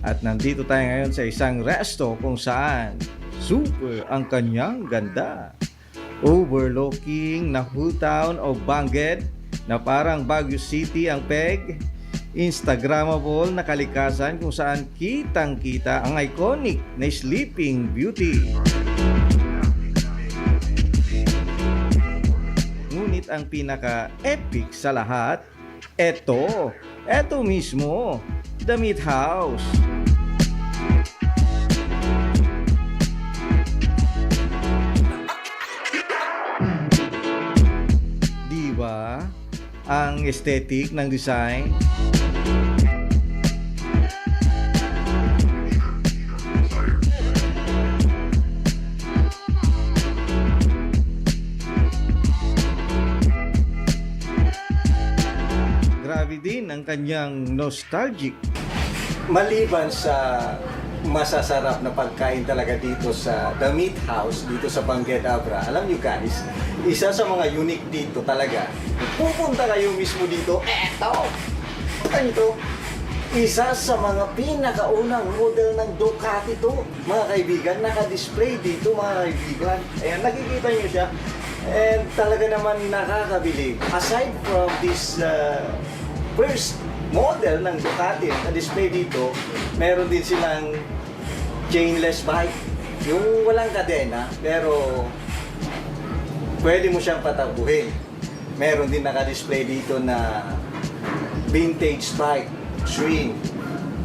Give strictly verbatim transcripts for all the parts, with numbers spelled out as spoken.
At nandito tayo ngayon sa isang resto kung saan super ang kanyang ganda. Overlooking na whole town of Bangked na parang Baguio City ang peg. Instagrammable na kalikasan kung saan kitang-kita ang iconic na Sleeping Beauty. Ngunit ang pinaka-epic sa lahat, eto, eto mismo, The Meat House. Di ba? Ang aesthetic ng design. Grabe din ang kanyang nostalgic. Maliban sa masasarap na pagkain talaga dito sa The Meat House, dito sa Bangked Abra, alam nyo guys, isa sa mga unique dito talaga, pupunta kayo mismo dito, eto! Ano to? Isa sa mga pinakaunang model ng Ducati to, mga kaibigan, naka-display dito, mga kaibigan. Ayan, nakikita nyo siya. And talaga naman nakakabilib. Aside from this uh, first model ng Ducati na display dito, meron din silang chainless bike. Yung walang kadena, pero pwede mo siyang patabuhin. Meron din naka-display dito na vintage bike, swing.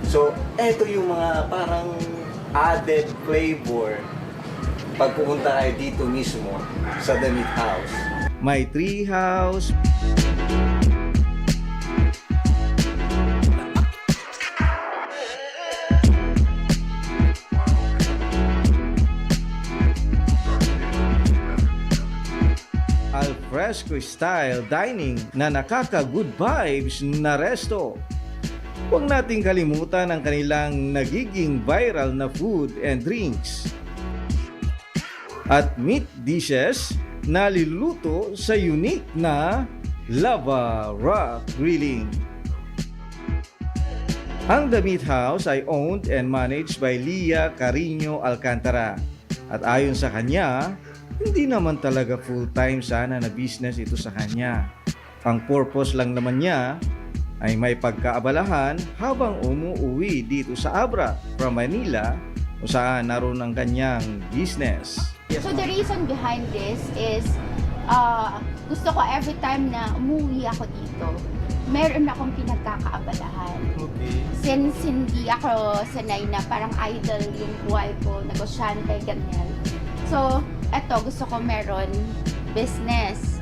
So, eto yung mga parang added flavor pag pupunta kayo dito mismo sa The Meat House. May tree house. Al fresco style dining na nakaka-good vibes na resto. Huwag nating kalimutan ang kanilang nagiging viral na food and drinks. At meat dishes na niluluto sa unique na lava rock grilling. Ang The Meat House ay owned and managed by Leah Carino Alcantara. At ayon sa kanya, hindi naman talaga full-time sana na business ito sa kanya. Ang purpose lang naman niya ay may pagkaabalahan habang umuuwi dito sa Abra from Manila, kung saan naroon ang kanyang business. So the reason behind this is uh, gusto ko every time na umuwi ako dito, meron akong pinagkakaabalahan. Okay. Since hindi ako sanay na parang idle yung buhay ko, negosyante, ganyan. So, eto, gusto ko meron business.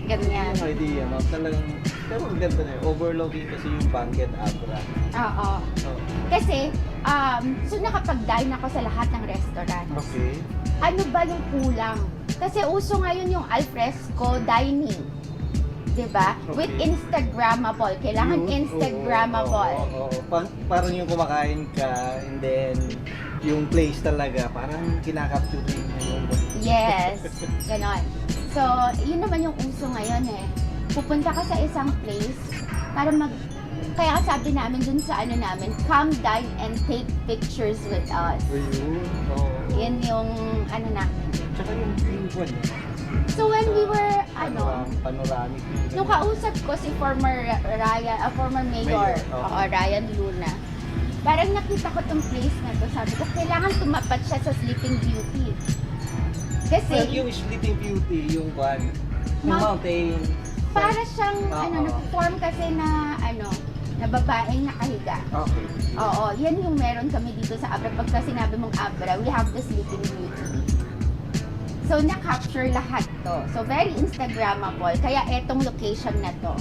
Ganyan. Yung idea, ma'am, talagang, pero ang ganda na yun. Overlooking kasi yung Bangked Abra. Oo. Oh. Kasi, um, so nakapag-dine ako sa lahat ng restaurants. Okay. Ano ba yung kulang? Kasi uso ngayon yung alfresco dining. 'Di ba? With Okay. Instagrammable. Kailangan Yun, Instagrammable. Oo, oo, oo. Pa- parang yung kumakain ka, and then yung place talaga, parang kinakapture mo yung Yes. Ganon. So, yun naman yung uso ngayon eh. Pupunta ka sa isang place para mag... Kaya sabi namin dun sa ano namin, come dine and take pictures with us. Ayun. Oo. Yan yung ano namin. Tsaka yung view ko niya. So when we were, ano, Panoram- panoramic. nung kausap ko si former Ryan, ah, former mayor, Mayor, oo. Oo, Ryan Luna, parang nakita ko tong place na to. Sabi ko, kailangan tumapat siya sa Sleeping Beauty. Pag Kasi, yung Sleeping Beauty, yung kwan, yung Mount- mountain. para siyang, Oo. ano, nag-form kasi na, ano, na babaeng nakahiga. Okay. Oo, yan yung meron kami dito sa Abra. Pagka sinabi mong Abra, we have the Sleeping Beauty. So, na-capture lahat to. So, very Instagrammable. Kaya etong location na to.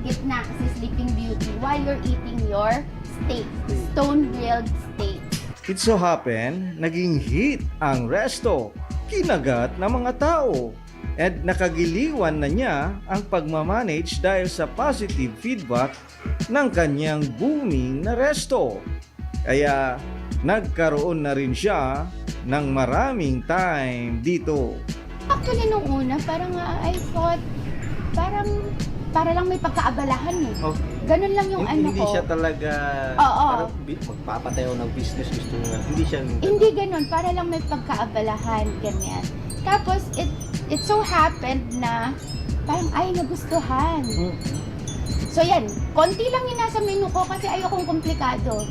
Gitna si Sleeping Beauty while you're eating your steak. Stone grilled steak. It so happen, naging hit ang resto, kinagat ng mga tao, at nakagiliwan na niya ang pagmamanage dahil sa positive feedback ng kanyang booming na resto. Kaya nagkaroon na rin siya ng maraming time dito. Actually, nung una, parang ah, I thought, parang para lang may pagkaabalahan eh. Okay. Ganun lang yung Hin- ano hindi ko. siya talaga, Oo. Parang bi- magpapatayo ng business, gusto mo nga. Hindi siya yung Hindi ganun, para lang may pagkaabalahan, ganyan. Tapos, it, it so happened na parang, ay, nagustuhan. Mm. So, yan. Konti lang yung nasa menu ko kasi ayokong komplikado.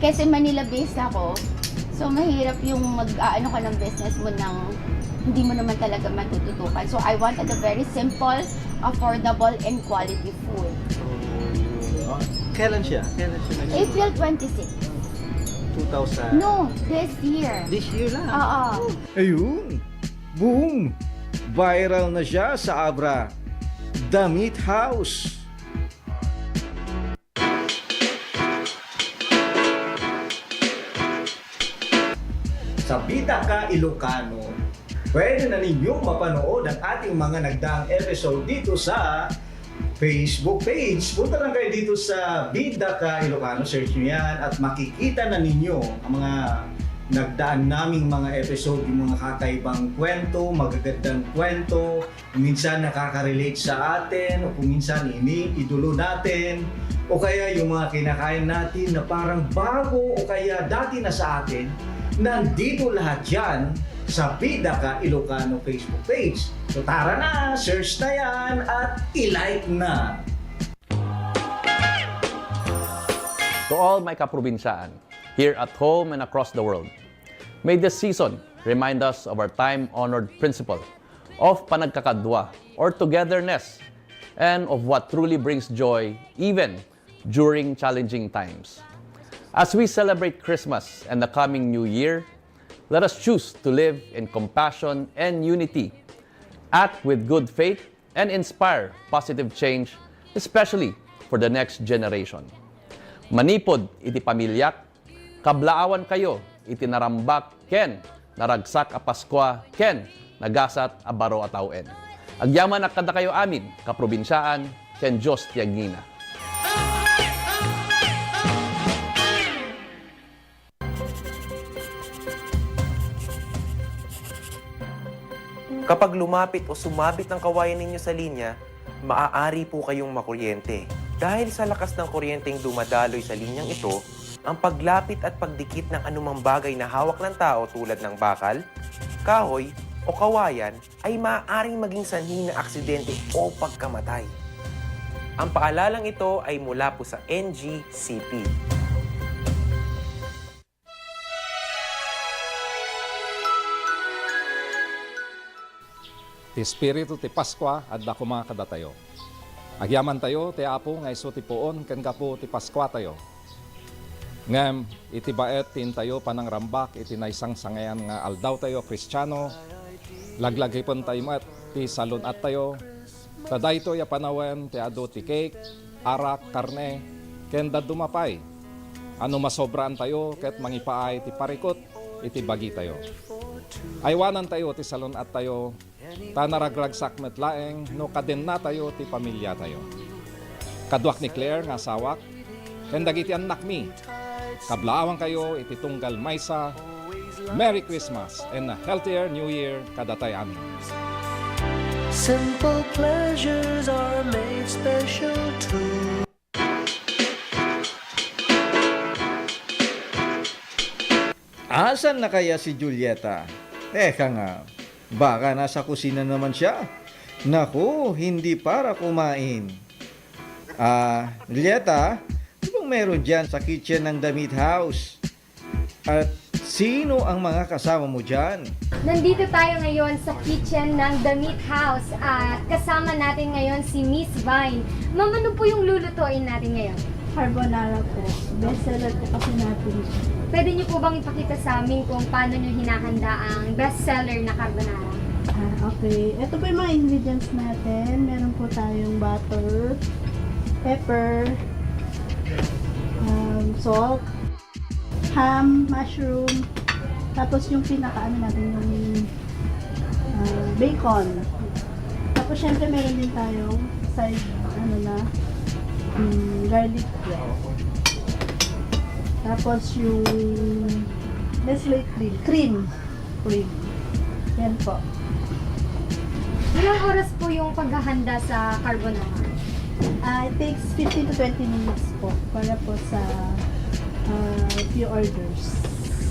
Kasi Manila-based ako. So, mahirap yung mag-aano ka ng business mo ng hindi mo naman talaga matututukan. So, I wanted a very simple, affordable, and quality food. Oh, yun. Oh, kailan siya? Kailan siya nag- April twenty-six. two thousand? No, this year. This year lang? Oo. Ayun! Boom! Viral na siya sa Abra. Damit House. Sa Bida Ka Ilocano, pwede na ninyong mapanood ang ating mga nagdaang episode dito sa Facebook page. Punta lang kayo dito sa Bida Ka Ilocano, search nyo yan at makikita na ninyo ang mga nagdaan naming mga episode, yung mga kakaibang kwento, magagandang kwento, minsan nakaka-relate sa atin, o kung minsan iniidolo natin, o kaya yung mga kinakain natin na parang bago o kaya dati na sa atin, nandito lahat yan sa Bida Ka Ilocano Facebook page. So tara na, search na yan at i-like na! To all my kaprobinsyaan, here at home and across the world, may this season remind us of our time-honored principle of panagkakadwa or togetherness and of what truly brings joy even during challenging times. As we celebrate Christmas and the coming New Year, let us choose to live in compassion and unity, act with good faith, and inspire positive change, especially for the next generation. Manipud iti pamiliak, kablaawankayo iti narambak ken naragsak a Paskua ken nagasat a baro a tawen. Agyamanak kadakayo amin, kaprobinsyaan, ken Dios ti agnina. Kapag lumapit o sumabit ang kawayan ninyo sa linya, maaari po kayong makuryente. Dahil sa lakas ng kuryenteng dumadaloy sa linyang ito, ang paglapit at pagdikit ng anumang bagay na hawak ng tao tulad ng bakal, kahoy, o kawayan ay maaaring maging sanhi ng aksidente o pagkamatay. Ang paalalang ito ay mula po sa N G C P. Ti espiritu ti Paskua adda koma kadatayo. Agyamantayo ti Apo nga isu ti puon ken gapu ti Paskuatayo. Ngem iti baet ti intayo panangrambak iti naisangsangayan nga aldawtayo a Kristiano, laglagipentayo met ti salun-attayo, ta daytoy a panawen ti adu ti cake, arak, karne, ken dadduma pay a no masobraantayo ket mangipaay ti parikut iti bagitayo. Aywanantayo ti salun-attayo, ta naragragsak met laeng no kadennatayo ti pamiliatayo. Kaduak ni Claire nga asawak, ken dagiti annakmi, kablaawankayo iti tunggal maysa. Merry Christmas and a healthier New Year kadatayo amin. Simple pleasures are made special too. Asan na kaya si Julieta? Teka nga, baka nasa kusina naman siya. Naku, hindi para kumain. Ah, Julieta, ano bang meron dyan sa kitchen ng Damit House? At sino ang mga kasama mo dyan? Nandito tayo ngayon sa kitchen ng The Meat House at kasama natin ngayon si Miss Vine. Ma'am, ano po yung lulutuin natin ngayon? Carbonara po. Best seller po kasi natin siya. Pwede niyo po bang ipakita sa amin kung paano niyo hinahanda ang best seller na carbonara? Ah, okay. Ito po yung mga ingredients natin. Meron po tayong butter, pepper, um, salt, ham, mushroom, tapos yung pinaka ano natin, yung ah, bacon. Tapos syempre meron din tayong side, ano na, mm, garlic bread. Tapos yung Nestle cream, cream. Cream. Yan po. Ilang oras po yung paghahanda sa carbonara? Ah, it takes fifteen to twenty minutes po para po sa, ah, few orders.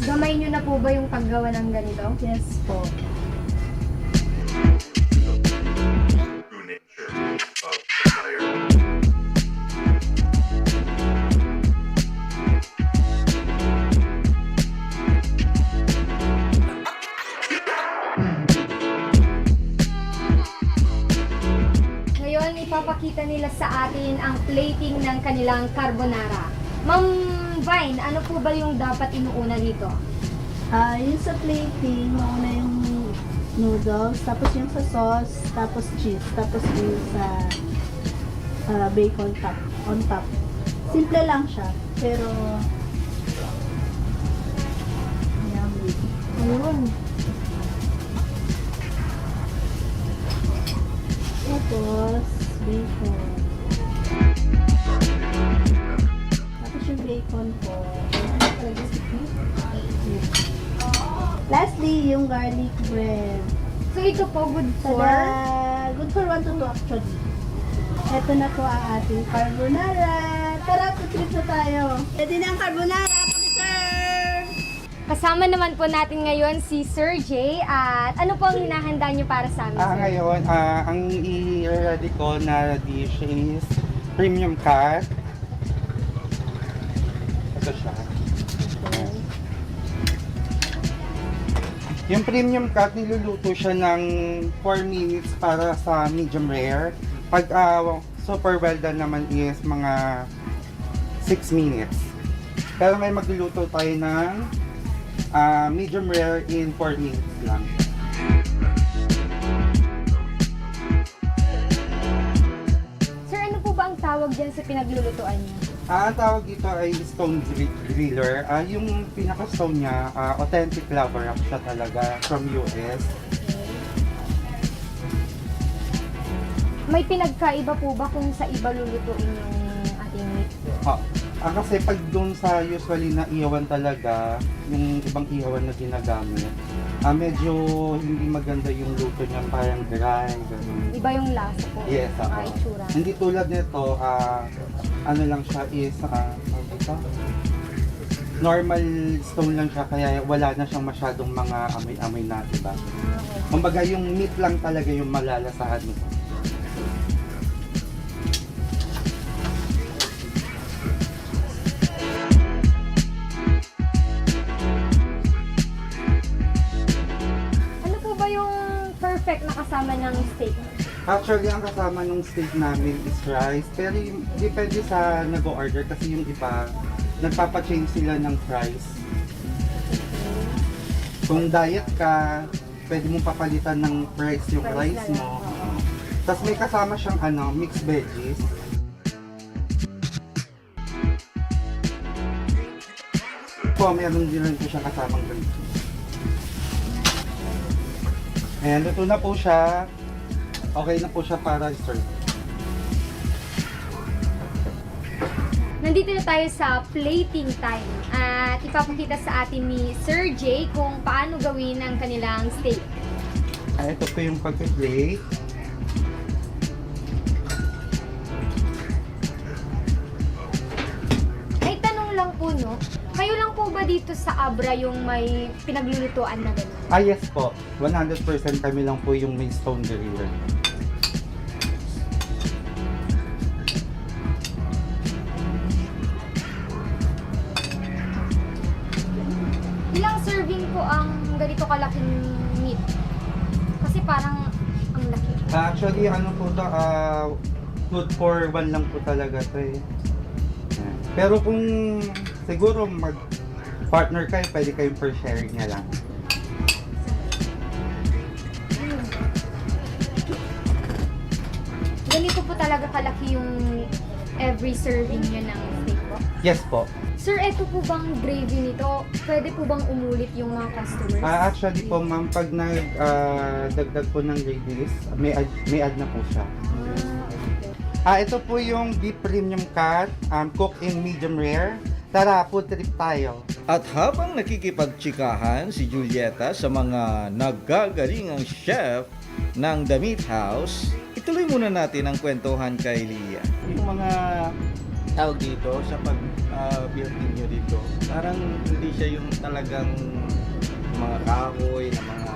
Gamay nyo na po ba yung paggawa ng ganito? Yes po. Ngayon, ipapakita nila sa atin ang plating ng kanilang carbonara. Ma'am Vine, ano po ba yung dapat inuuna dito? Ah, yung sa plating, mauna yung noodles, tapos yung sa sauce, tapos cheese, tapos yung sa, ah, bacon top, on top. Simple lang siya, pero yummy. Ayun. Tapos, bacon. Tapos yung bacon po. Lastly, yung garlic bread. So, ito po, good for? Tada! Good for one to two actually. Ito na po ang ating carbonara. Tara, food trip na tayo. Ready na ang carbonara. Paki-serve! Kasama naman po natin ngayon si Sir Jay. At ano po ang hinahanda niyo para sa amin, Ah, sir? Ngayon, ah, ang i-ready ko na dish is premium cut. Ito siya. Ayan. Yung premium cut, niluluto siya ng four minutes para sa medium rare. Pag, ah, super well done naman is mga six minutes. Pero may magluluto tayo ng, ah, medium rare in four minutes lang. Sir, ano po ba ang tawag dyan sa pinaglulutuan niyo? Ah, ang tawag dito ay stone gri-, griller. Ah, yung pinaka-stone niya, ah, authentic lava rock siya talaga from U S. May pinagkaiba po ba kung sa iba lulutuin yung ating meat? Ah, ah, kasi pag doon sa usually na ihawan talaga, yung ibang ihawan na ginagamit, ah, medyo hindi maganda yung luto niya, parang dry, ganun. Iba yung lasa po. Yes, oo. Ay, itsura. Hindi tulad nito, ah, ano lang siya is, ah, ano ito? Normal stone lang siya, kaya wala na siyang masyadong mga amoy-amoy na iba. Kumbaga, yung meat lang talaga yung malalasahan mo. Ano po ba yung perfect na kasama ng steak? Actually, ang kasama ng steak namin is rice. Pero yung, depende sa nag-order kasi yung iba, nagpapa-change sila ng fries. Kung diet ka, pwede mong papalitan ng fries yung Fries rice na lang, mo. Oo. Tas may kasama siyang, ano, mixed veggies. Po, meron din rin po siyang kasamang ganito. Ayan, luto na po siya. Okay na po siya para i-serve. Nandito na tayo sa plating time at ipapakita sa atin ni Sir Jay kung paano gawin ang kanilang steak. Ah, ito po yung pag-plate. May tanong lang po, no? Kayo lang po ba dito sa Abra yung may pinaglulutuan na ganun? Ah, yes po. One hundred percent kami lang po yung may stone griller. Ilang serving po ang ganito kalaking meat? Kasi parang ang laki. Ah, actually, ano po to, ah, good for one lang po talaga to eh. Yan. Pero kung siguro mag-partner kayo, pwede kayong per sharing na lang. Ganito po talaga kalaki yung every serving nyo ng steak po? Yes po. Sir, eto po bang gravy nito, pwede po bang umulit yung mga customers? Ah, actually po, ma'am, pag nag, ah, dagdag po ng gravies, may add, may add na po siya. Ah, okay. Ah, ito po yung beef premium cut, um, cooked in medium rare. Tara, food trip tayo. At habang nakikipagtsikahan si Julieta sa mga nagagalingang chef ng The Meat House, ituloy muna natin ang kwentuhan kay Lia. Yung mga tawag dito sa pag, ah, build ninyo dito, parang hindi siya yung talagang mga kahoy na mga,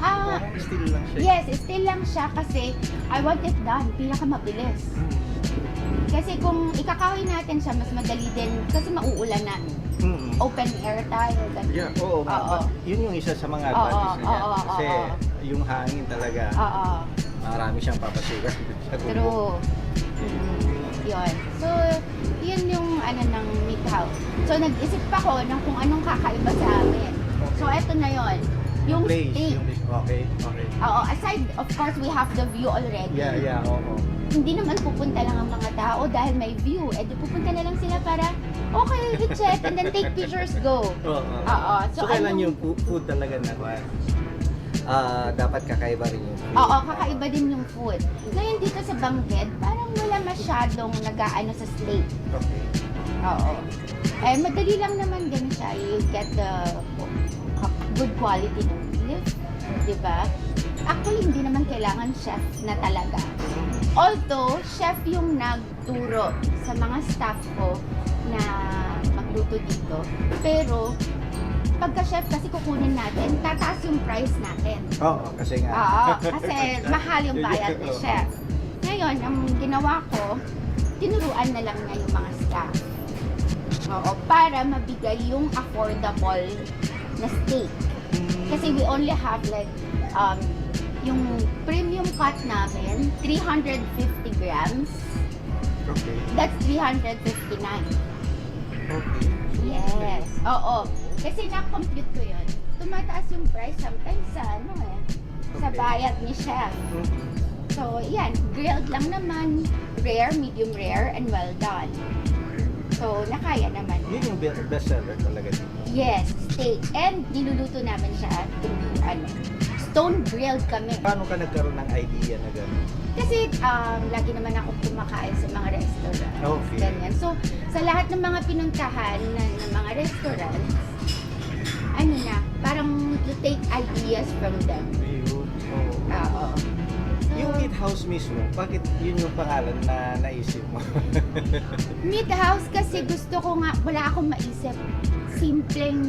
Ah, parang steel lang siya. Yes, steel lang siya kasi I want it done. Pinakamabilis. Mm. Kasi kung ikakahoy natin siya, mas madali din kasi mauulanan. Mm. Open air tayo. Ganun. Yeah, oo nga. Oo. Yun yung isa sa mga Oo, advantage na niya. oo, Kasi oo. Yung hangin talaga, Oo. Marami siyang papasukan sa gubo. True. Mm. Yun. So, yun yung ano ng Meat House. So, nag-isip pa ko ng kung anong kakaiba sa amin. So, eto na yon. Yung Place, steak. Yung place. Okay, okay. Oo, aside, of course, we have the view already. Yeah, yeah, oo. Hindi naman pupunta lang ang mga tao dahil may view. Eh, di pupunta na lang sila para, okay, i-check and then take pictures, go. Oo. Oo. So, So, kailan anong- yung fu- food talaga na kuwan? Ah, dapat kakaiba rin yung food. Oo, kakaiba din yung food. Ngayon dito sa Bangged, parang wala masyadong nag-aano sa steak. Okay. Oo. Eh, madali lang naman din siya. You get the uh, good quality ng beef. Di ba? Actually, hindi naman kailangan chef na talaga. Although, chef yung nagturo sa mga staff ko na magluto dito. Pero, pagka chef kasi kukunin natin, tataas yung price natin. Oo, kasi nga. Oo, kasi mahal yung bayad ni chef. Ngayon, ang ginawa ko, tinuruan na lang niya yung mga staff. Oo, para mabigay yung affordable na steak. Kasi we only have like, um, yung premium cut namin, three hundred fifty grams. Okay. That's three hundred fifty-nine. Okay. Yes. Oo. Kasi na-compute ko yun. Tumataas yung price sometimes sa ano eh. Sa Okay. Bayad ni chef. Mm. So, yan. Grilled lang naman. Rare, medium rare, and well done. So, nakaya naman. Yun yung be- best seller talaga dito. Yes, steak. And niluluto namin siya through, ano, stone grilled kami. Paano ka nagkaroon ng idea na gano'n? Kasi um, lagi naman ako kumakain sa mga restaurant. Okay. Ganyan. So, sa lahat ng mga pinuntahan na, ng mga restaurant, ano na, parang you take ideas from them. Ayun. Oo. Oo. So, Yung Meat House mismo, bakit yun yung pangalan na naisip mo? Meat House kasi gusto ko nga, wala akong maisip. Simpleng,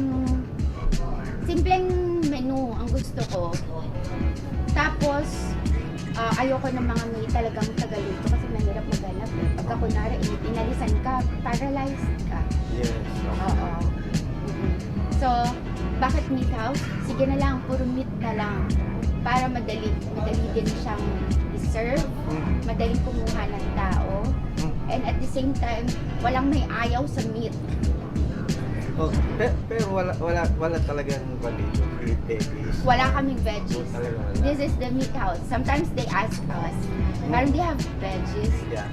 simpleng menu ang gusto ko. Tapos, ah, ayoko ng mga may talagang tagaluto kasi mahirap maghanap eh. Pagka kunwari, in- inalisan ka, paralyzed ka. Yes. Oo. Mm-mm. So, bakit Meat House? Sige na lang, puro meat na lang. Para madali, madali din siyang i-serve, Mm. madali kumuha ng tao, Mm. and at the same time, walang may ayaw sa meat. Oh, pe- pero wala wala wala talagang kwan dito, veggies. Wala kaming veggies. Talaga wala. This is the Meat House. Sometimes they ask us, parang, "Do you have veggies?" Yeah.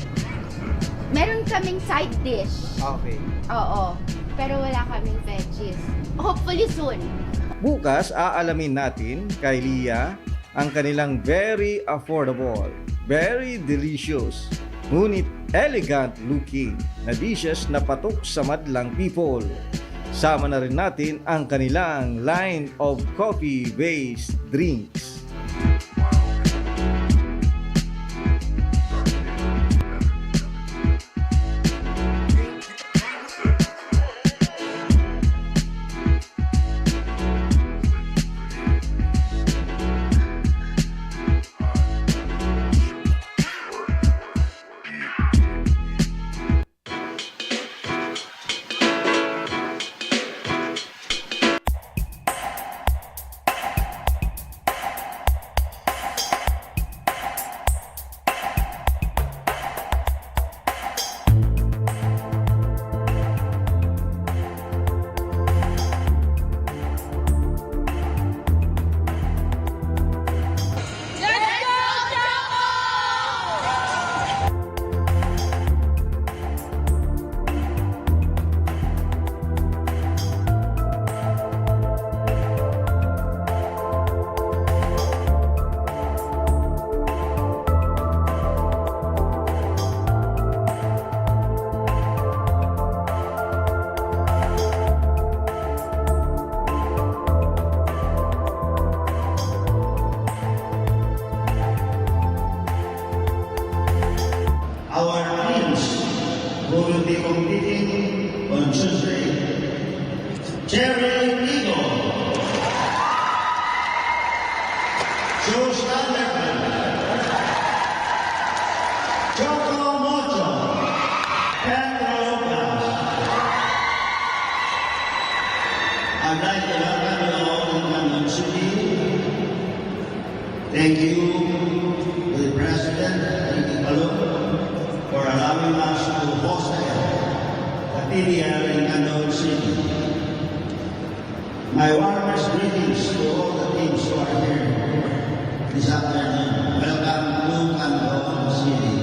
Meron kaming side dish. Okay. Oo. Pero wala kaming veggies. Hopefully soon. Bukas, aalamin natin kay Lia ang kanilang very affordable, very delicious, ngunit elegant looking na dishes na patok sa madlang people. Sama na rin natin ang kanilang line of coffee-based drinks. Cherry Nigo. Joe Standerman. Choco Mocho. Pedro Gabs. I'd like to welcome you all in London City. Thank you to the President, Ricky Palou, for allowing us to host the P D L in Canton City. My warmest greetings to all the teams who are here this afternoon. Welcome to Canton City.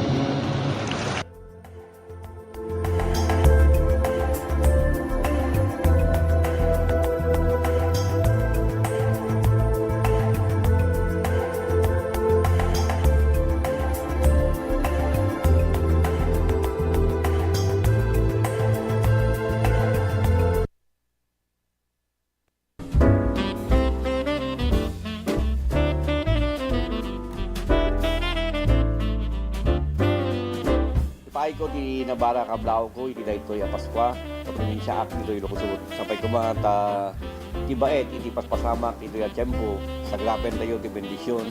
Ipaayko ti nabara a kablaawko iti daytoy a Paskua, ta probinsiaak ditoy Ilocos Sur. Sapay koma ta ti baet iti paspasamak ditoy a tiempo, sagrapentayo ti bendision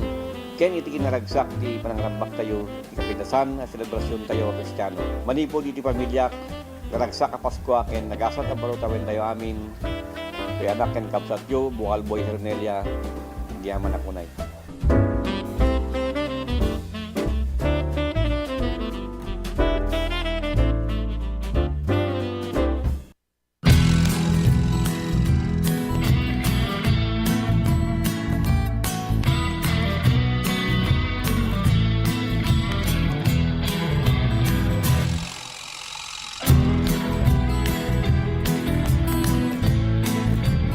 ken iti kinaragsak ti panangrambaktayo iti kapintasan a selebrasiontayo a Kristiano. Manipud iti pamiliak, naragsak a Paskua ken nagasat a baro tawentayo amin. Toy anak ken kabsatyo, Bukalboy Hernelia, agyamanak unay.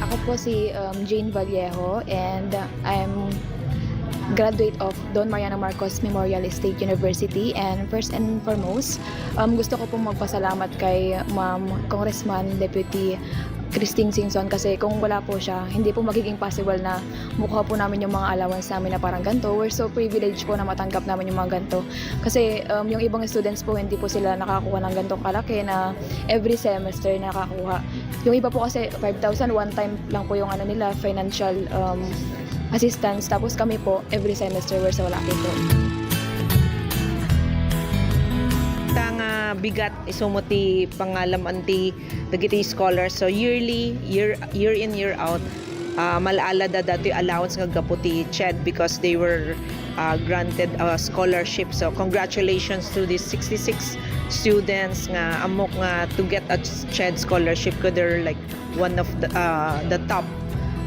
Ako po si, um, Jane Vallejo, and I'm graduate of Don Mariano Marcos Memorial State University. And first and foremost, um, gusto ko pong magpasalamat kay Ma'am Congressman Deputy Christine Singson, kasi kung wala po siya, hindi po magiging possible na makuha po namin yung mga allowance namin na parang ganito. We're so privileged po na matanggap namin yung mga ganito. Kasi, um, yung ibang students po, hindi po sila nakakuha ng ganitong kalaki na every semester nakakuha. Yung iba po kasi, five thousand, one time lang po yung ano nila, financial, um, assistance. Tapos kami po, every semester, we're so lucky po. Ta nga bigat, isu met ti pangalam-an ti dagiti scholars. So, yearly, year, year in, year out, ah, mal-ala da datoy allowance nga gapu ti CHED because they were, ah, granted a scholarship. So, congratulations to these sixty-six students nga ammok nga to get a CHED scholarship, 'cause they're, like, one of the, ah, the top,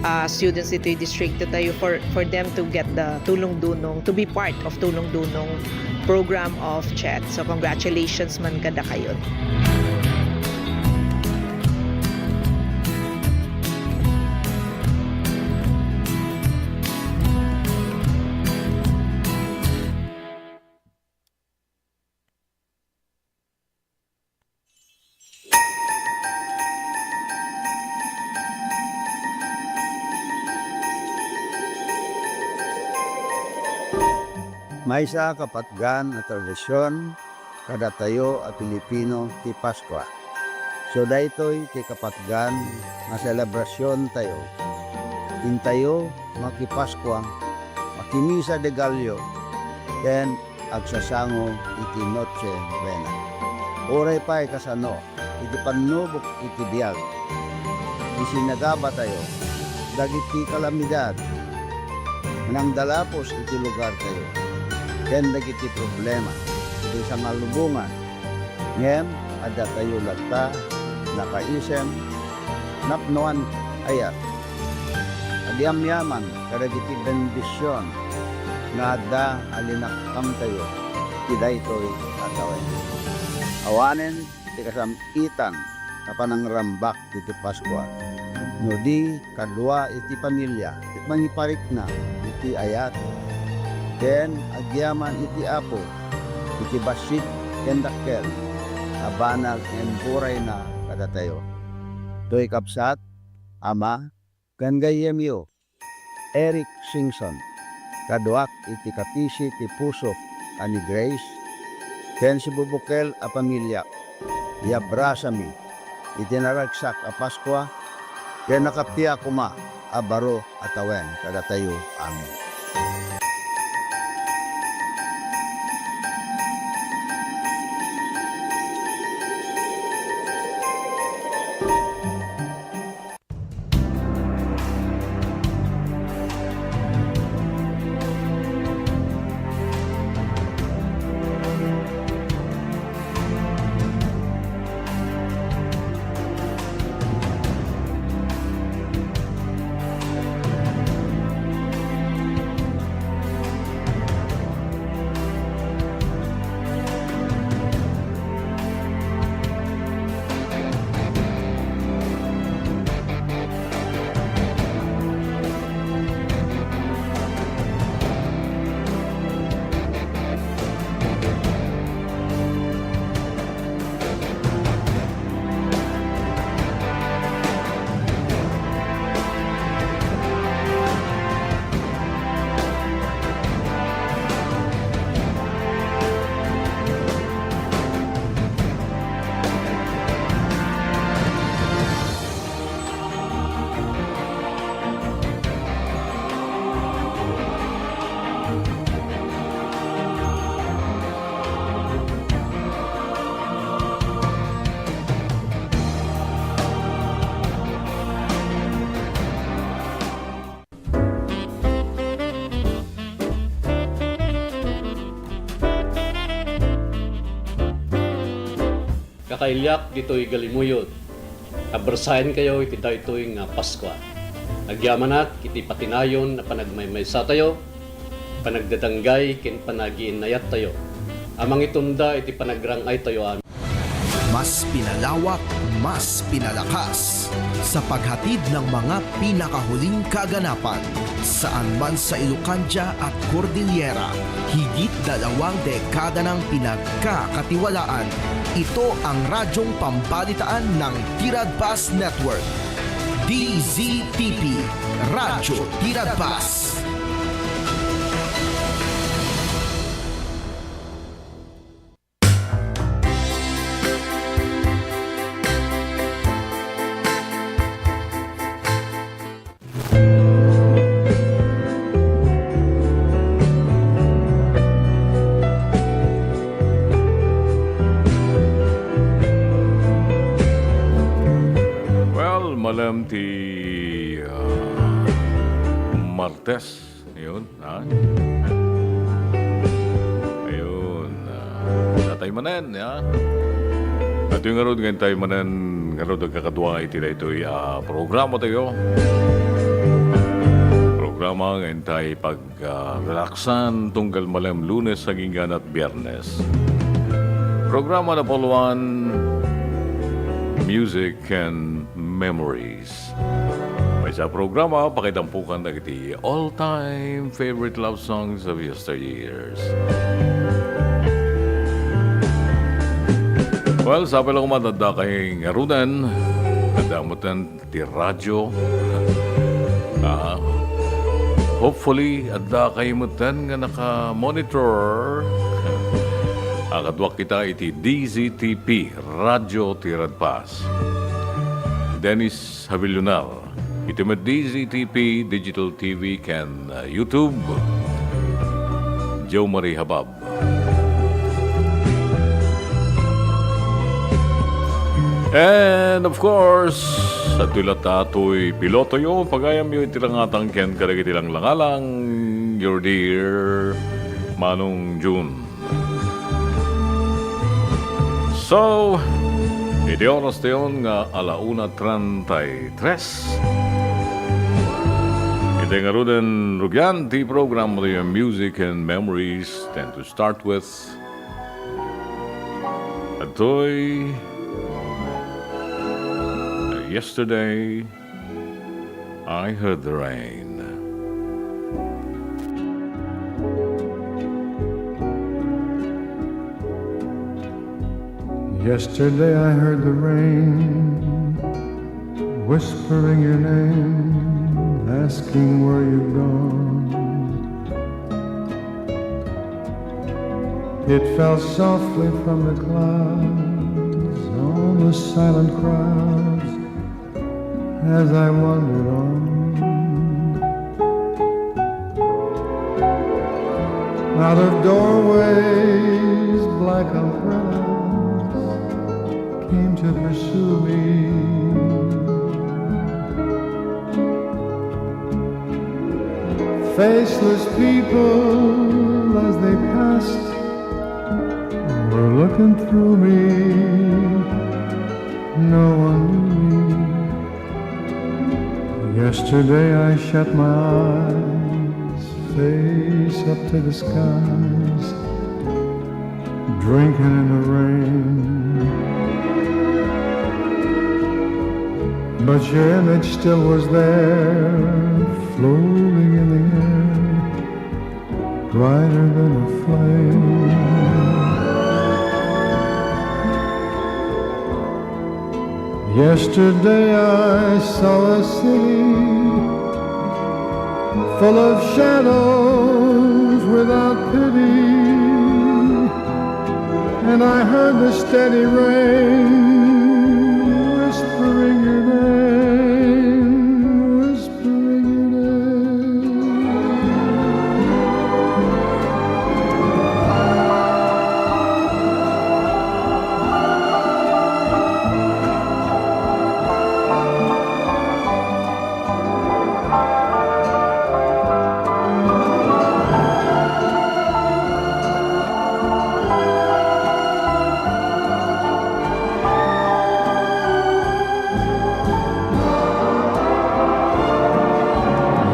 ah, students ditoy distrito tayo for, for them to get the Tulong Dunong, to be part of Tulong Dunong program of CHED. So, congratulations man kadakayo. Maysa a kapatgan a tradision kadatayo a Pilipino ti Paskua. So, daytoy ti kapatgan nga selebrasiontayo. Intayo makipaskua, makimisa de Gallo, ken agsasango iti Noche Buena. Uray pay kasano, iti pannubok iti biag, isinagabatayo dagiti kalamidad, nangdalapos iti lugartayo, ken dagiti problema iti sangalubongan. Ngem addatayo latta nakaisem, napnoan, ayat. Agyamyaman kadagiti bendision nga adda a linakkamtayo iti daytoy a tawen. Awanen ti kasam-itan a panangrambak iti Paskua, no di kadua iti familia ti mangiparikna iti ayat, ken agyaman iti Apo iti bassit ken dakkel a banag nga imburayna kadatayo. Toy kabsat, ama, ken gayyemyo, Eric Singson, kaduak iti kapisi ti pusok a ni Grace ken sibubukel a familiak. Iabrasami iti naragsak a Paskua, ken nakappia koma a baro a tawen kadatayo amin. Kakailiak ditoy Galimuyod, abersaenkayo iti daytoy nga Paskua. Agyamanak iti patinayon a panagmaymaysatayo, panagdadanggay ken panagiinnayattayo a mangitunda iti panagrang-aytayo amin. Mas pinalawak, mas pinalakas sa paghatid ng mga pinakahuling kaganapan. Saan man sa Ilocandia at Cordillera, higit dalawang dekada nang pinagkakatiwalaan. Ito ang radyong pambalitaan ng Tiradpas Network. D Z T P, Radyo Tiradpas. Well, malem ti, ah, Martes. Ayun, ha? Ayun, ah, datay manen, ha? Atoy ngarud nga intay manen, ngarud agkakadua iti daytoy, ah, programa tayo. Programa nga intay pag, ah, relaxan tunggal malem Lunes agingga at Biyernes. Programa na puluan, Music and Memories. Maysa a programa, pakidampukan dagiti all-time favorite love songs of yesteryears. Well, sapay la koma, adda kay ngaruden, adda metten ti radyo. Ah, hopefully, adda kay metten nga naka-monitor. Ah, kaduak kita iti D Z T P, Radyo Tiradpas. Dennis Habillonal. Iti met D Z T P, digital T V ken, uh, YouTube. Joe Marie Habab. And of course, adtoy latta toy pilotoyo, pagayamyo iti langatang ken kadagiti langlangalang, your dear Manong June. So, iti oras tayon nga ala una treinta y tres. Iti ngaruden rugian ti program tayo, Music and Memories. Then to start with, adtoy, uh, Yesterday, I heard the rain. Yesterday I heard the rain whispering your name, asking where you've gone. It fell softly from the clouds All the silent crowds as I wandered on. Out of doorways, black umbrellas came to pursue me. Faceless people, as they passed, were looking through me. No one knew me. Yesterday I shut my eyes, face up to the skies, drinking in the rain. But your image still was there, floating in the air, brighter than a flame. Yesterday I saw a city full of shadows without pity, and I heard the steady rain whispering your name, whispering your name.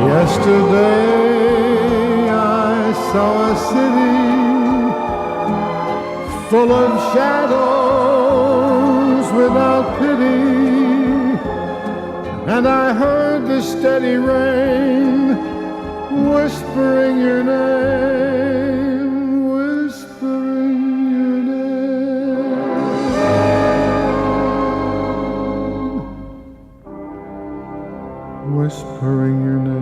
Yesterday I saw a city full of shadows without pity, and I heard the steady rain whispering your name, whispering your name, whispering your name.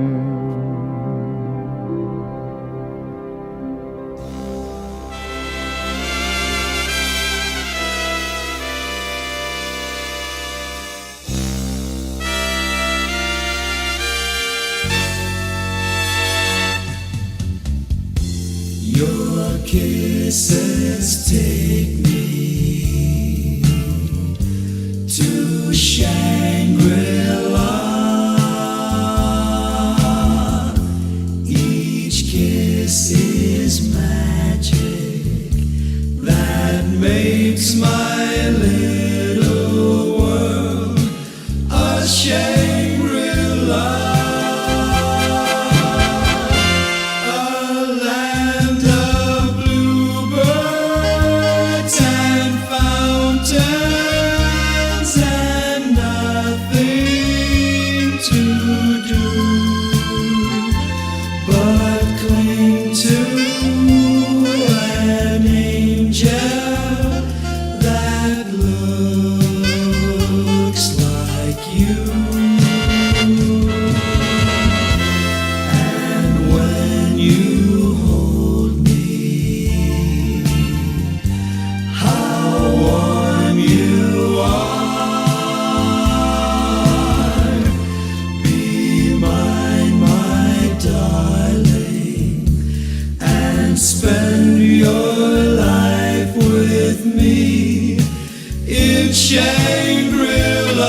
Your kisses take me to Shangri-La. Each kiss is magic that makes my little world a Shangri-La, a land of bluebirds and fountains and nothing to do but cling to an angel that looks like you. And when you hold me, how warm you are. Be mine, my darling, and spend your life with me in Shangri-La.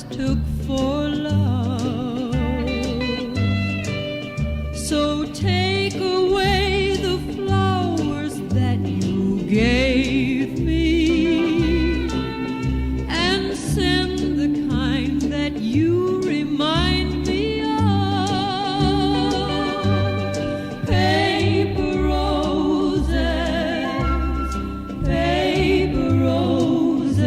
took for love. So take away the flowers that you gave me and send the kind that you remind me of. Paper roses, paper roses.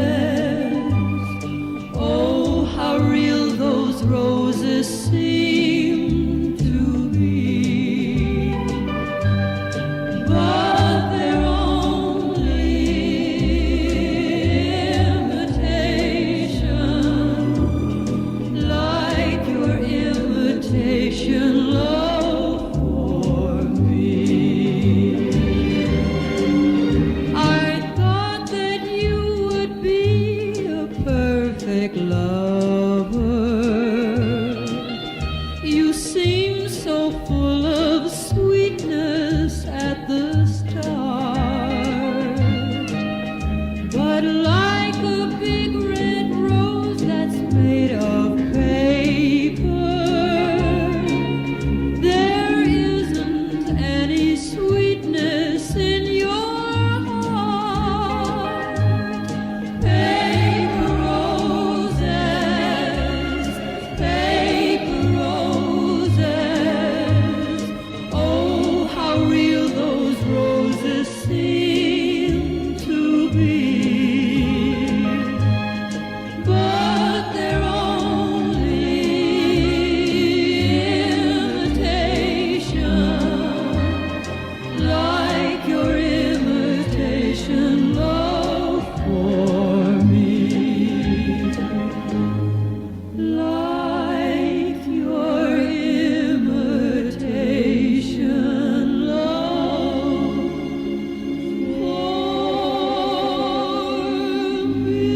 Oh, how real those roses seem to be. But they're only imitation, like your imitation love for me. I thought that you would be a perfect lover. You seem so full of sweetness at the start. But like a big red rose that's made of paper, there isn't any sweetness in your heart. Paper roses, paper roses. Oh, how real those roses seem to be. But they're only imitation, like your imitation love for me. Like your imitation love for me.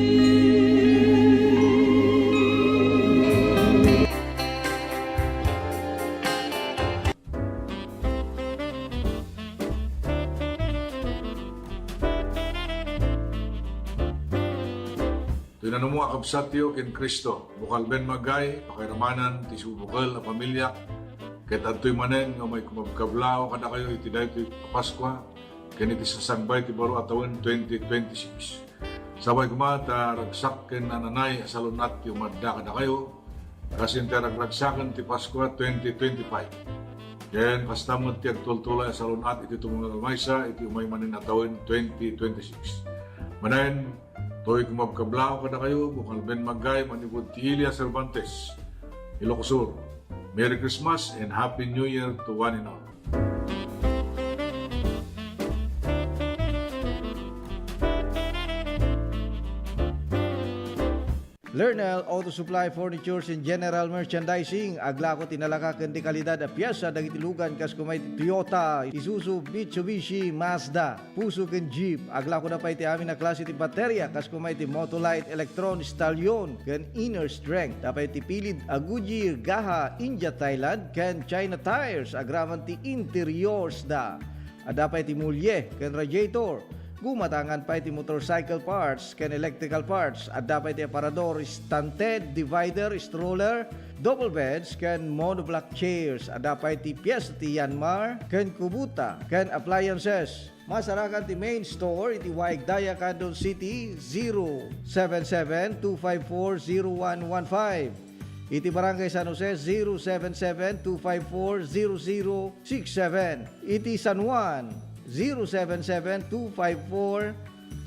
Toy nanumo a kabsatyo ken Cristo, bukel ben magay, pakairamanan ti subukel a pamiliak, ket adtoy manen nga umay kumabkablaaw kadakayo iti daytoy a Paskua ken iti sasangbay ti baro a tawen twenty twenty-six. Sapay koma ta ragsak ken nananay a salun-at ti umadda kadakayo, kas intay ragragsaken ti Paskua twenty twenty-five. Ken kasta met ti agtultulay a salun-at iti tumunglo a maysa iti umay manen a tawen twenty twenty-six. Manen, toy kumabkablaaw kadakayo, bukel ben magay manipud ti Ilia Cervantes, Ilocos Sur. Merry Christmas and Happy New Year to one and all. Lernel Auto Supply Furnitures and General Merchandising, aglako ti nalaka ken di kalidad a piesa dagiti lugan kas koma iti Toyota, Isuzu, Mitsubishi, Mazda, Fuso ken Jeep. Aglakoda pay ti amin a klase ti bateria kas koma iti Motolite, Electron, Stallion, ken Inner Strength. Adda pay ti pilid a Goodyear, Gaha, India, Thailand, ken China tires agraman ti interiors da. Adda pay ti mulye ken radiator. Gumatangan pay ti motorcycle parts ken electrical parts. Adda pay ti aparador, stunted, divider, stroller, double beds, ken monoblock chairs. Adda pay ti pies ti Yanmar ken Kubota ken appliances. Masarakan ti main store iti Waig Daya, Candon City, zero seven seven two five four zero one one five. Iti Barangay San Jose, zero seven seven two five four zero zero six seven. Iti San Juan, zero seven seven two five four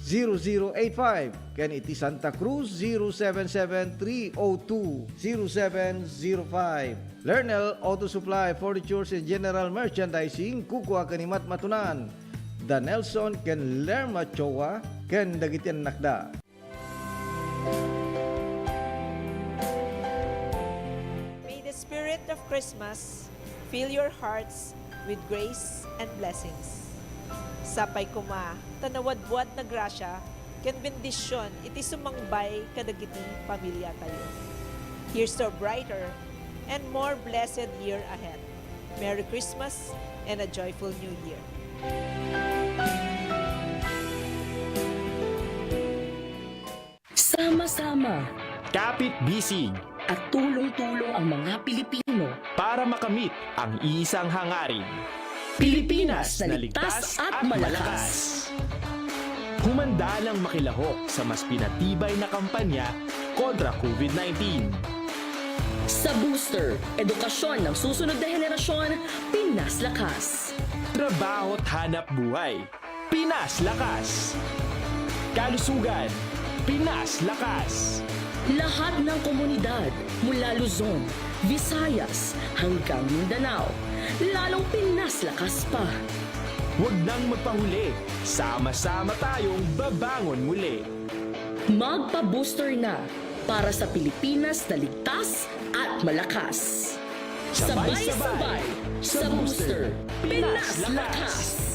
zero zero eight five. Ken iti Santa Cruz, zero seven seven three oh two zero seven zero five. Lernel Auto Supply, Furnitures and General Merchandising, kukua ken ni Matmatunan, da Nelson ken Lerma Choa, ken dagiti annakda. May the spirit of Christmas fill your hearts with grace and blessings. Sapay koma ta nawadwad na grasia ken bendision iti sumangbay kadagiti pamiliatayo. Here's to a brighter and more blessed year ahead. Merry Christmas and a joyful New Year. Sama-sama, kapit-bisig. At tulong-tulong ang mga Pilipino para makamit ang isang hangarin. Pilipinas na ligtas at malakas. Humanda nang makilahok sa mas pinatibay na kampanya kontra COVID nineteen. Sa Booster, edukasyon ng susunod na henerasyon, Pinas Lakas. Trabaho at hanap buhay, Pinas Lakas. Kalusugan, Pinas Lakas. Lahat ng komunidad, mula Luzon, Visayas, hanggang Mindanao, lalong Pinas Lakas pa. Huwag nang magpahuli. Sama-sama tayong babangon muli. Magpa-booster na para sa Pilipinas na ligtas at malakas. Sabay-sabay sa Booster, Pinas Lakas!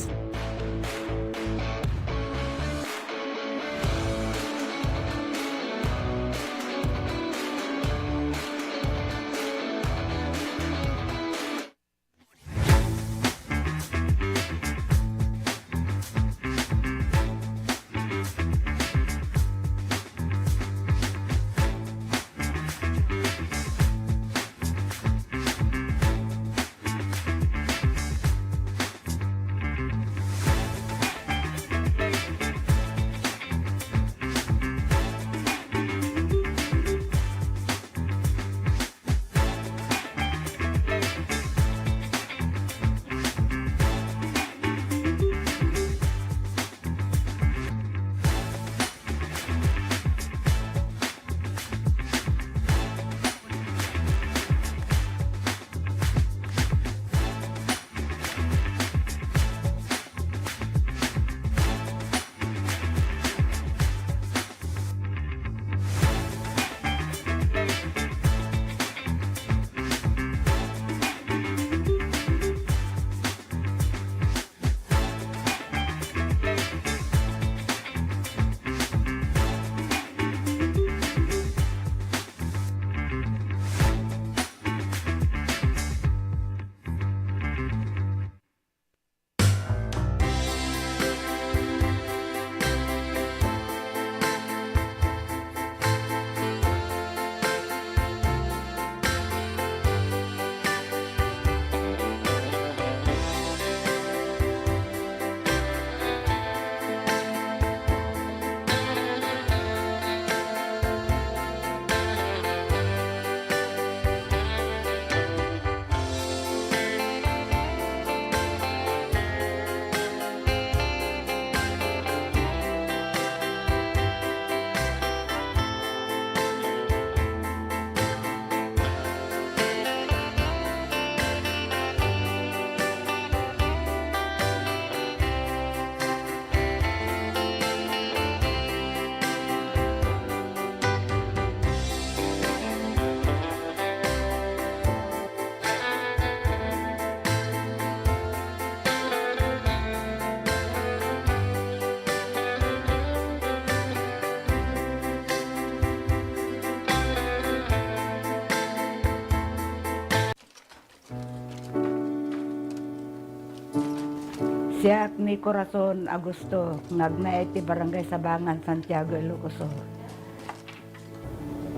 Siak ni Corazon Augusto, nga agnaed ti Barangay Sabangan, Santiago, Ilocos Sur.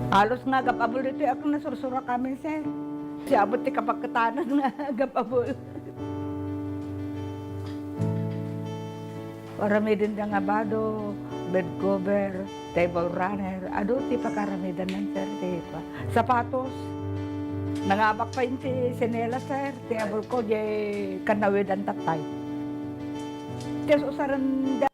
Halos nga agab-abul ditoy a nasursurak amin, sir. Siya abot ti kapaketanan nga agab-abul. Aramidenda nga bado, bed cover, table runner, adu ti pakaramidan, sir, ti pa-, sapatos. Nangabak pay ti sinelas, sir, ti abulko, diay kanawidan tattay. Ti usarenda.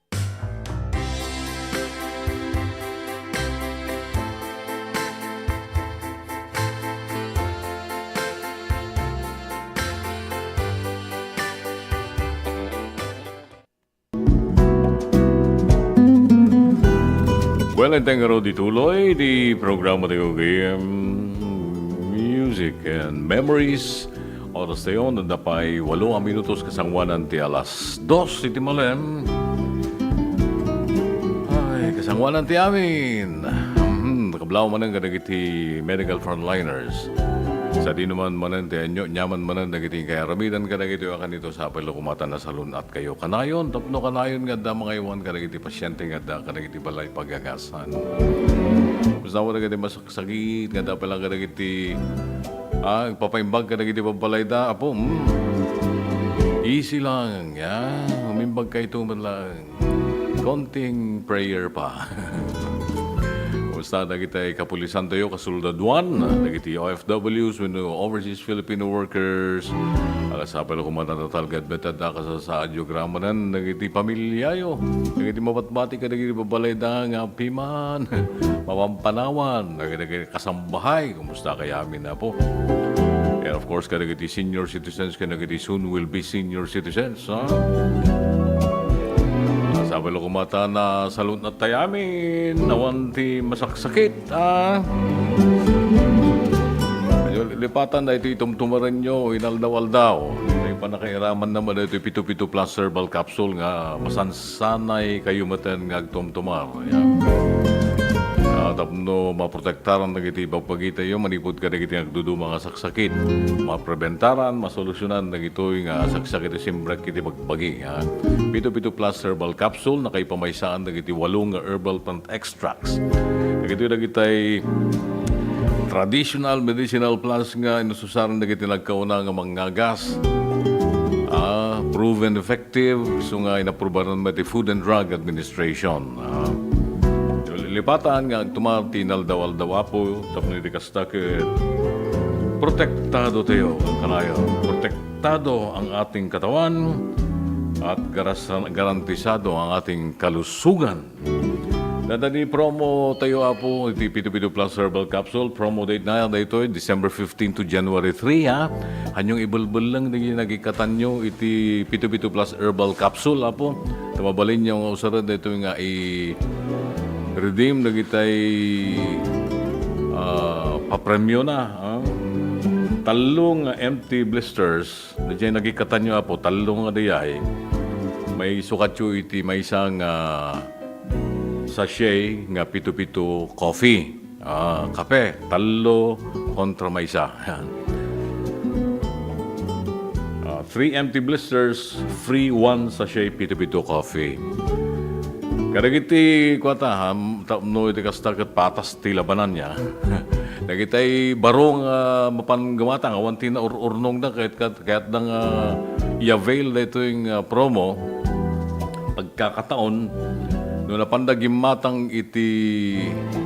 Well, inteng ngarud ituloy ti programa ti gagayem, Music and Memories. Oras tayo, adda pay walo a minutos kasangoanan ti alas dos iti malem. Ay, kasangoanan ti amin. Hmm, kablaw manen kadagiti medical frontliners. Sadino man manen ti anyo, aniaman manen dagiti kayaramidan kadagiti a kanito sapay la koma ta nasalun-at kayo kanayon, tapno kanayon nga adda mangaywan kadagiti pasiente nga adda kadagiti balay pagagasan. Kumusta mo dagiti masaksakit nga adda pay lang kadagiti, ah, agpapaimbag kadagiti babbalayda, Apo? Hmm. Easy lang, ya. Umimbag kayto man lang. Konting prayer pa. Kumusta dagiti kapulisantayo, kasoldaduan, dagiti O F Ws wenno overseas Filipino workers? Agasapay la koma ta natalged met adda kasasaadyo, gramanan dagiti pamiliayo, dagiti mapatpati kadagiti babbalayda nga piman mapampanawan, dagiti kasambahay, kumusta kayami, Apo? And of course, kadagiti senior citizens, kadagiti soon will be senior citizens, ha? Agasapay la koma ta nasalun-at tayamin, awan ti masaksakit, ah. Ayo, lipatan daytoy itumtumarenyo, inaldaw-aldaw. Daytoy pannakairamanna met daytoy Pito Pito Plus Herbal Capsule nga masansanay kayo metten nga agtumtumar. Yan. Ah, tapno maprotektaran dagiti ibagbagitayo manipud kadagiti agduduma nga saksakit. Mapreventaran, masolusyonan dagitoy nga saksakit a simrek iti bagbagi, ha. Pito Pito Plus Herbal Capsule, nakaipamaysaan dagiti walo nga herbal plant extracts. Dagitoy dagitay traditional medicinal plants nga inususaren dagiti nagkauna nga mangngagas. Ah, proven effective, so nga inaprubaran met ti Food and Drug Administration. Ah, lipatan nga agtumar ti inaldaw-aldaw, Apo, tapno iti kasta ket protektado tayo, ang kanayon. Protektado ang ating katawan at garas-, garantisado ang ating kalusugan. Nadani promo tayo, Apo, iti Pito Pito Plus Herbal Capsule. Promo date na daytoy, December fifteen to January three, ha. Anyong ibelbelleng dagiti nagikatanyo iti Pito Pito Plus Herbal Capsule, Apo. Ta mabalinyo nga usaren daytoy nga i-redeem dagitay, ah, papremyo na, ah. Tallo nga empty blisters, dayjay nagikatanyo, Apo, tallo nga dayay. Maisukatyo iti maysa nga sachet nga Pito Pito Coffee. Ah, kape, tallo kontra maysa. Yan. Ah, three empty blisters, free one sachet Pito Pito Coffee. Kadagiti kuata, ha, tapno iti kasta ket patas ti labanan niya. Dagitay baro nga mapan gumatang, awan ti naur-urnongda, ket, ket, kayatda nga i-avail daytoy nga promo. Pagkakataon, no napanda gimmatang iti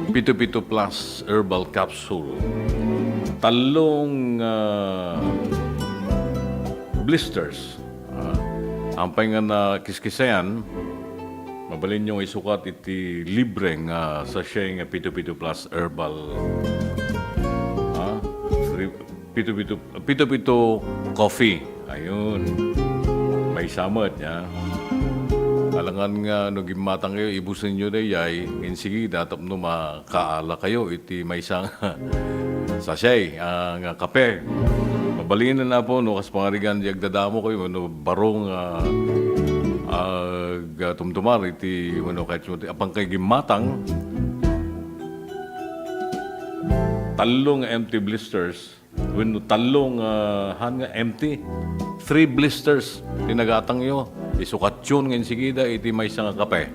Pito Pito Plus Herbal Capsule, tallong, ah, blisters, ah, ampay nga nakiskisayan, mabalinyo nga isukat iti libre nga sachet nga Pito Pito Plus Herbal, ah, free, Pito Pito, Pito Pito Coffee. Ayun. Maysa met, ya. Alangan nga no gimmatang kayo, ibusen yo dayjay, insigida tapno makaala kayo iti maysa nga sachet, ah, nga kape. Mabalinen, Apo, no kas pangarigan di agdadamo kayo, no baro nga, ah, agtumtumar iti, wenno, kayat yo, apan kay gimmatang, tallo nga empty blisters, wenno tallo nga, ah, han nga empty. Three blisters ti nagatangyo. Isukatyon nga insigida iti maysa nga kape.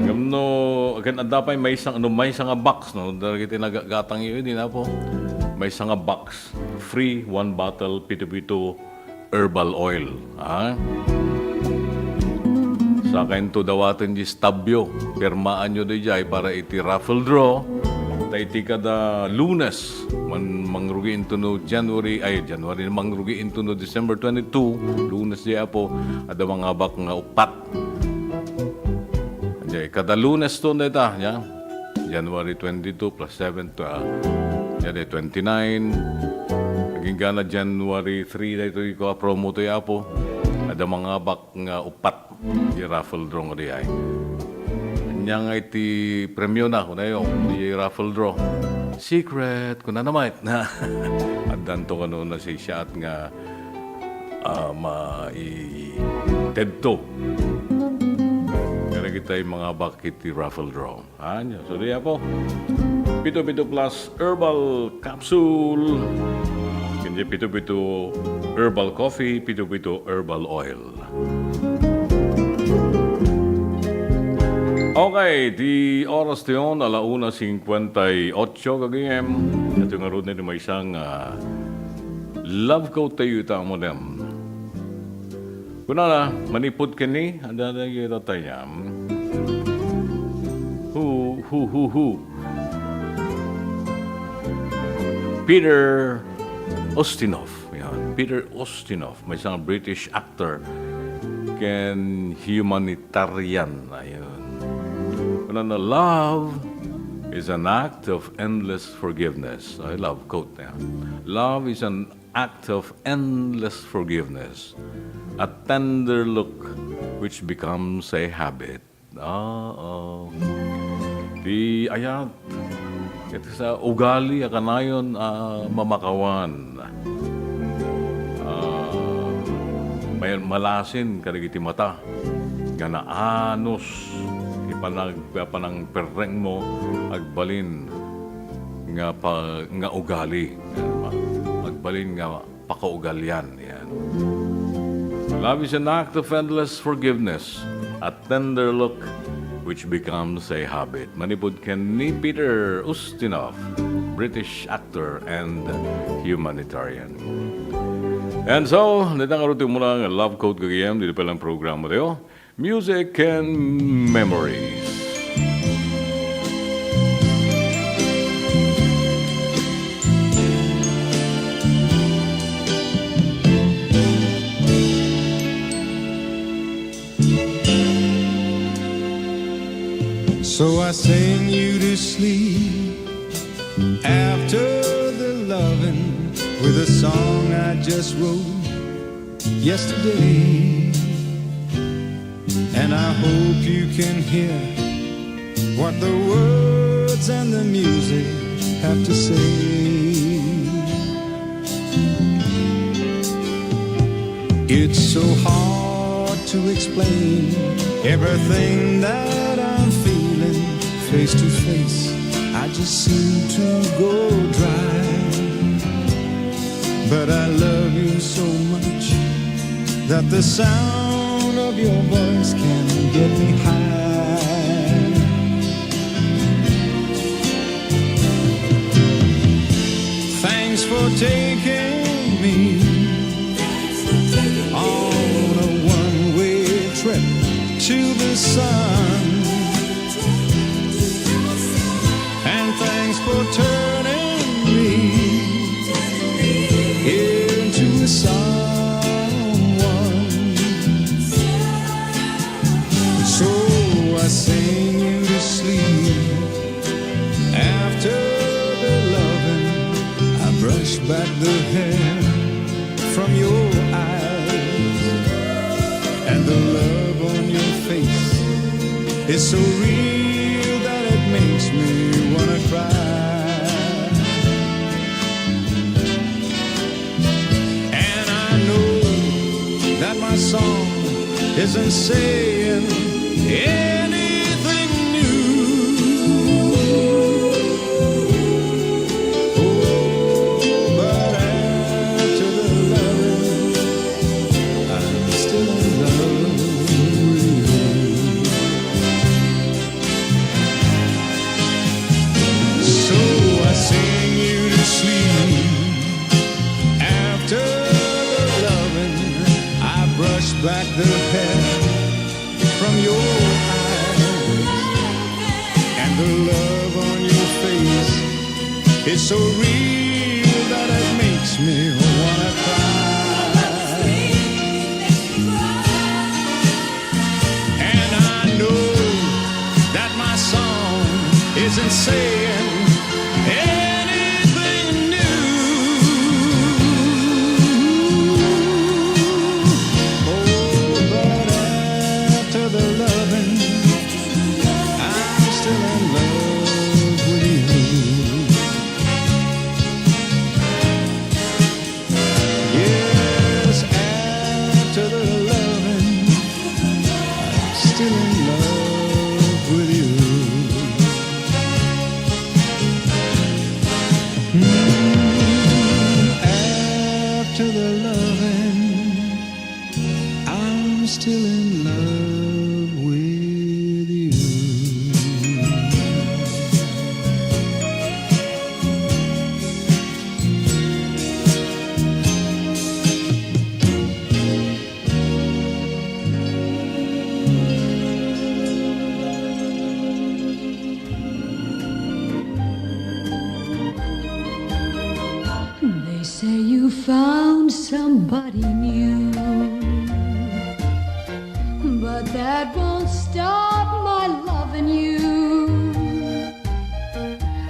Ngem no, ken adda pay maysa, no, maysa nga box, no, dagiti nagatangyo idi, Apo. Maysa nga box, free one bottle, Pito Pito herbal oil, ha? Sakaento dawaten di stabyo. Pirmaanyo dayjay para iti raffle draw. Ta iti kada Lunes, man-, mangrugi intono January, ay, January, mangrugi intono December twenty-two, Lunes di, Apo, adda mangabak nga uppat. Jay, kada Lunes to dayta, ya. January twenty-two plus seven to, ah, ya, di, twenty-nine. Agingga na January three daytoy ko a promo to, Apo. Adda mangabak nga uppat di raffle draw nga di ay. Anya nga iti premyo na, kunayo, di raffle draw. Secret, kuna na met. Addanto kano nasisiat nga, ah, maitedto. Kaya kita yung mga bakit di raffle draw. Anyo, so di, Apo. Pito Pito Plus Herbal Capsule. Ken di Pito Pito Herbal Coffee, Pito Pito Herbal Oil. Okay, ti oras tayo, ala una cincuenta y ocho gagayem. Ito nga rod na ni maysa nga love quote tayo ita, amodem. Kunana, manipud ken ni, ada na kita tayo. Who, who, who, who? Peter Ustinov. Yan. Peter Ustinov, maysa nga British actor ken humanitarian. Ayun. Kunana, "Love is an act of endless forgiveness." I love quote niya. "Love is an act of endless forgiveness, a tender look which becomes a habit." Oo. Ti ayat, ket sa ugali a kanayon a mamakawan. Ah, may-, malasin kadagiti mata nga naanus ti panag-, panangperrengmo, agbalin nga pa-, nga ugali, agbalin nga pakaugalian. Yan. Love is an act of endless forgiveness, a tender look which becomes a habit. Manipud ken ni Peter Ustinov, British actor and humanitarian. And so, dayta ngarud ti umuna nga love quote gagayem, ditoy pay lang programa tayo. Music and memories. So I sing you to sleep after the loving with a song I just wrote yesterday. And I hope you can hear what the words and the music have to say. It's so hard to explain everything that I'm feeling face to face. I just seem to go dry. But I love you so much that the sound of your voice can get me high. Thanks for taking me on a one-way trip to the sun. And thanks for turning me into someone. So I sing you to sleep. After the loving, I brush back the hair from your eyes. And the love on your face is so real that it makes me wanna cry. And I know that my song isn't saying anything new. Oh, but after the loving, I'm still in love with you. So I sing you to sleep. After the loving, I brush back the hair from your eyes. And the love on your face is so real that it makes me wanna cry. And I know that my song isn't saying anything new. Oh, but after the loving, I'm still in love with you. Yes, after the loving, I'm still in love with you. found somebody new. But that won't stop my loving you.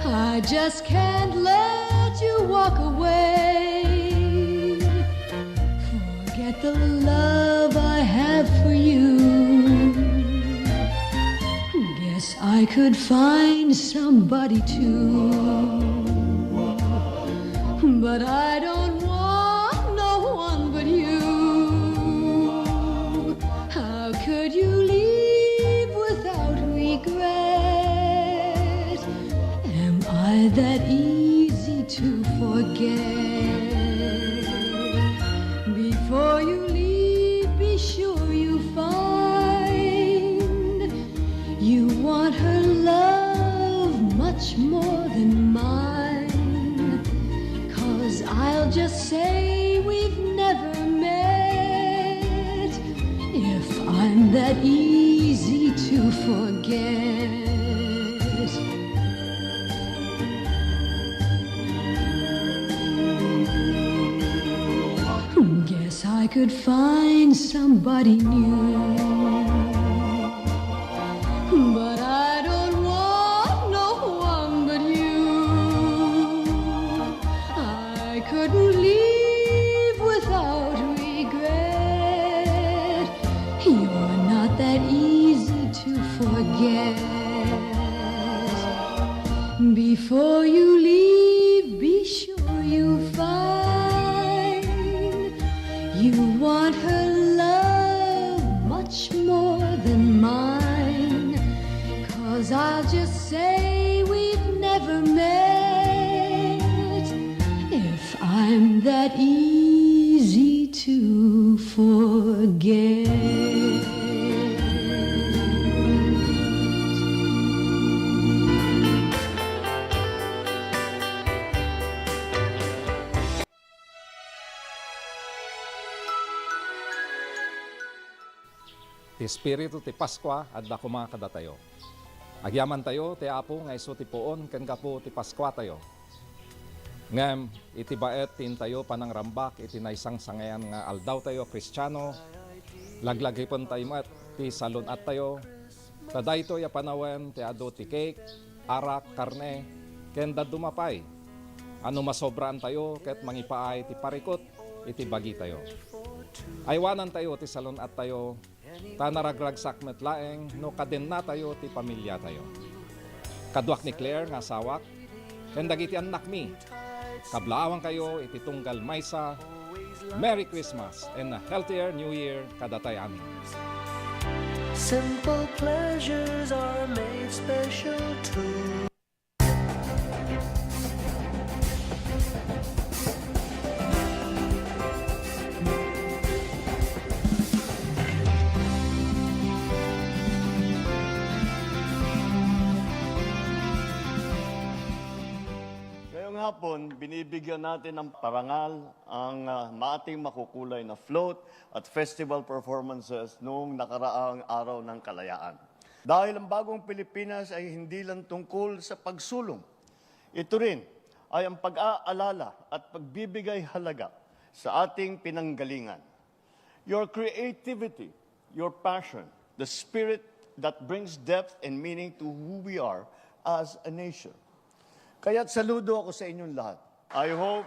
I just can't let you walk away. Forget the love I have for you. Guess I could find somebody too. But I don't want no one but you. How could you leave without regret? Am I that easy to forget? Before you leave, be sure you find you want her love much more than mine. 'Cause I'll just say we've never met. If I'm that easy to forget, guess I could find somebody new. But I don't want no one but you. I couldn't leave without regret. You're not that easy to forget. Before you leave, be sure you find you want her love much more than mine. 'Cause I'll just say we've never met. If I'm that easy to forget. Ti espiritu ti Paskua adda koma kadatayo. Agyamantayo ti Apo nga isu ti puon ken gapu ti Paskuatayo. Ngem iti baet ti intayo panangrambak iti naisangsangayan nga aldawtayo a Kristiano, laglagipentayo met ti salun-attayo, ta daytoy a panawen ti adu ti cake, arak, karne, ken dadduma pay a no masobraantayo ket mangipaay ti parikut iti bagitayo. Aywanantayo ti salun-attayo, ta naragragsak met laeng no kadennatayo ti pamiliatayo. Kaduak ni Claire nga asawak, ken dagiti annakmi, kablaawankayo iti tunggal maysa. Merry Christmas and a healthier New Year kadatayo amin. Simple pleasures are made special too. Ngayong hapon, binibigyan natin ng parangal ang, ah, ating makukulay na float at festival performances noong nakaraang Araw ng Kalayaan. Dahil ang bagong Pilipinas ay hindi lang tungkol sa pagsulong. Ito rin ay ang pag-aalala at pagbibigay halaga sa ating pinanggalingan. Your creativity, your passion, the spirit that brings depth and meaning to who we are as a nation. Kaya't saludo ako sa inyong lahat. I hope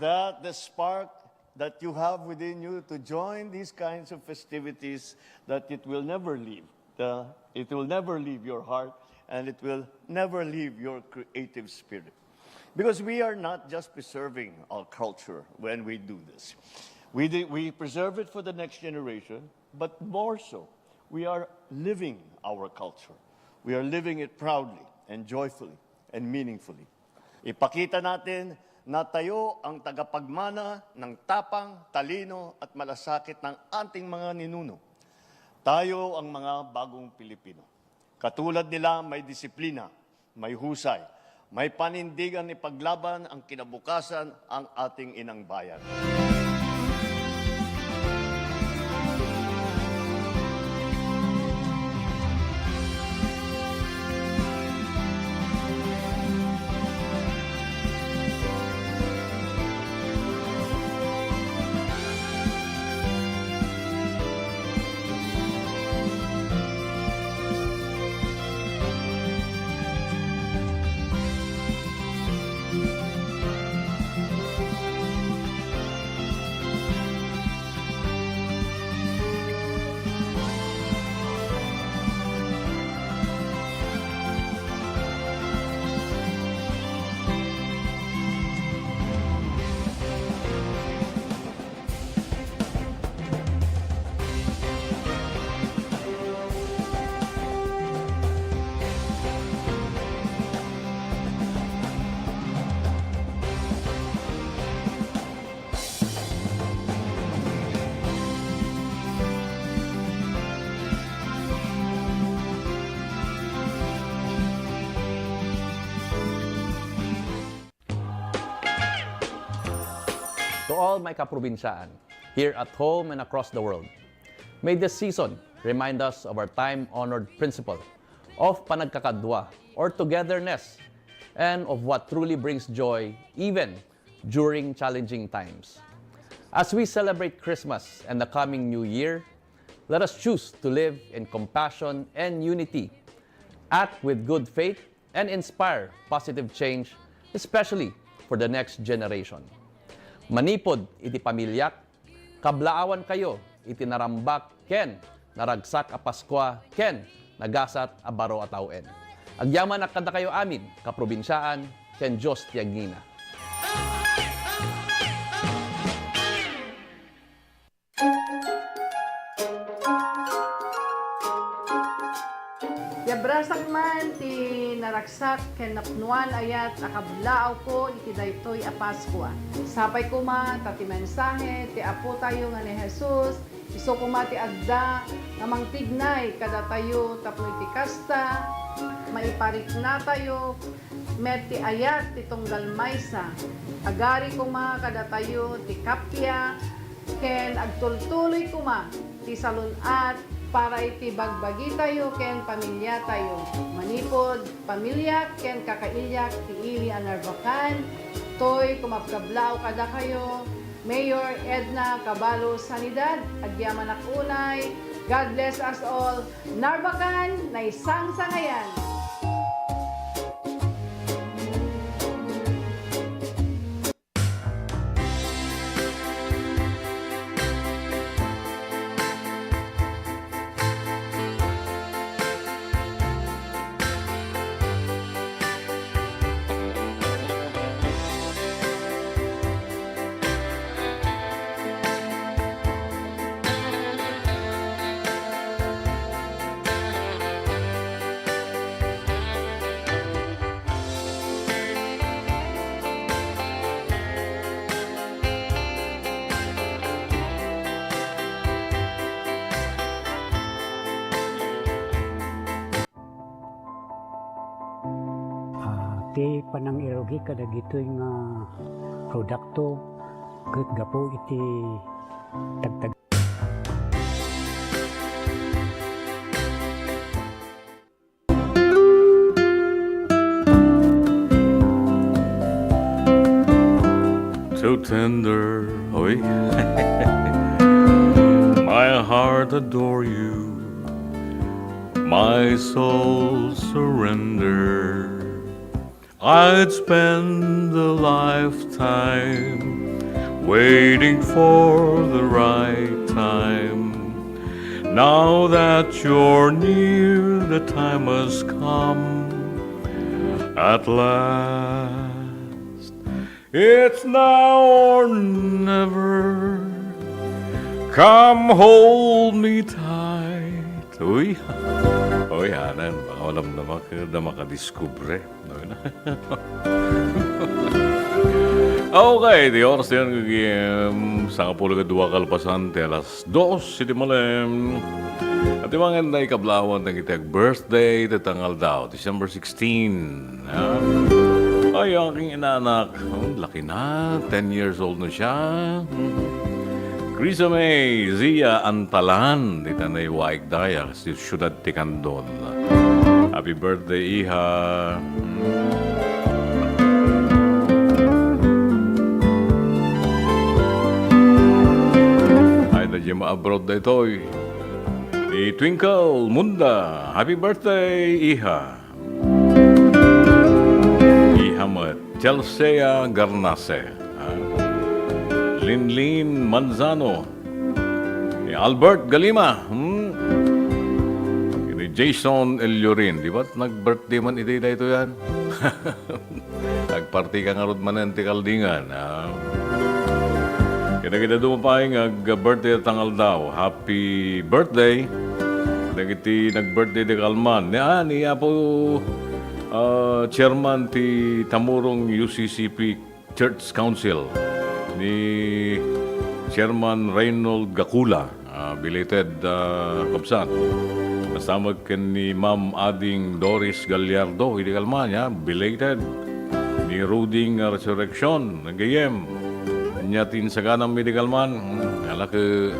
that the spark that you have within you to join these kinds of festivities, that it will never leave. The, it will never leave your heart, and it will never leave your creative spirit. Because we are not just preserving our culture when we do this. We do, we preserve it for the next generation, but more so, we are living our culture. We are living it proudly and joyfully and meaningfully. Ipakita natin na tayo ang tagapagmana ng tapang, talino at malasakit ng ating mga ninuno. Tayo ang mga bagong Pilipino. Katulad nila, may disiplina, may husay, may panindigan ipaglaban ang kinabukasan ang ating inang bayan. To all my kaprobinsyaan, here at home and across the world, may this season remind us of our time-honored principle of panagkakadua or togetherness and of what truly brings joy even during challenging times. As we celebrate Christmas and the coming New Year, let us choose to live in compassion and unity, act with good faith, and inspire positive change, especially for the next generation. Manipud iti pamiliak, kablaawankayo iti narambak ken naragsak a Paskua ken nagasat a baro a tawen. Agyamanak kadakayo amin, kaprobinsyaan, ken Dios ti agngina. Ti abrasak man ti naragsak ken napnoan a ayat a kablaawko iti daytoy a Paskua. Sapay koma ta ti mensahe ti Apotayo nga ni Jesus, isu koma ti adda nga mangtignay kadatayo tapno iti kasta, maipariknatayo met ti ayat ti tunggal maysa. Agari koma kadatayo ti kappia, ken agtultuloy koma ti salun-at para iti bagbagitayo ken pamiliatayo. Manipud pamiliak ken kakailiak ti ili a Narvacan, toy kumabkablaaw kadakayo, Mayor Edna Caballo Sanidad. Agyamanak unay. God bless us all. Narvacan, naisangsangayan! Ah, ti panangirugi kadagitoy nga produkto ket gapu iti tagtag- So tender, oy. My heart adore you. My soul surrender. I'd spend a lifetime waiting for the right time. Now that you're near, the time has come at last. It's now or never. Come hold me tight. Uy. Uy, anan, baka walang namak-, na makadiskubre. Okay, di oras yan, kagim, sangapulo ket dua kalpasan ti alas dos iti malem. At imangan na ikablaawan dagiti ag-birthday ti tangaldaw, December sixteen. Ah. Ay, aking inaanak. Oh, laki na. Ten years old na siya. Krisa May Zia Antalan, dita na iwaig daya, si Siudad ti Candon. Happy birthday, iha. Ay, na Jim abroad daytoy. Ni Twinkle Munda, happy birthday, iha. Iha met, Chelsea Garnase, ha? Linlin Manzano, ni Albert Galima, hmm? Ni Jason Eliorin, di ba? Nag-birthday man iti daytoy yan. Nagparti ka ngarud manen ti kaldingan, ha? Kadagiti adu pay nga ag-birthday a tangaldaw, happy birthday. Dagiti nag-birthday ti kalman. Ni, ah, ni Apo, ah, Chairman ti Tamurong U C C P Church Council, ni Chairman Reynold Gacula. Ah, belated, ah, kabsat. Kasta met ken ni Ma'am Ading Doris Gallardo, idi kalman, ya, belated. Ni Ruding, ah, Resurreccion, nagayem. Nia ti insaganam medical man, hmm, ala ket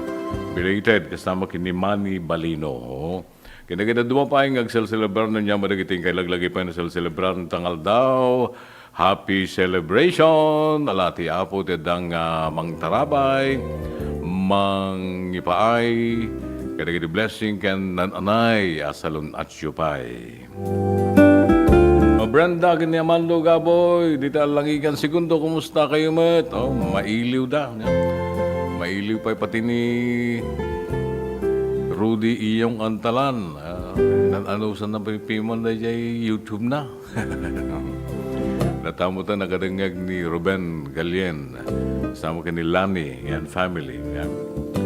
belated, kasta met ken ni Manny Balino. Oo. Ken dagiti dadduma pay nga agselselebrar, ania met dagiti inkay laglagipay nga selselebrar ita nga aldaw. Happy celebration! Ala ti Apo ti adda nga mangtarabay, mangipaay, kadagiti blessing ken naan-anay a salun-atyo pay. O, Brenda ken ni Amando Gaboy, dita Langigan Segundo, kumusta kayo met? Oh, mailiw da, no? Mailiw pay pati ni Rudy Iyong Antalan. Ah, nan-, ano, saan na pipiman na dyan YouTube na? Natamutan nakadengngeg ni Ruben Galien. Sama ken ni Lani and family, yeah.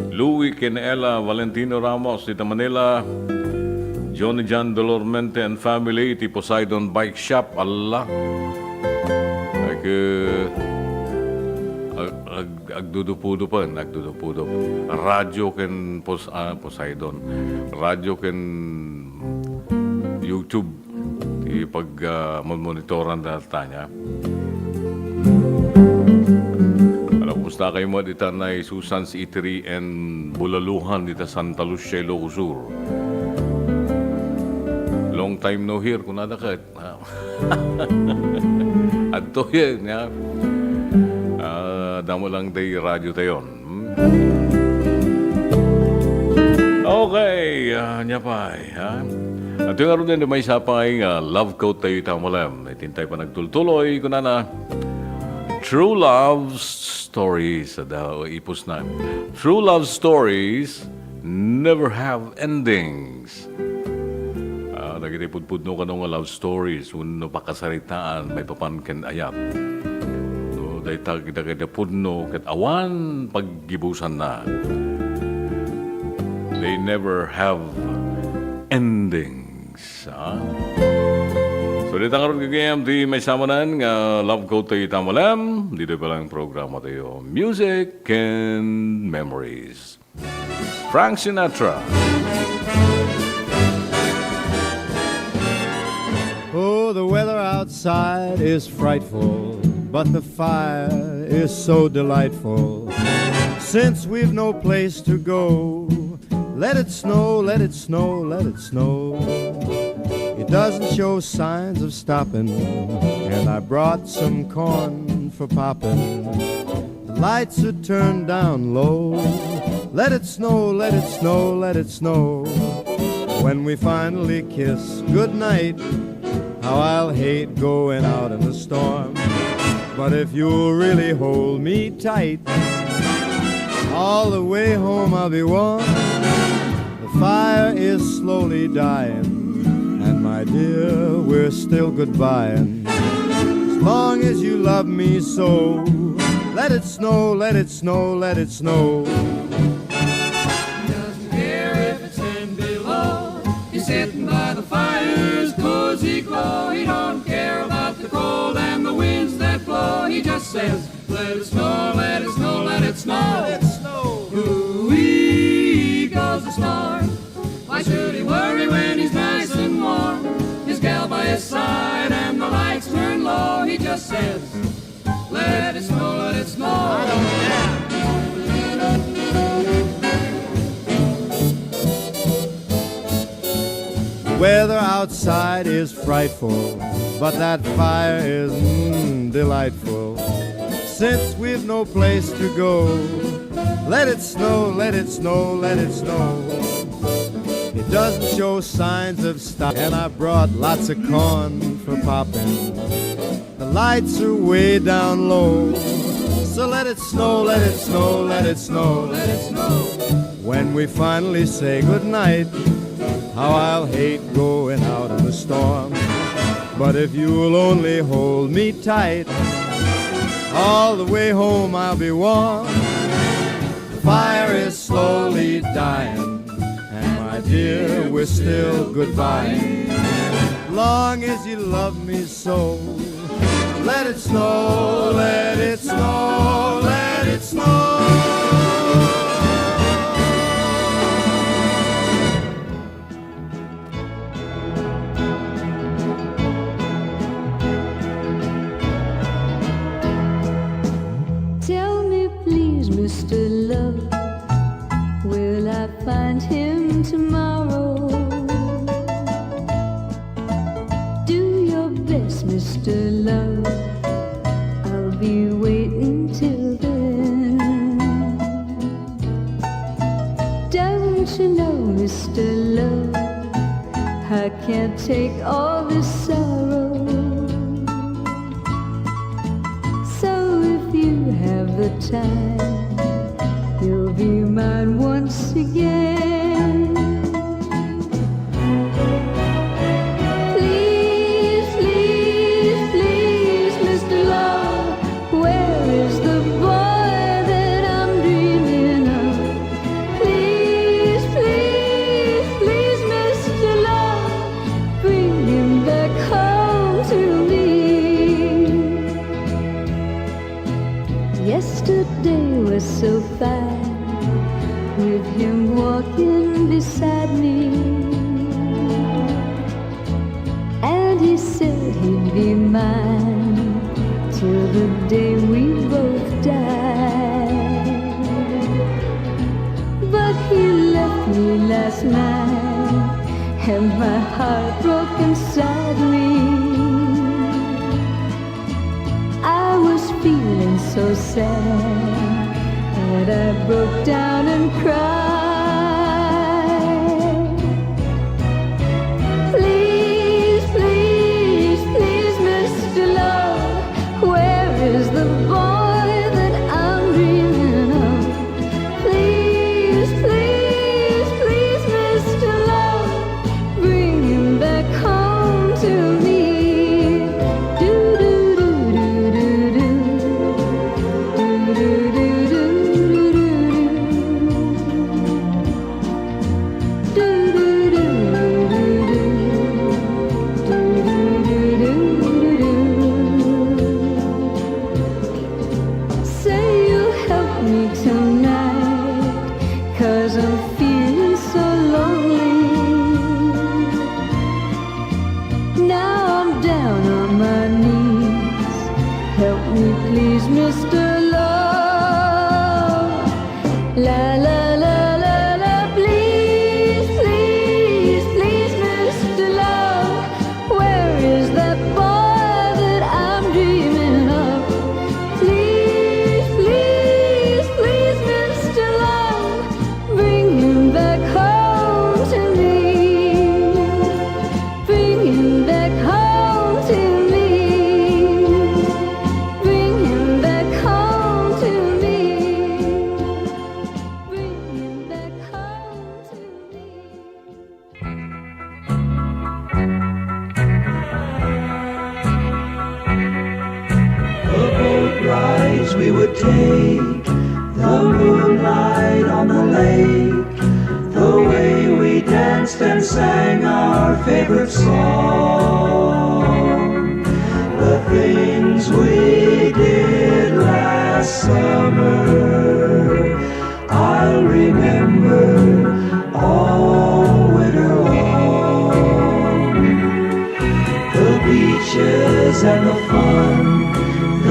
Louie ken Ella, Valentino Ramos, dita Manila. Johnny John Dolormente and family, ti Poseidon Bike Shop, ala. Ag-, ag-, ag-, agdudupudupen, agdudupudup. Radio ken Pos-, ah, Poseidon. Radio ken YouTube. Ti pag, ah, monitoran da tanya. Ala, kumusta kayo met dita Nay Susan's Eatery and Bulaluhan dita Santa Lucia, Ilocos Sur? Long time no hear, kunada ket, ah. Adtoyen, ya. Ah, damo lang day radio tayon. Hmm? Okay, ah, nia pay, ha? Adtoy ngaruden ti maysa pay nga love quote tayo ita malem. Iti intay panagtultuloy, kunana, "True love stories," ada, o ipusna. "True love stories never have endings." Ah, dagiti pudpudno kano nga love stories wenno pakasaritaan maipapan ken ayat. No, dayta dagiti pudno ket awan paggibusanna. They never have endings, ah. So, dita ngarud gagayam ti maysa manen nga love quote tayo ita malem. Dita pay lang programa tayo, Music and Memories. Frank Sinatra. Oh, the weather outside is frightful, but the fire is so delightful. Since we've no place to go, let it snow, let it snow, let it snow. It doesn't show signs of stopping, and I brought some corn for popping. The lights are turned down low. Let it snow, let it snow, let it snow. When we finally kiss goodnight, how I'll hate going out in the storm. But if you'll really hold me tight, all the way home I'll be warm. The fire is slowly dying, and my dear, we're still goodbying. As long as you love me so, let it snow, let it snow, let it snow. He doesn't care if it's ten below. He's sitting by the fire's cozy glow. He don't care about the cold and the winds that blow. He just says, "Let it snow, let it snow, let it snow." Ooh-wee goes the star. Why should he worry when he's nice and warm? His gal by his side and the lights turn low. He just says, "Let it snow, let it snow." I don't care. Weather outside is frightful, but that fire is, mm, delightful. Since we've no place to go, let it snow, let it snow, let it snow. It doesn't show signs of stop, and I brought lots of corn for popping. The lights are way down low. So let it snow, let it snow, let it snow, let it snow. When we finally say goodnight, how I'll hate going out in the storm. But if you'll only hold me tight, all the way home I'll be warm. The fire is slowly dying, and my dear, we're still goodbye. Long as you love me so, let it snow, let it snow, let it snow. Tell me, Mister Love, will I find him tomorrow? Do your best, Mister Love, I'll be waiting till then. Don't you know, Mister Love, I can't take all this sorrow. So if you have the time, you'll be mine once again. Please, please, please, Mister Love, where is the boy that I'm dreaming of? Please, please, please, Mister Love, bring him back home to me. Yesterday was so fine with him walking beside me. And he said he'd be mine till the day we both died. But he left me last night, and my heart broke inside me. I was feeling so sad that I broke down and cried. Please, please, please, Mister Love, where is the boy that I'm dreaming of? Please, please, please, Mister Love, bring him back home to me. Do, do, do, do, do, do. Do, do, do, do, do, do, do. Do, do, do, do, do, do. Do, do, do, do, do, do. Say you'll help me tonight, 'cause I'm feeling so lonely. Now I'm down on my knees. Help me, please, Mister Love. La, la, la, la, la, please, please, please, Mister Love. Where is that boy that I'm dreaming of? Please, please, please, Mister Love, bring him back home to me. Bring him back home to me. Bring him back home to me. Bring him back home to me. The boat rides we would take, the moonlight on the lake, the way we danced and sang our favorite song, the things we did last summer. I'll remember all winter long. The beaches and the fun,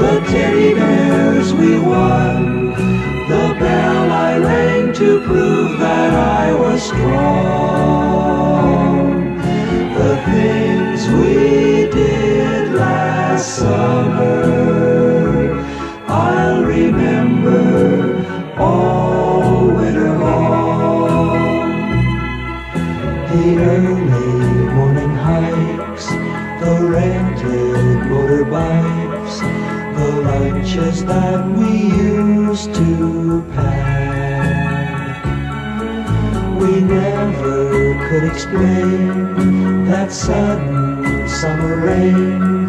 the teddy bears we won, the bell I rang to prove that I was strong. The things we did last summer, I'll remember all winter long. The early morning hikes, the rented motorbikes, the lunches that we used to pack. We never could explain that sudden summer rain,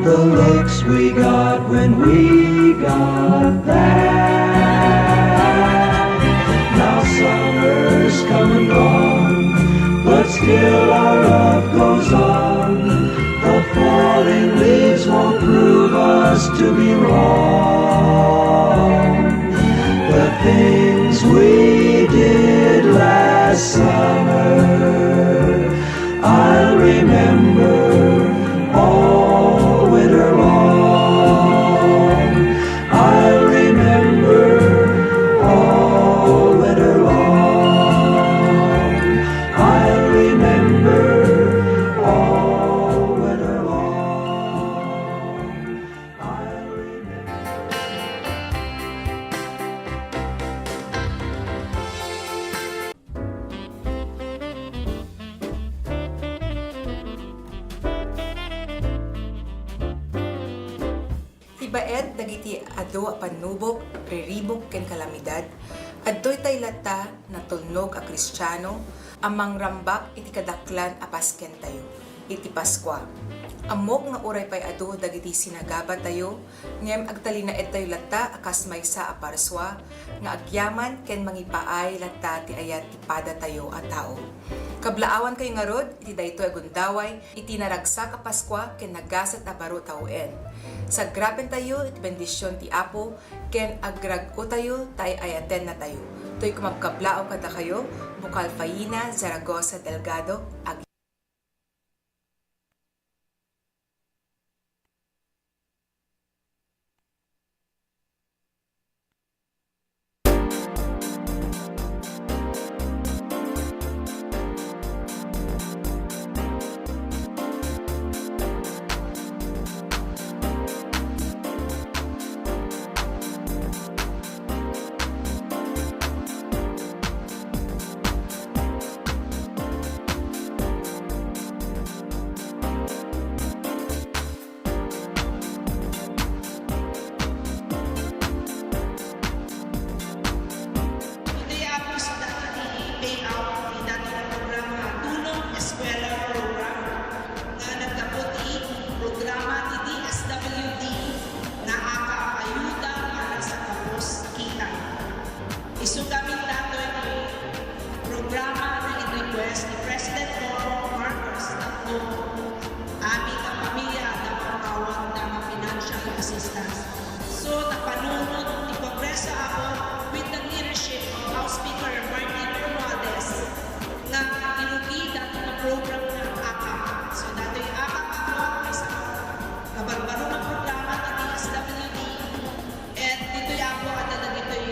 the looks we got when we got back. Now summer's come and gone, but still our love goes on. The falling leaves won't prove us to be wrong. The things we did last summer, I'll remember all winter long. I'll remember Baet dagiti adu a pannubok, riribuk, ken kalamidad, adtoy tay latta natulnog a Kristiano a mangrambak iti kadaklan a paskentayo iti Paskua. Ammok nga uray pay adu dagiti sinagabatayo, ngem agtalinaedtayo latta a kas maysa a parsua nga agyaman ken mangipaay latta ti ayat ti padatayo a tao. Kablaawankayo ngarud iti daytoy a gundaway iti naragsak a Paskua ken nagasat a baro tawen. Sagrapentayo iti bendision ti Apo ken agrag-otayo ta ay-ayatennatayo. Toy kumabkablaaw kadakayo, Bukal Faina Zaragoza Delgado, ag- Iti apos dati ti payout ti dati nga programa, Tulong Eskwela Program, nga naggapu ti programa ti D S W D nga AKAP, Ayuda para sa Kapos Kita. Isu gamin datoy ti programa nga in-request ni President Bongbong Marcos tapno amin a pamilya adda maawat nga financial assistance. So, napanunot ti Kongreso, Apo, with the leadership of House Speaker Martin Romualdez, nga irugi dati nga program nga AKAP. So, datoy AKAP, Apo, maysa nga barbaro nga programa ti D S W D. And ditoy, Apo, adda dagitoy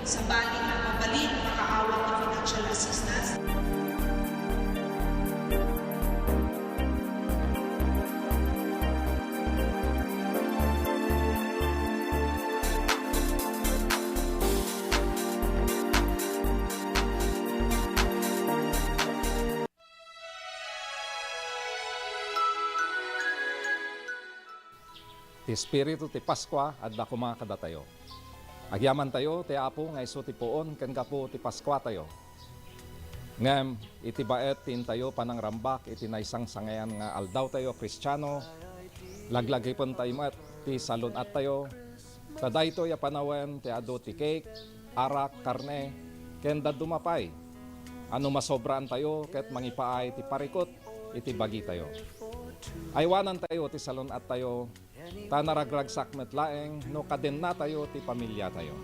sabali nga mabalin makaawat ti financial assistance. Ti espiritu ti Paskua adda koma kadatayo. Agyamantayo ti Apo nga isu ti puon ken gapu ti Paskuatayo. Ngem iti baet ti intayo panangrambak iti naisangsangayan nga aldawtayo a Kristiano, laglagipentayo met ti salun-attayo, ta daytoy a panawen ti adu ti cake, arak, karne, ken dadduma pay a no masobraantayo ket mangipaay ti parikut iti bagitayo. Aywanantayo ti salun-attayo, ta naragragsak met laeng no kadennatayo ti pamiliatayo.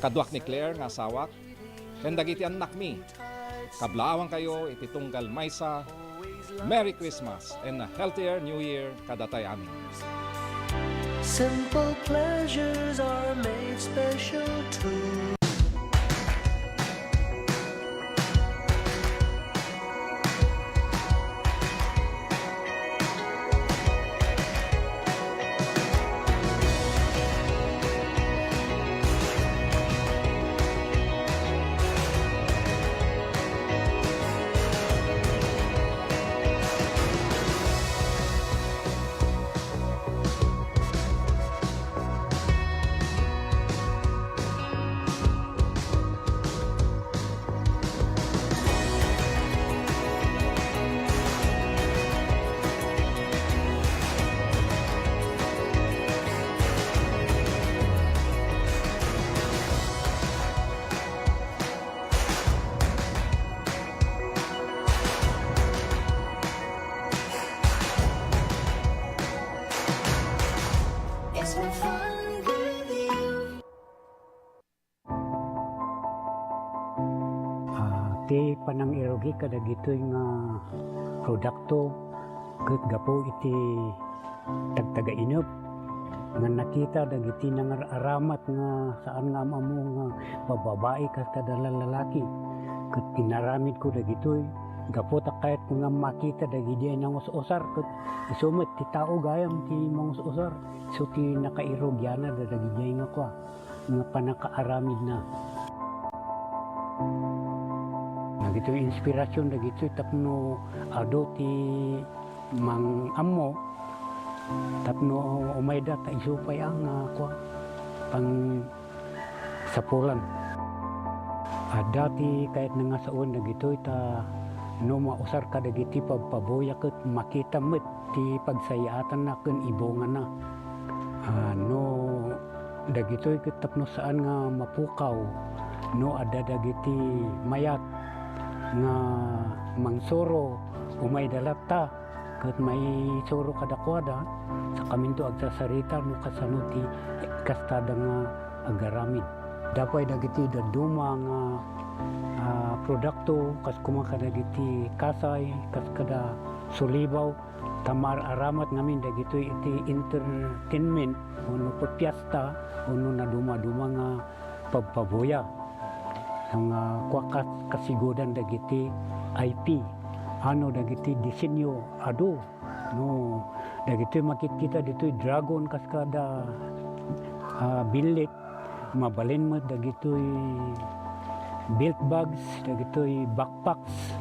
Kaduak ni Claire nga asawak, ken dagiti annakmi, kablaawankayo iti tunggal maysa. Merry Christmas and a healthier New Year kadatayo amin. Simple pleasures are made special too. Ah, ti panangirugi kadagitoy nga produkto ket gapu iti tagtagainep nga nakita dagiti nangar-aramat nga saan nga am-ammo nga bababai kas kada lalaki. Ket inaramidko dagitoy gapu ta kayatko nga makita dagidiay nangus-usar ket isu met ti tao gayam ti mangus-usar. Isu ti nakairugianna dagijay nga kua, nga pannakaaramidna. Dagitoy inspirasyon dagitoy tapno adu ti mang-ammo tapno umayda ta isu pay a nga kua, pangsapulan. Adda ti kayatna nga sawen dagitoy ta no mausar kadagiti pabpabuya ket makita met ti pagsayaatanna ken ibungana. Ah, no dagitoy ket tapno saan nga mapukaw, no adda dagiti mayat nga mangsuro, umayda latta ket maisuro kadakuada, sakaminto agsasarita no kasano ti kastada nga agaramid. Adda pay dagiti dadduma nga, ah, produkto, kas koma kadagiti kasay, kas kada sulibaw, ta maar-aramat ngamin dagitoy iti entertainment, wenno piesta, wenno nadumaduma nga pabpabuya. Nga kua kas-, kasigudan dagiti I P, ano dagiti disenyo, adu, no, dagitoy makitkita ditoy dragon kas kada, ah, billit, mabalin met dagitoy belt bags, dagitoy backpacks,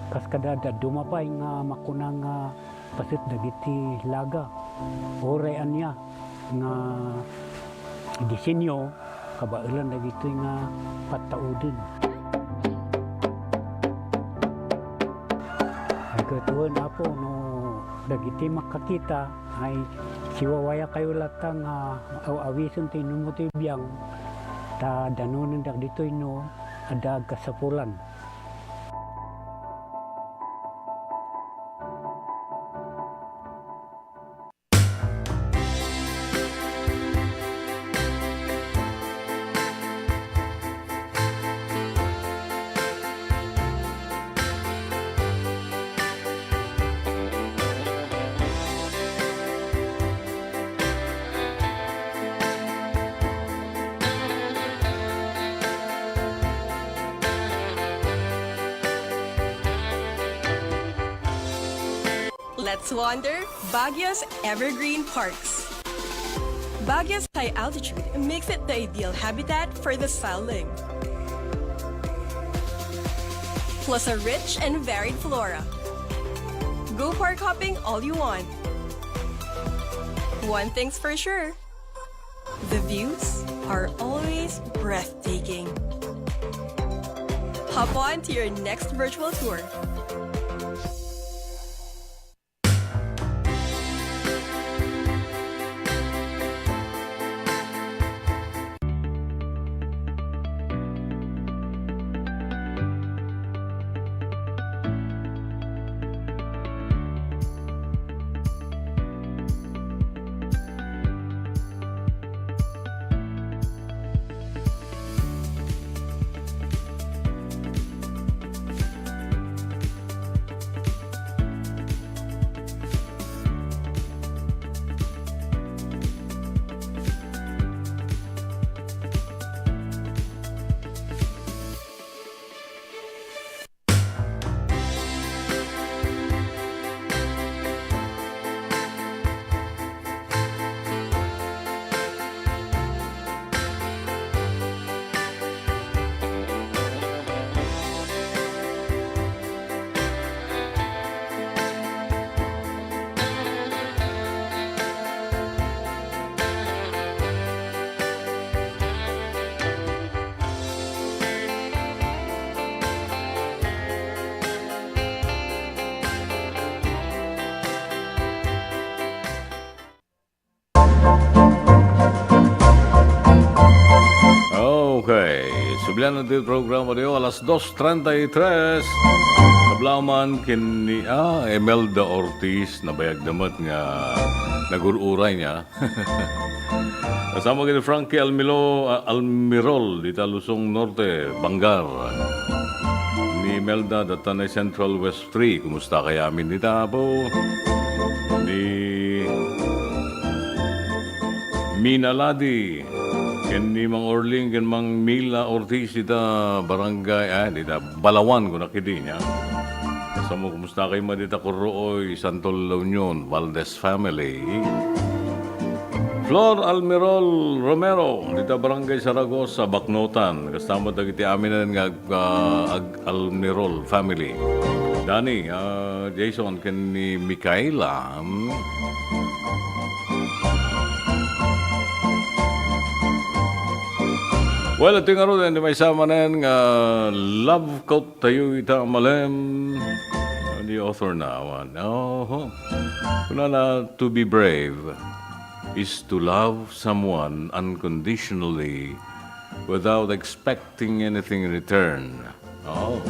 kas kada dadduma pay nga makuna nga paset dagiti laga. Uray ania nga disenyo, kabaelan dagitoy nga pattauden. Ay, ket wen, Apo, no dagiti makakita, ay siwawayakayo latta nga aw-awisen ti inummo ti biang, ta danonen dagitoy no adda agkasapulan. Let's wander Baguio's evergreen parks. Baguio's high altitude makes it the ideal habitat for the silent, plus a rich and varied flora. Go park hopping all you want. One thing's for sure, the views are always breathtaking. Hop on to your next virtual tour. Okay. Sublian ti programa tayo, alas dos treinta y tres. Kablaman ken ni, ah, Imelda Ortiz, nabayag da met nga nagur-uray niya. Kasama ken ni Frankie Almilo-, ah, Almirol, dita Luzon Norte, Bangar. Ni Imelda, data na Central West Three, kumusta kaya amin dita, Apo? Ni Mina Ladi, ken ni Mang Orling, ken Mang Mila Ortiz, dita barangay, ah, dita Balawan, kuna kidi niya. Kasamo, kumusta kayo, dita Kurooy, Santol, La Union, Valdez family. Flor Almirol Romero, dita Barangay Zaragoza, Baknotan. Kasama dagiti aminen nga ag-, ah, ag-, Almirol family. Danny, ah, Jason, ken ni Micaela, hmm? Well, ito nga ron, di maysa manen nga love quote tayo ita, malem. The author na, awan. Oho. Kunana, "To be brave is to love someone unconditionally without expecting anything in return." Oh,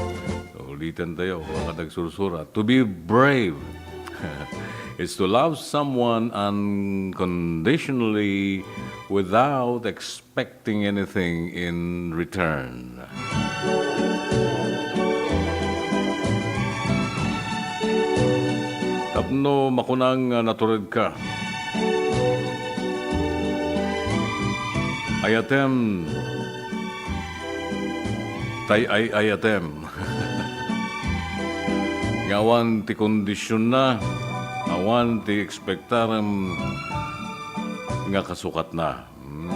ulitan tayo, mga nagsursura. To be brave is to love someone unconditionally without expecting anything in return. Tapno makunang, ah, natured ka. Ayatem, tay ay ayatem. Nga awan ti kondisionna, awan ti ekspektarem nga kasukatna. Hmm.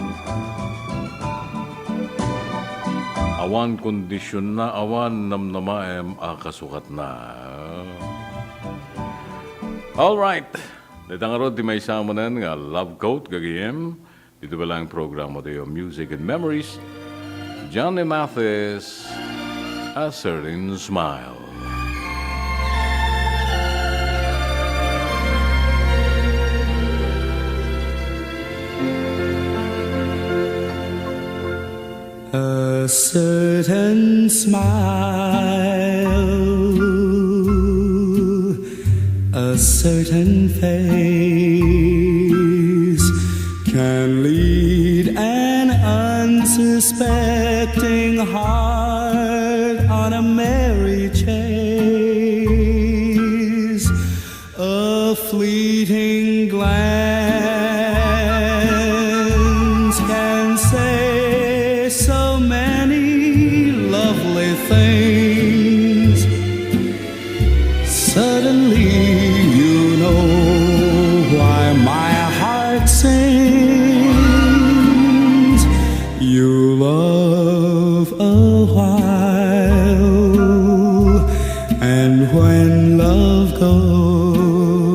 Awan kondisionna, awan namnamaem a kasukatna. All right. Dayta ngarud ti maysa manen nga love quote, gagayem. Ditoy pay laeng programa tayo, Music and Memories. Johnny Mathis, A Certain Smile. A certain smile, a certain face can lead an unsuspecting heart on a merry chase. A fleeting glance can say so many lovely things. Suddenly, you know why my heart sings. You love a while, and when love goes,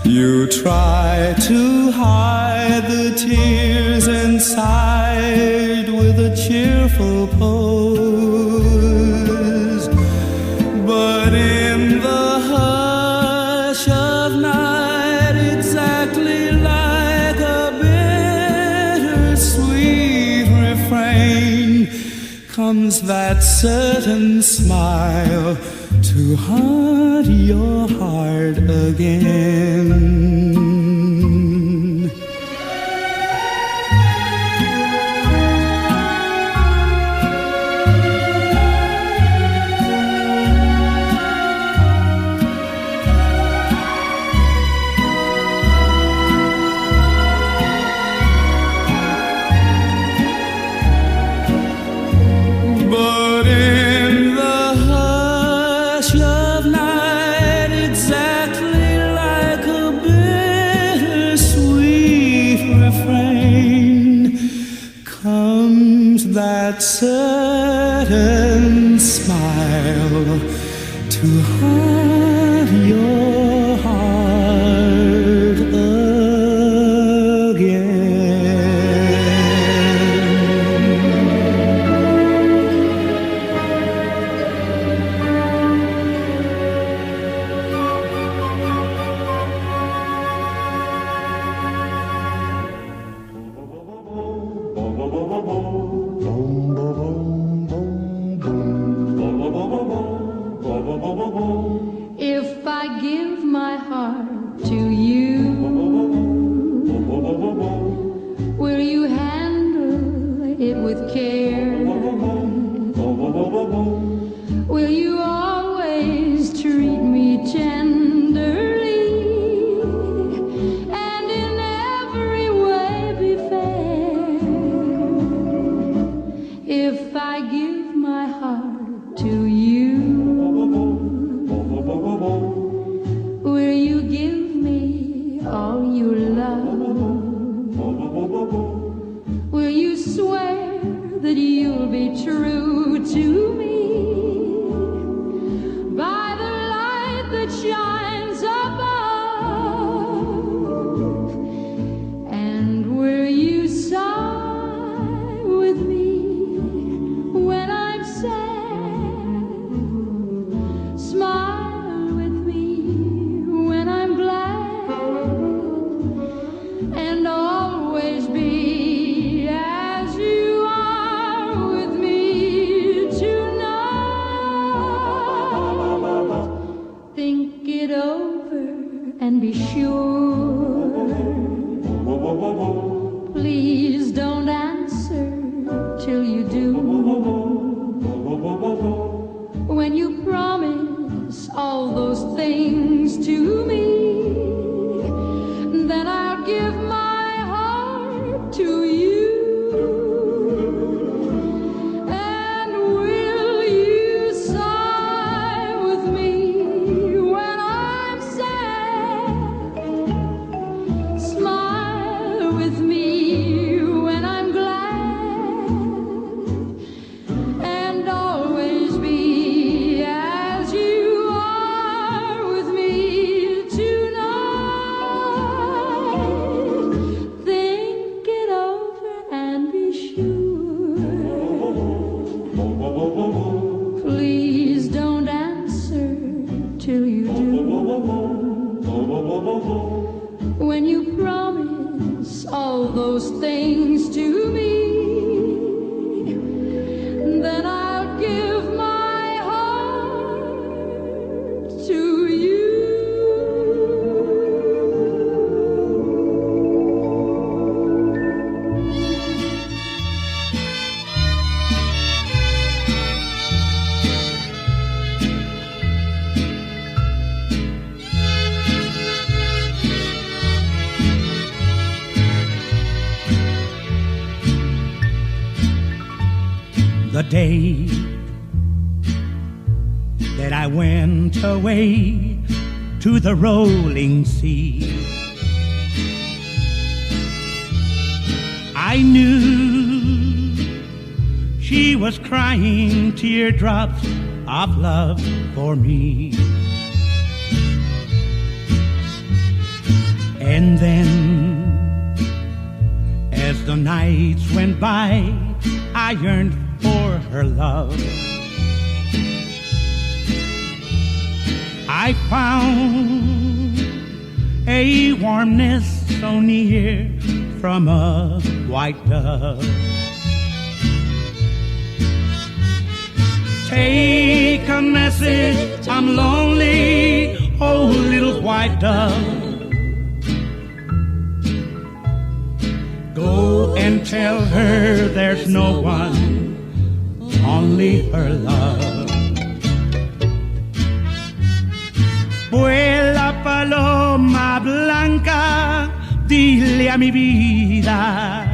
you try to hide the tears inside with a cheerful pose. But in the hush of night, exactly like a bittersweet refrain, comes that certain smile to haunt your heart again. But in the hush of night, exactly like a bittersweet refrain, comes that certain smile to haunt your heart again. And always be as you are with me tonight. Think it over and be sure. Please don't answer till you do. When you promise all those things to me, then I'll give my heart to you. And will you sigh with me when I'm sad? Smile with me when I'm glad. And always be as you are with me tonight. Think it over and be sure. Please don't answer till you do. When you promise all those things to me, then I'll give my heart to you. The day that I went away to the rolling sea, I knew she was crying teardrops of love for me. And then, as the nights went by, I yearned for her love. I found a warmness so near from a white dove. Take a message, I'm lonely, oh little white dove. Go and tell her there's no one, only her love. Vuela paloma blanca, dile a mi vida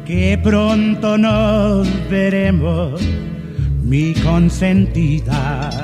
que pronto nos veremos, mi consentida.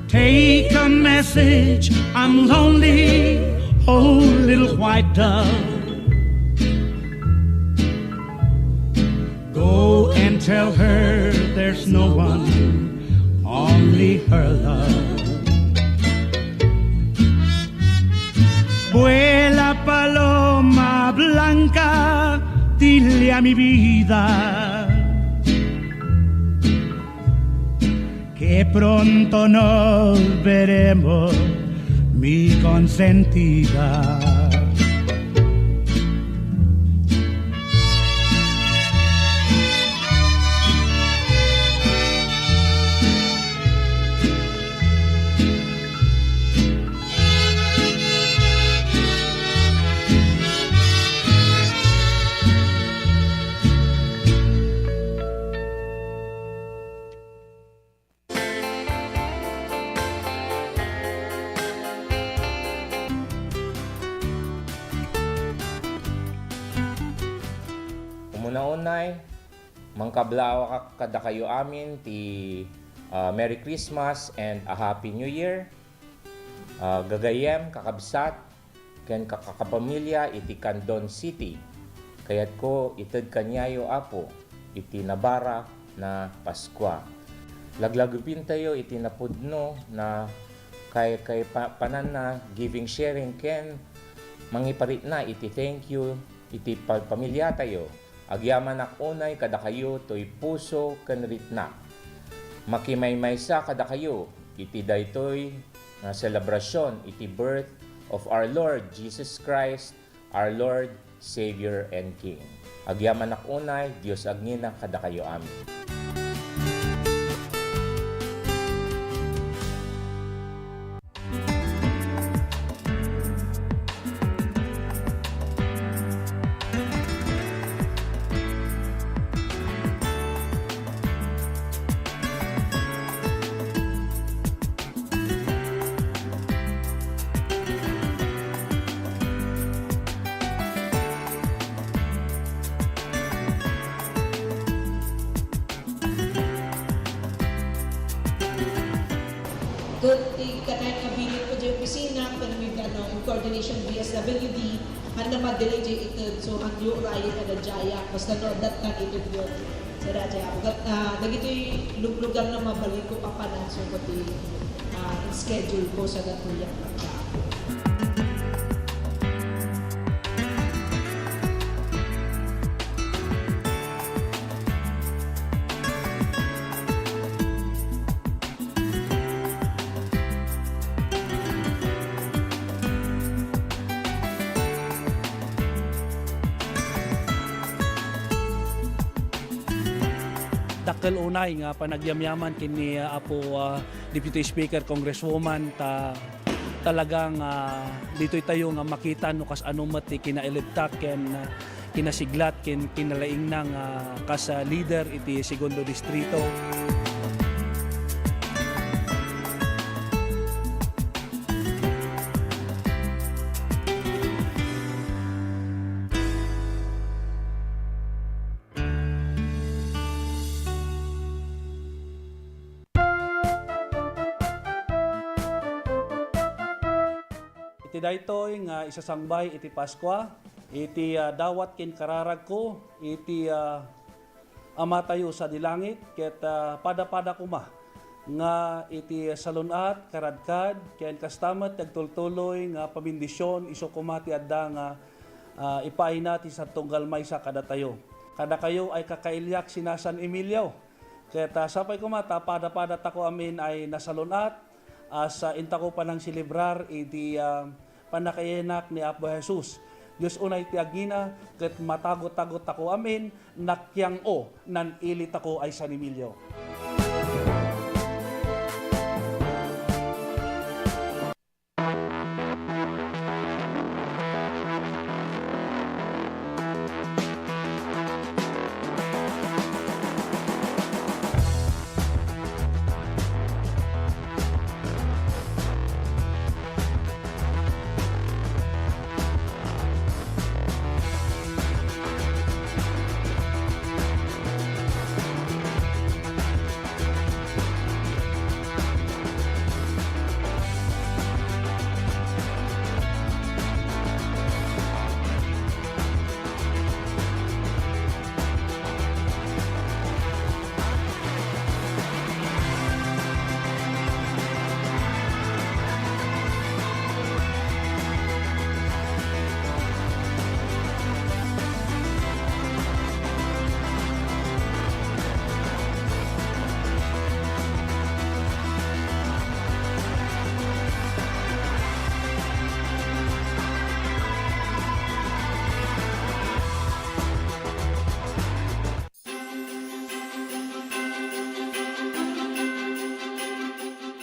Take a message, I'm lonely, oh little white dove. Go and tell her there's no one, only her love. Vuela paloma blanca, dile a mi vida que pronto nos veremos, mi consentida. Umuna unay, mangkablaawak kadakayo amin ti, ah, Merry Christmas and a Happy New Year. Ah, gagayyem, kakabsat, ken kakapamilya iti Candon City. Kayatko ited kaniayo, Apo, iti nabarak na Paskua. Laglagipentayo iti napudno na kay, kay pa-, pananna, giving, sharing ken mangiparitna iti thank you iti pa-, pamiliatayo. Agyamanak unay kadakayo toy puso ken ritnak. Makimaymaysa kadakayo iti daytoy nga selebrasion iti birth of our Lord Jesus Christ, our Lord, Savior, and King. Agyamanak unay, Dios agnina kadakayo amin. Ket ti katayan nga bilin ko diay opisina, ken with, ano, in coordination with D S W D, haan na maddelay diay ited, so, hanyo rayen nga daydiay. Basta no, adda tan itedyo. Sara diay, apo. Ket, ah, dagitoy luglugar na mabalinko papanan, so, ket ti, ah, in schedule ko sa datoy a pagkaam. Dakkel unay nga panagyamyaman ken ni, ah, Apo, ah, Deputy Speaker, Congresswoman, ta talagang, ah, ditoy tayo nga makita no kasano met ti kinailibtak ken, ah, kinasiglat ken kinalaingna nga kas, ah, leader iti Segundo Distrito. Iti daytoy nga isasangbay iti Paskua, iti, ah, dawat ken kararagko iti, ah, Amatayo sadi langit, ket, ah, pada-pada koma nga iti salun-at, karadkad, ken kasta met ti agtultuloy nga pabendision isu koma ti adda nga, ah, ipaayna ti sad tunggal maysa kadatayo. Kadakayo ay kakailiak sina San Emilio. Ket, ah, sapay koma ta pada-padatako amin ay nasalun-at, as, ah, intako panangselebrar iti, ah, pannakaiyanak ni Apo Jesus. Dios unay ti agina, ket matagot-tagotako amin, nakiang-o, nan-ilitako ay San Emilio.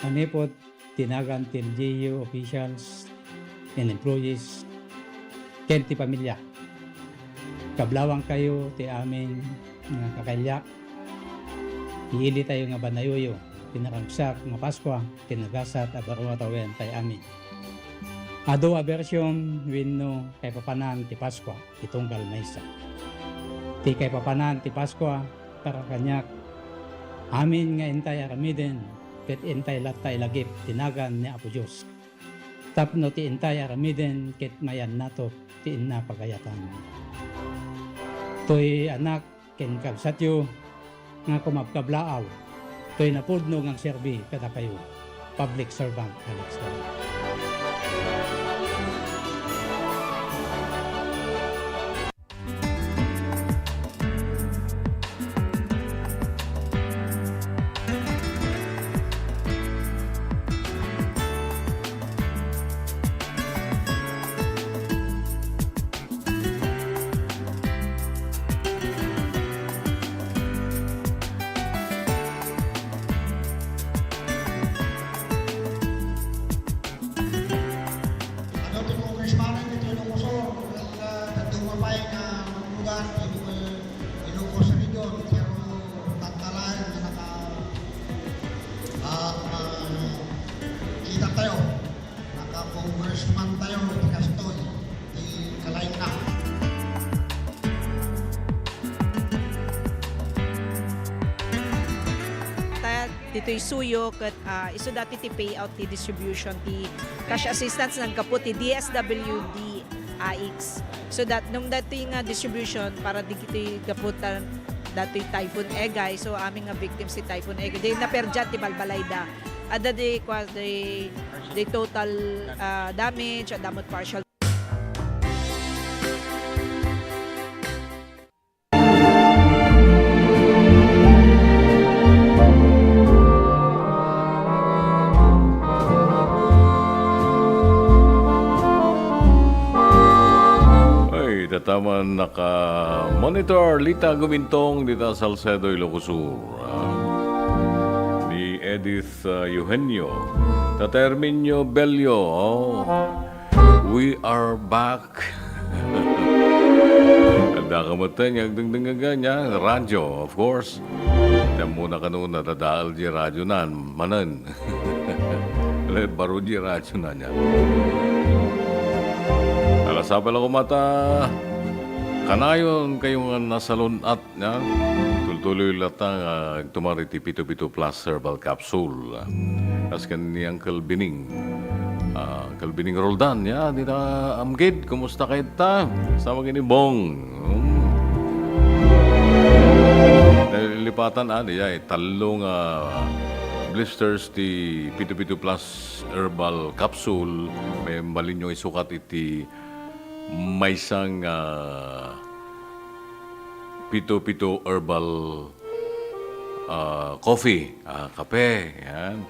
Manipud ti nagan ti L G U officials and employees ken ti pamilya. Kablawangkayo ti amin nga kakailiak. Iilitayo nga banayoyo ti naragsak nga Paskua ken nagasat a baro a tawen tay amin. Adu a bersion wenno kaipapanan ti Paskua ti tunggal maysa. Ti kaipapanan ti Paskua para kaniak, amin nga intay aramiden ket intay latta ilagip ti nagan ni Apo Dios. Tapno ti intay aramiden ket mayannato ti inna pagayatan. Toy anak ken kabsatyo nga kumabkablaaw toy napudno nga agserbi kadakayo. Public servant Alex Galan. Adu ti congressman ditoy Ilocos Sur, ket, ah, dadduma pay nga mangulugan ti Ilocos Region, pero tattalaen nga naka-, ah, ah, kita tayo. Naka-congressman tayo, ti kastoy, ti kalaingna. Ta-, ditoy suyo ket, ah, isu dati ti payout ti distribution ti cash assistance naggapu ti D S W D A I C S. So that nung dati nga distribution para digiti gapu ta datoy Typhoon Egay, so amin nga victims ti Typhoon Egay. Di naperdian ti balbalayda. Adda di, kwa, di, di total, ah, damage, adda met partial. Ay, tataman naka-monitor Lita Gumintong dita Salcedo, Ilocos Sur. Ah, ni Edith, ah, Eugenio. Tata Herminio Bello, oh. We are back. Adda ka met nga agdengdeng nga radyo, of course. Ti ammona kanuna, tadael di radyo nan, manen. Baro di radyo nan yan. Alas sapay la kumata, kanayon kayo nga nasalun-at Nya, tultuloy latta nga agtumar iti Pito Pito Plus Herbal Capsule. Kas ken ni Uncle Bining. Ah, Uncle Bining Roldan, ya, dita amgid, kumusta kayta? Sama ken ni Bong. Hmm. Nalipatan, ah, diay, tallo nga blisters ti Pito Pito Plus Herbal Capsule. Mabalinyo isukat iti maysa nga Pito Pito Herbal, ah, Coffee, ah, kape, yan.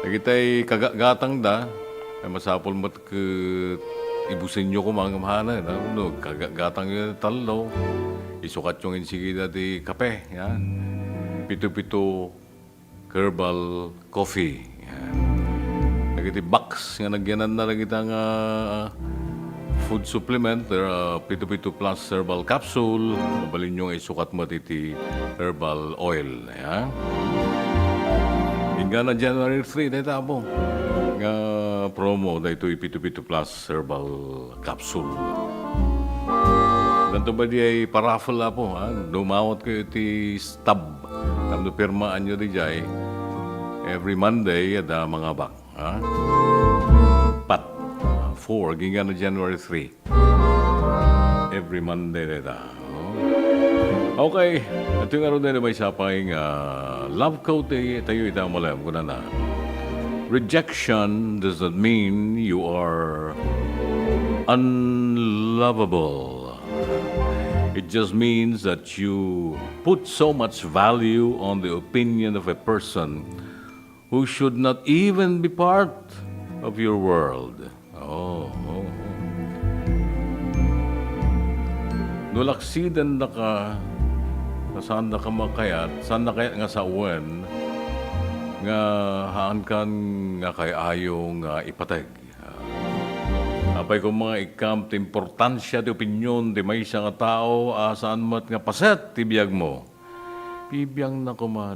Dagitay kagatgatangda, ay masapul met ket ibusenyo koma nga manen, no? No, kagatgatangyo tallo, isukatyo nga insigida ti kape, yan. Pito Pito Herbal Coffee. Yan. Dagiti box nga nagyananna dagita nga food supplement, uh, Pito Pito Plus Herbal Capsule, mabalinyo nga isukat met iti herbal oil. Yan. Inggana January three, dayta, Apo, nga promo daytoy Pito Pito Plus Herbal Capsule. Danto ba di ay paraffle, Apo, ha? Dumawat kayo iti stub. Tapno pirmaanyo dijay, every Monday, adda mangabak, ha? Pat, ah, four, agingga na January three. Every Monday dayta, oh. Okay, ito nga ron na may sapay nga love quote, eh, tayo ita malem, kunana, "Rejection does not mean you are unlovable. It just means that you put so much value on the opinion of a person who should not even be part of your world." Oh, oh, oh. No laksidan daka, saan daka makayat, saan daka nga sawen nga haan kan nga kay-ayo nga ipateg. Apay koma nga ikkam ti importansia ti opinyon ti maysa nga tao a saan met nga paset ti biagmo. Bibiangna koma.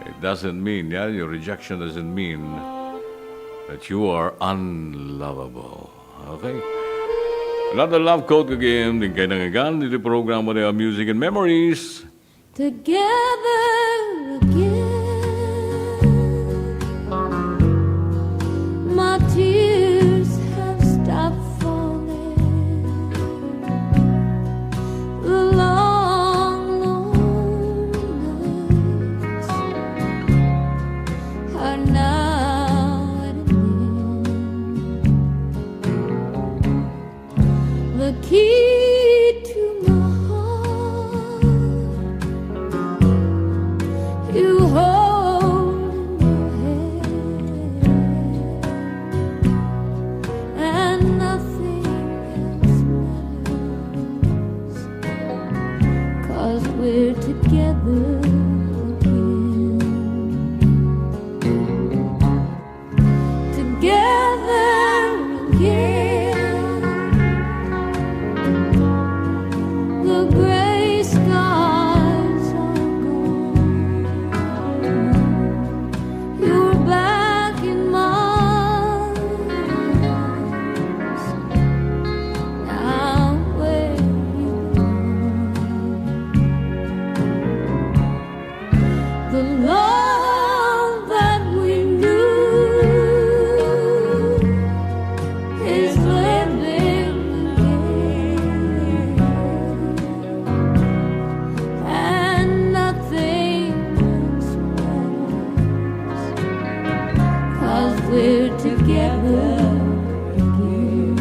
It doesn't mean, yeah, your rejection doesn't mean that you are unlovable. Okay? Another love quote again, din kay nangigan, dito programa na Music and Memories. Together again, my tears have stopped The key to my heart, you hold in your hand, and nothing else matters, 'cause we're together again. Together again. The gray skies are gone. You're back in my arms. Now where you are. The love that we knew is living again, and nothing else matters, 'cause we're together again.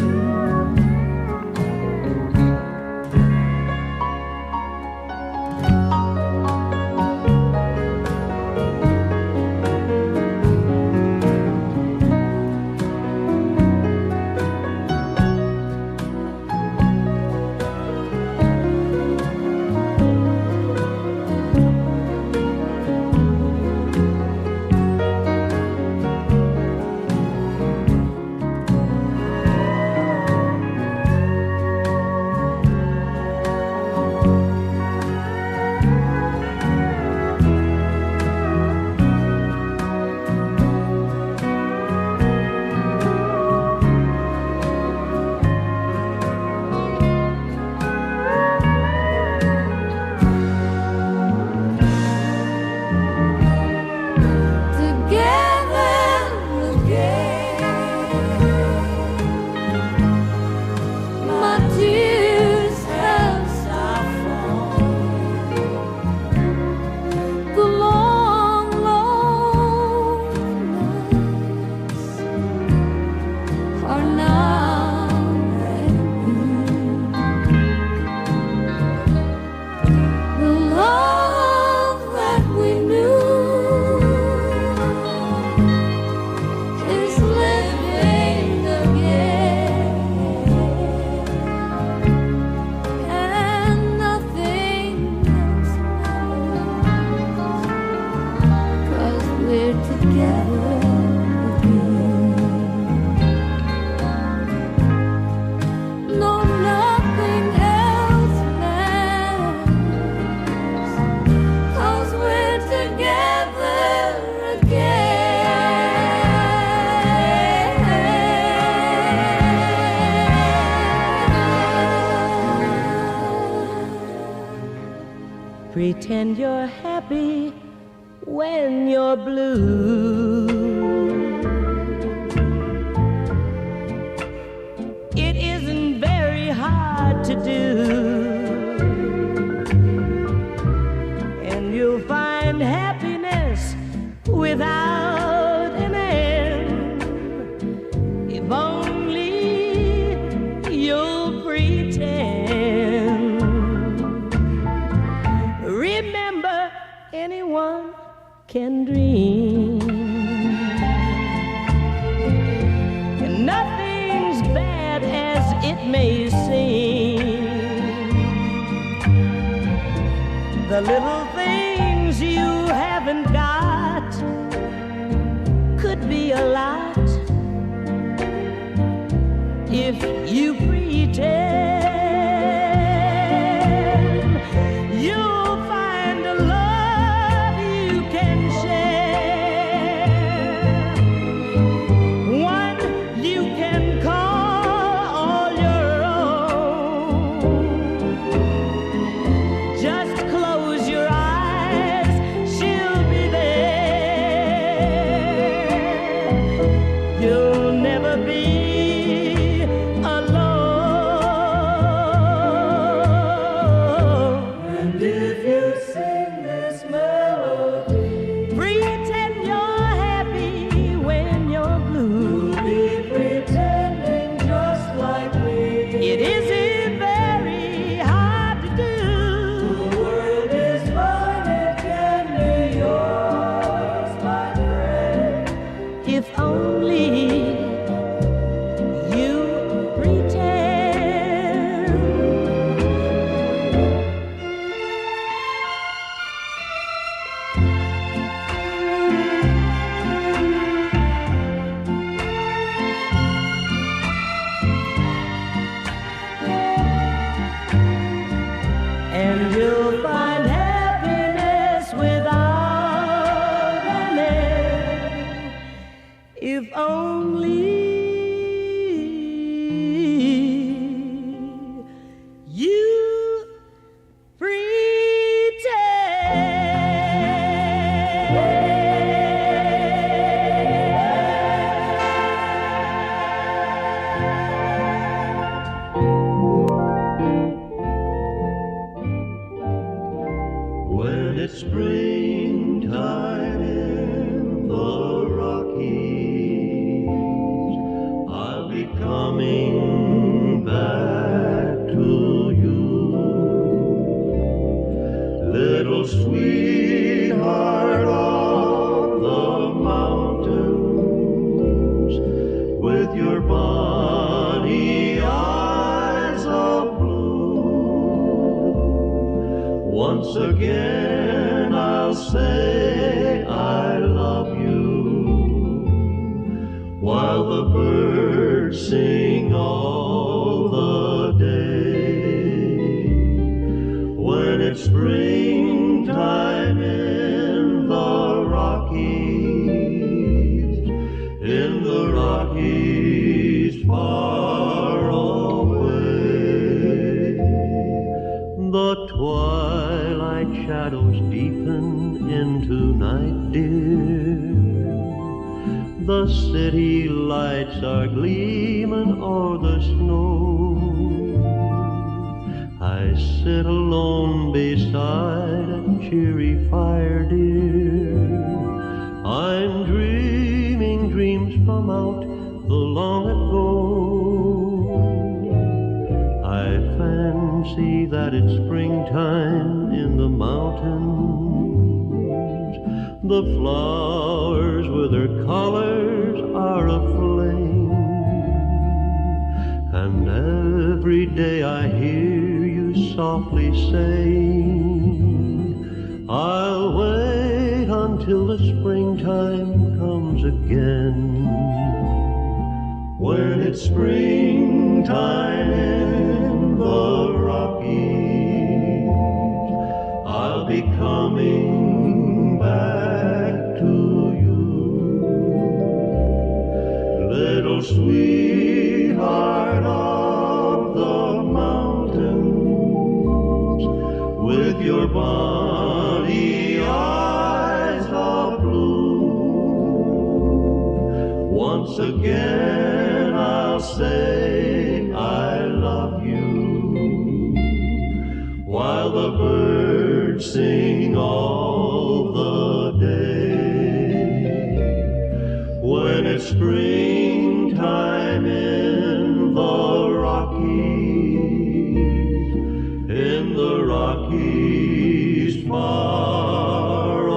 Together again, my tears have stopped falling. The long, long nights are now ending. The love that we knew is living again, and nothing else matters, 'cause we're together again. No, nothing else matters, 'cause we're together again. Pretend you're happy when you're blue. It isn't very hard to do, and you'll find happiness without an end. If only you'll pretend. Remember, anyone can dream. And nothing's bad as it may seem. The little things you haven't got could be a lot if you pretend. You'll find a love you can share, one you can call all your own. Just close your eyes, she'll be there. You'll never be alone. And if you sing this melody, pretend you're happy when you're blue. You'll be pretending just like me. It isn't You'll find happiness without an end. If only you pretend. When it's springtime in the Rockies, I'll be coming back to you, little sweetheart of the mountains, with your bonny eyes of blue. Once again, I'll say I love you while the birds sing all the day. When it's springtime in the Rockies, in the Rockies far away, the twilight shadows deepen into night, dear. The city lights are gleaming o'er the snow. I sit alone beside a cheery fire, dear. I'm dreaming dreams from out the long ago. I fancy that it's springtime in the mountains. The flowers with their colors are aflame. And every day I hear you softly saying, I'll wait until the springtime comes again. When it's springtime in the Rockies, I'll be coming back to you, little sweetheart of the mountains, with your bonny eyes of blue. Once again, I'll say I love you while the birds sing all the day. When it's springtime in the Rockies, in the Rockies far away.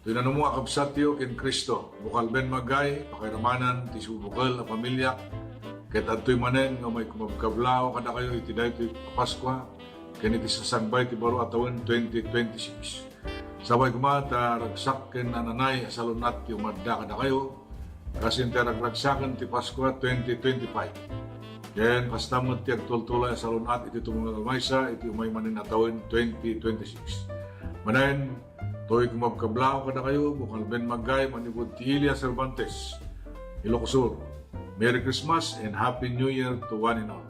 Toy nanumo a kabsatyo ken Cristo, bukal ben maggay, pakairamanan ti sibubukel a pamilya, ket adtoy manen nga umay kumabkablaw kadakayo iti daytoy a Paskua ken iti sasangbay ti baro a tawen twenty twenty-six. Sapay koma ta ragsak ken nananay a salun-at ti umadda kadakayo, kas iti ragragsaken ti Paskua twenty twenty-five. Ken kasta met ti agtultulay a salun-at iti tumungag a maysa iti umay manen a tawen twenty twenty-six. Manen, toy kumabkablaw kadakayo, bukal ben maggay manipud ti Ilia Cervantes, Ilocos Sur. Merry Christmas and Happy New Year to one and all.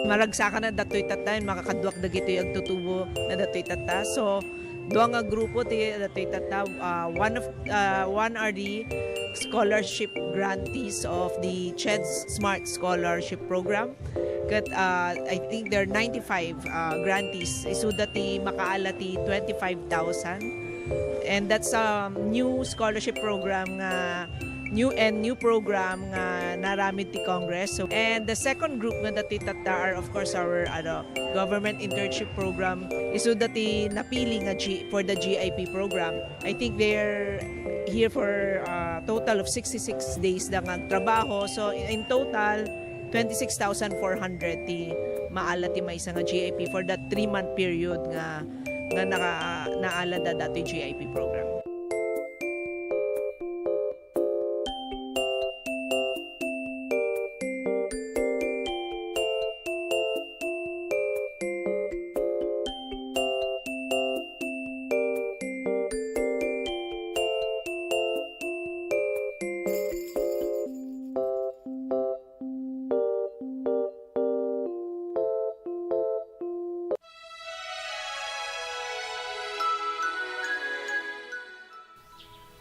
Maragsakan a datoy tatta, makakaduak dagitoy agtutubo na datoy tatta. So, dua nga grupo ti datoy tatta. Ah, one of, ah, one are the scholarship grantees of the CHED Smart Scholarship Program. Ket, ah, I think there are ninety-five, ah, grantees. Isuda ti makaala ti twenty-five thousand. And that's a new scholarship program nga, new and new program nga naaramid ti Congress. So, and the second group nga datoy tatta are, of course, our, ano, government internship program. Isuda ti napili nga G-, for the G I P program. I think they're here for a total of sixty-six days da nga agtrabaho. So, in total, twenty-six thousand four hundred ti maala ti maysa nga G I P for that three-month period nga, nga naka-, naalada datoy G I P program.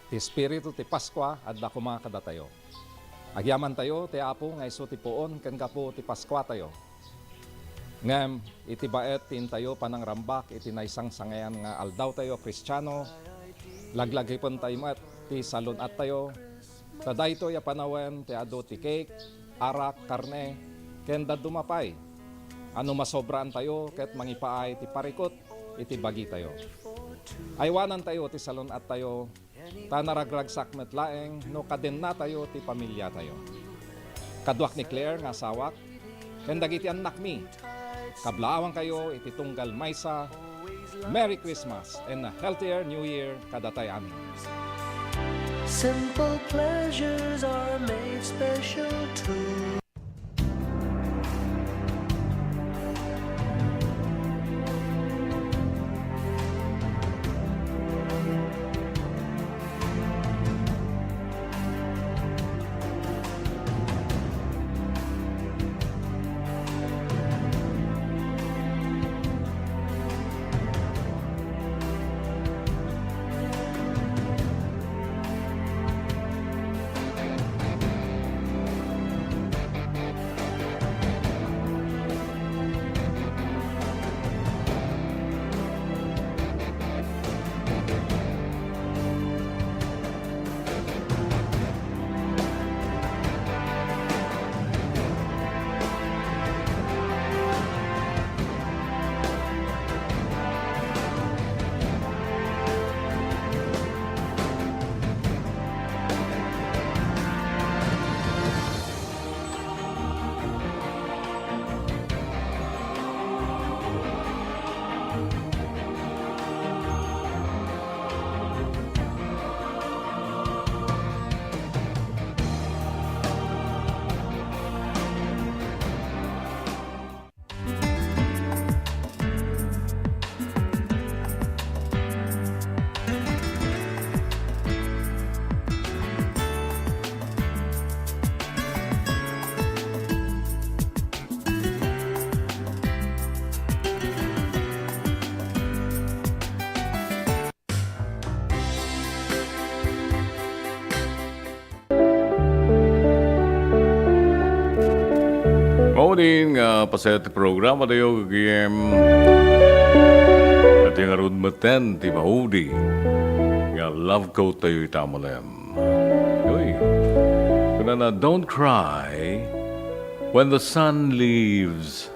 Ti espiritu ti Paskua adda koma kadatayo. Agyamantayo ti Apo nga isu ti puon ken gapu ti Paskuatayo. Ngem iti baet ti intayo panangrambak iti naisangsangayan nga aldawtayo a Kristiano, laglagipentayo met ti salun-attayo, ta daytoy a panawen ti adu ti cake, arak, karne, ken dadduma pay a no masobraantayo ket mangipaay ti parikut iti bagitayo. Aywanantayo ti salun-attayo, ta naragragsak met laeng no kadennatayo ti pamiliatayo. Kaduak ni Claire nga asawak, ken dagiti annakmi, kablaawankayo iti tunggal maysa. Merry Christmas and a healthier New Year kadatay amin. Simple pleasures are made special too. Maudin nga paset ti programa tayo, gagayem. Iti ngarud metten ti maudi nga love quote tayo ita malem. Uy. Kunana, "Don't cry when the sun leaves.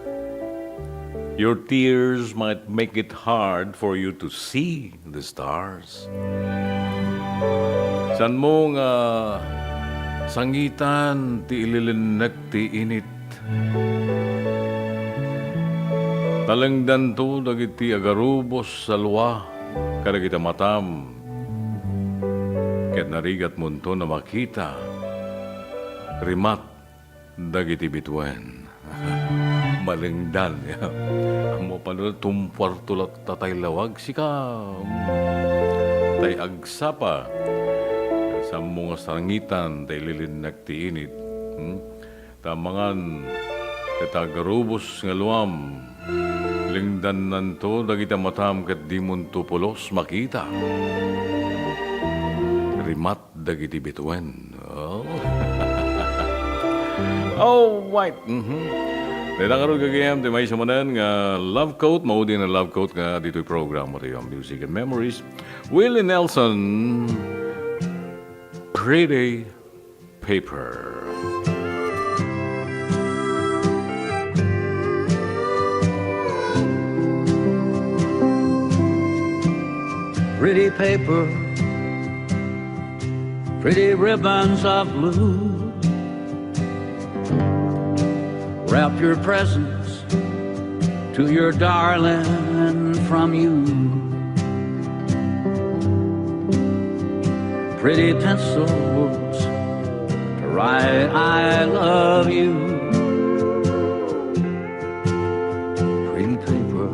Your tears might make it hard for you to see the stars." Saanmo nga sangitan ti ililinnek ti init. Talengdanto dagiti agarubos a lua kadagiti matam, ket narigatmonto a makita rimat dagiti bituen. Malengdan. Ammo pano tumpuarto latta tay lawag sika. Tay agsapa. Saanmo nga sangitan tay ililinnek ti init. Hmm? Ta mangan Ket agarubos nga luam, lingdannanto dagiti matam ket dimonto pulos makita. Rimat dagiti bituen. Oh. All right. Mhm. Dayta ngarud, gagayyem, ti maysa manen nga love quote, maudi nga love quote nga ditoy programa tayo, ang Music and Memories. Willie Nelson, Pretty Paper. Pretty paper, pretty ribbons of blue. Wrap your presents to your darling from you. Pretty pencils to write "I love you." Pretty paper,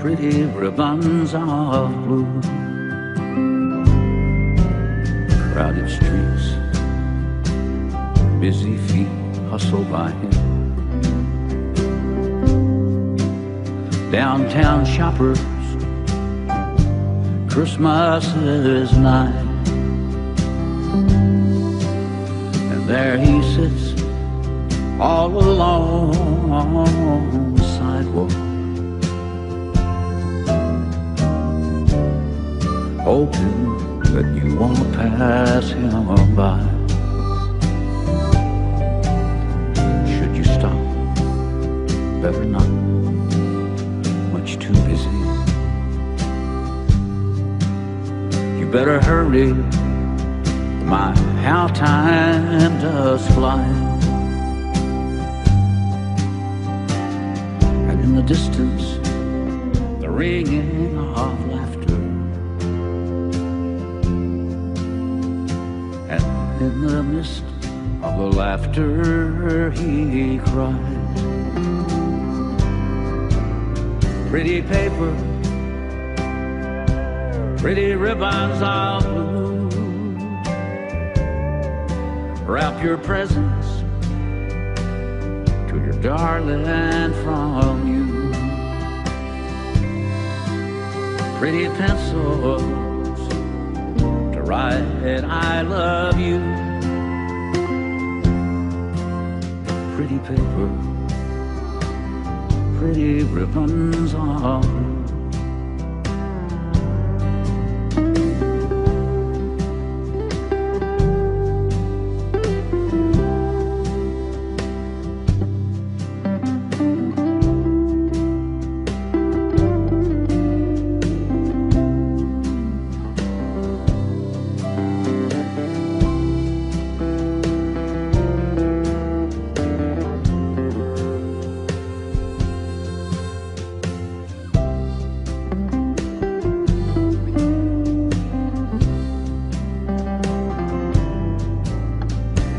pretty ribbons of blue. Crowded streets, busy feet hustle by him. Downtown shoppers, Christmas is nigh. And there he sits all alone on the sidewalk, hoping that you won't pass him by. Should you stop? Better not. Much too busy. You better hurry. My, how time does fly. And in the distance, the ringing of laughter. And in the midst of the laughter, he cries. Pretty paper, pretty ribbons of blue. Wrap your presents to your darling from you. Pretty pencils to write "I love you." Pretty paper, pretty ribbons of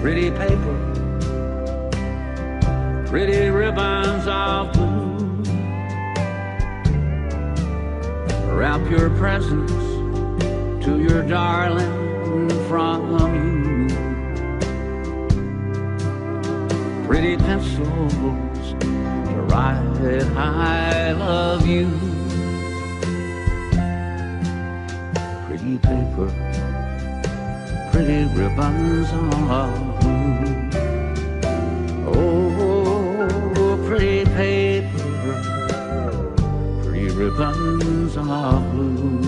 Pretty paper, pretty ribbons of blue. Wrap your presents to your darling from you. Pretty pencils to write "I love you." Pretty paper, pretty ribbons of blue. Oh, pretty paper, pretty ribbons of blue.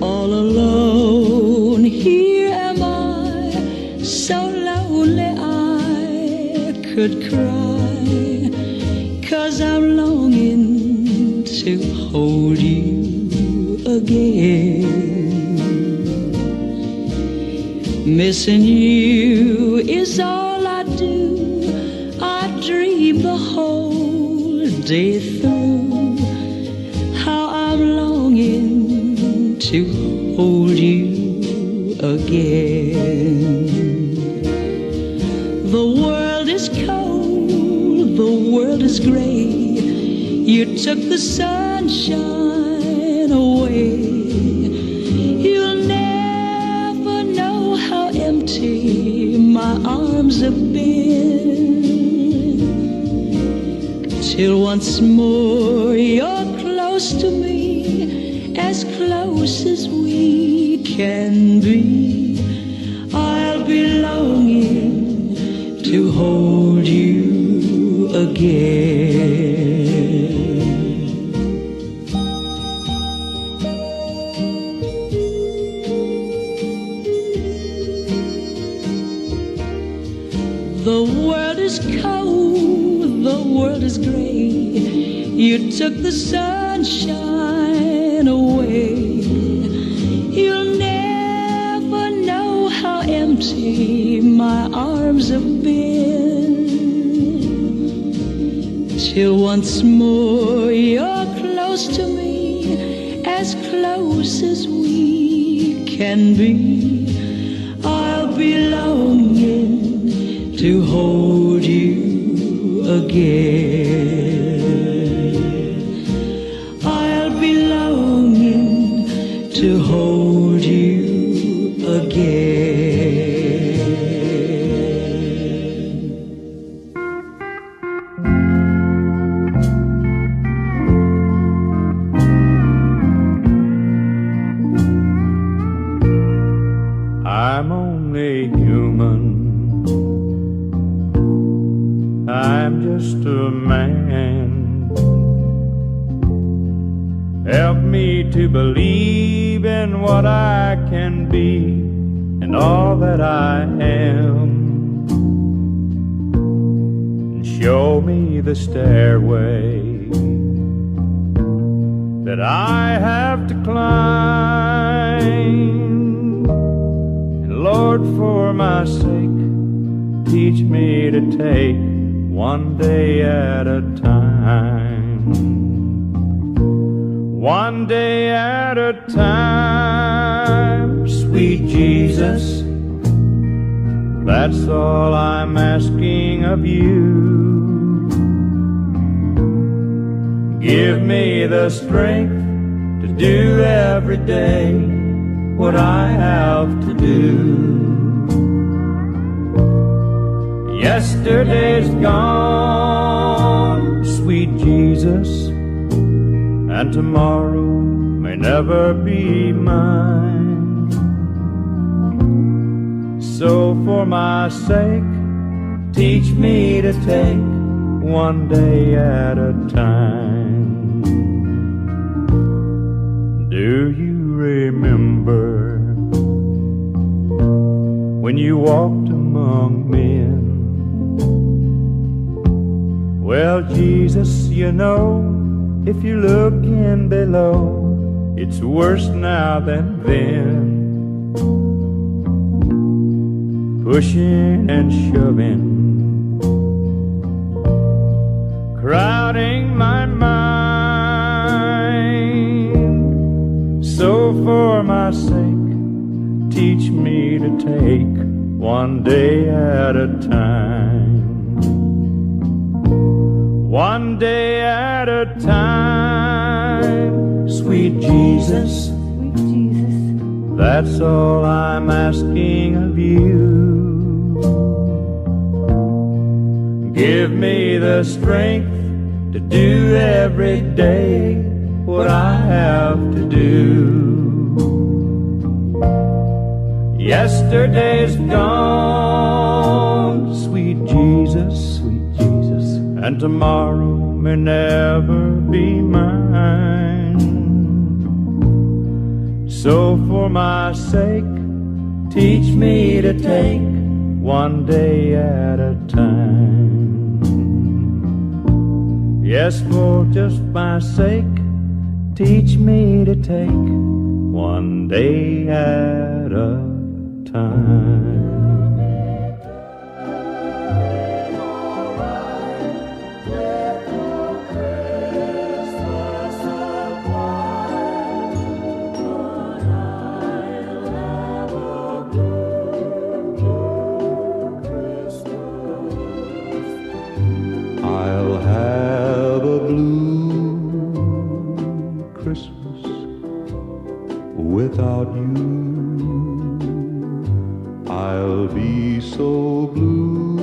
All alone here am I, so lonely I could cry, 'cause I'm longing to hold you again. Missing you is all I do. I dream the whole day through how I'm longing to hold you again. The world is cold, the world is gray. You took the sunshine away. You'll never know how empty my arms have been. Till once more you're close to me, as close as we can be. I'll be longing to hold you again. The world is cold, the world is gray. You took the sunshine away. You'll never know how empty my arms have been. Till once more you're close to me, as close as we can be. I'll be longing to hold you again. I'll be longing to hold you again. I'm only human. I'm just a man. Help me to believe in what I can be and all that I am. And show me the stairway that I have to climb. And Lord, for my sake, teach me to take one day at a time. One day at a time, sweet Jesus. That's all I'm asking of you. Give me the strength to do every day what I have to do. Yesterday's gone, sweet Jesus, and tomorrow may never be mine. So for my sake, teach me to take one day at a time. Do you remember when you walked among men? Well, Jesus, you know, if you look in below, it's worse now than then. Pushing and shoving, crowding my mind. So for my sake, teach me to take one day at a time. One day at a time, sweet Jesus. Sweet Jesus. That's all I'm asking of you. Give me the strength to do every day what I have to do. Yesterday's gone, sweet Jesus, sweet Jesus, and tomorrow may never be mine. So for my sake, teach me to take one day at a time. Yes, for just my sake, teach me to take one day at a time. I'll have a blue Without you, I'll be so blue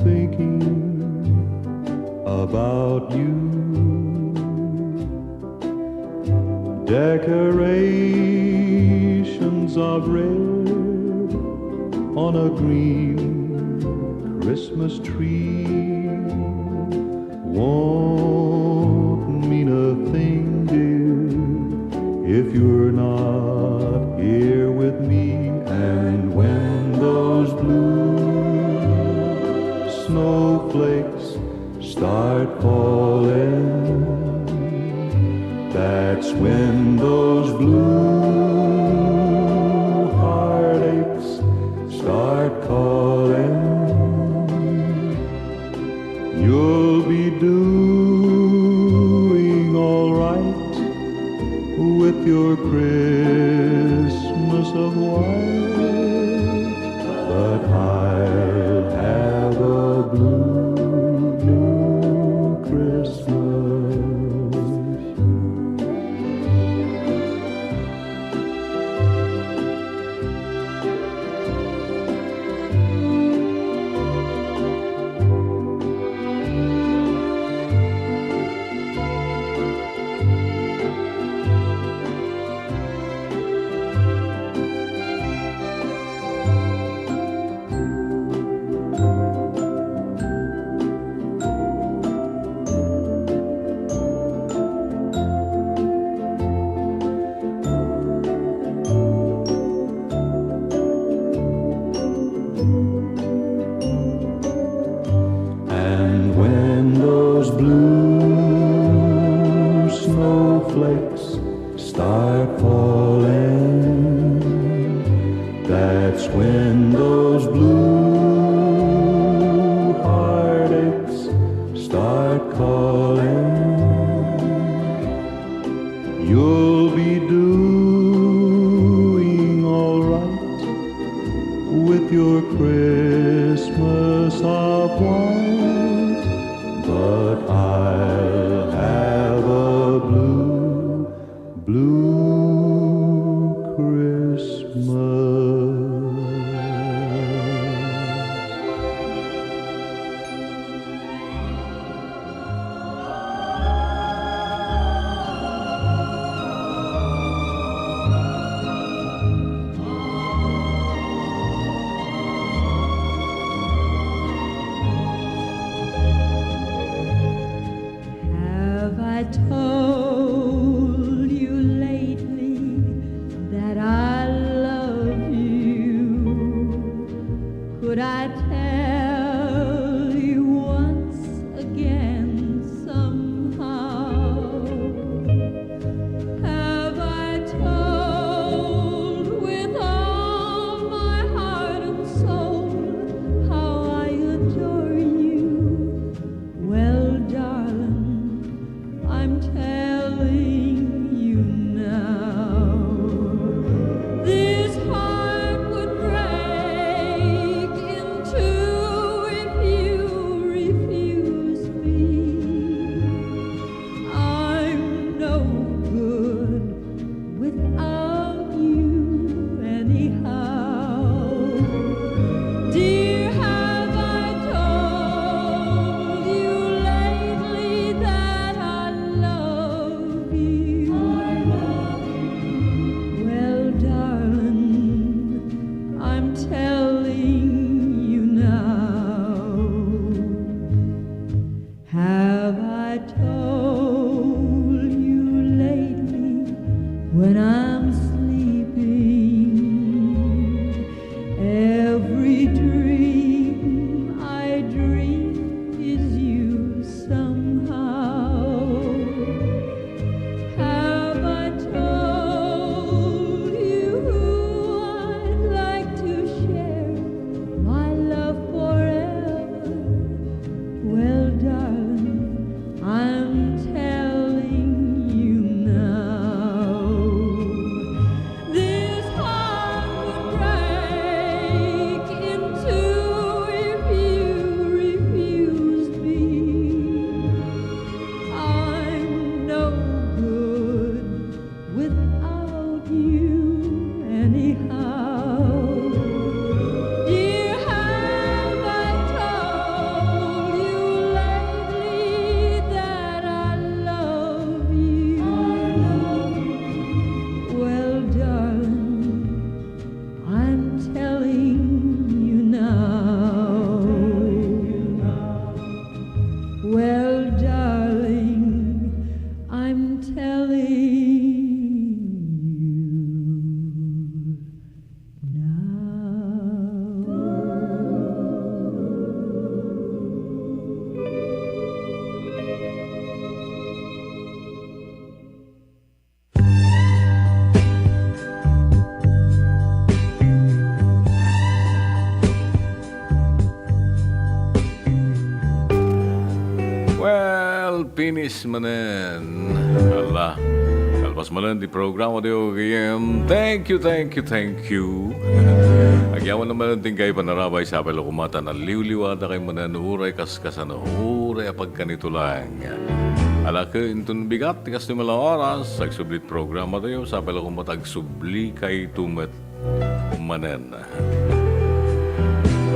thinking about you. Decorations of red on a green Christmas tree won't mean a thing, dear, if you're not here with me. And when those blue snowflakes start falling, that's when those blue heartaches start calling. You'll be doing all right with your Christmas of white, but I'll have a blue, blue Christmas. And when those blue snowflakes start falling, that's when those blue heartaches start calling. You'll be doing all right with your Christmas of white, but I'll have a blue, blue Christmas. Have I told you lately that I love you? Could I tell you once again somehow? Have I told with all my heart and soul how I adore you? Well, darling, I'm telling you now. This heart would break in two if you refuse me. I'm no good without you anyhow. Dear, have I told you lately that I love you? Well, darling, I'm telling you now. Have I told you lately when I'm sleeping? Every dream I dream is you somehow. Have I told you I'd like to share my love forever? Well, darling, I'm Well, darling, I'm telling you now. Well, finish manen. Ala, kalpas manen ti programa tayo again. Thank you, thank you, thank you. Agyaman manen ti inkay panarabay, sapay la koma ta naliwliwada kay manen uray kas kasano, uray a pagkanito lang. Ala ket inton bigat ti kastoy nga oras, agsubli ti programa tayo, sapay la koma ta agsubli kayto met manen.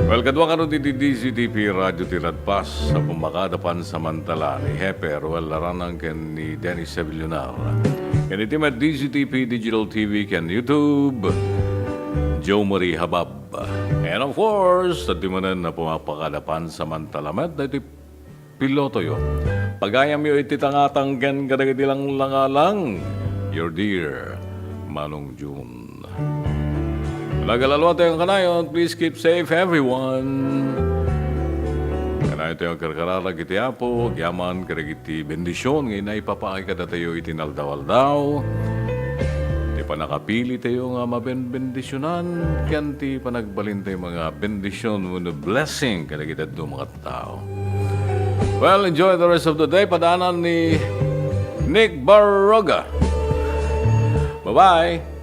Well, kadua kano ti D Z T P Radio ti Radpas a pumakaada pansamantala ni Hepe Ruel Laranang ken ni Dennis Sevillonar. Ken iti met D Z T P Digital T V ken YouTube, Joe Marie Habab. And of course, adda manen a pumapakaada pansamantala met daytoy pilotoyo. Pagayamyo iti tangatang ken kadagiti langlangalang. Your dear Manong June. Nagalaluan tayo kanayon. Please keep safe, everyone. Kanayon tayo karkararag iti Apo, agyaman kadagiti bendision nga inaipapaay kadatayo iti naldaw-aldaw. Ti panakapili tayo nga mabenbendisionan, ken ti panagbalin tayo nga bendision wenno blessing kadagiti dadduma nga tao. Well, enjoy the rest of the day. Padaanan ni Nick Barroga. Bye-bye.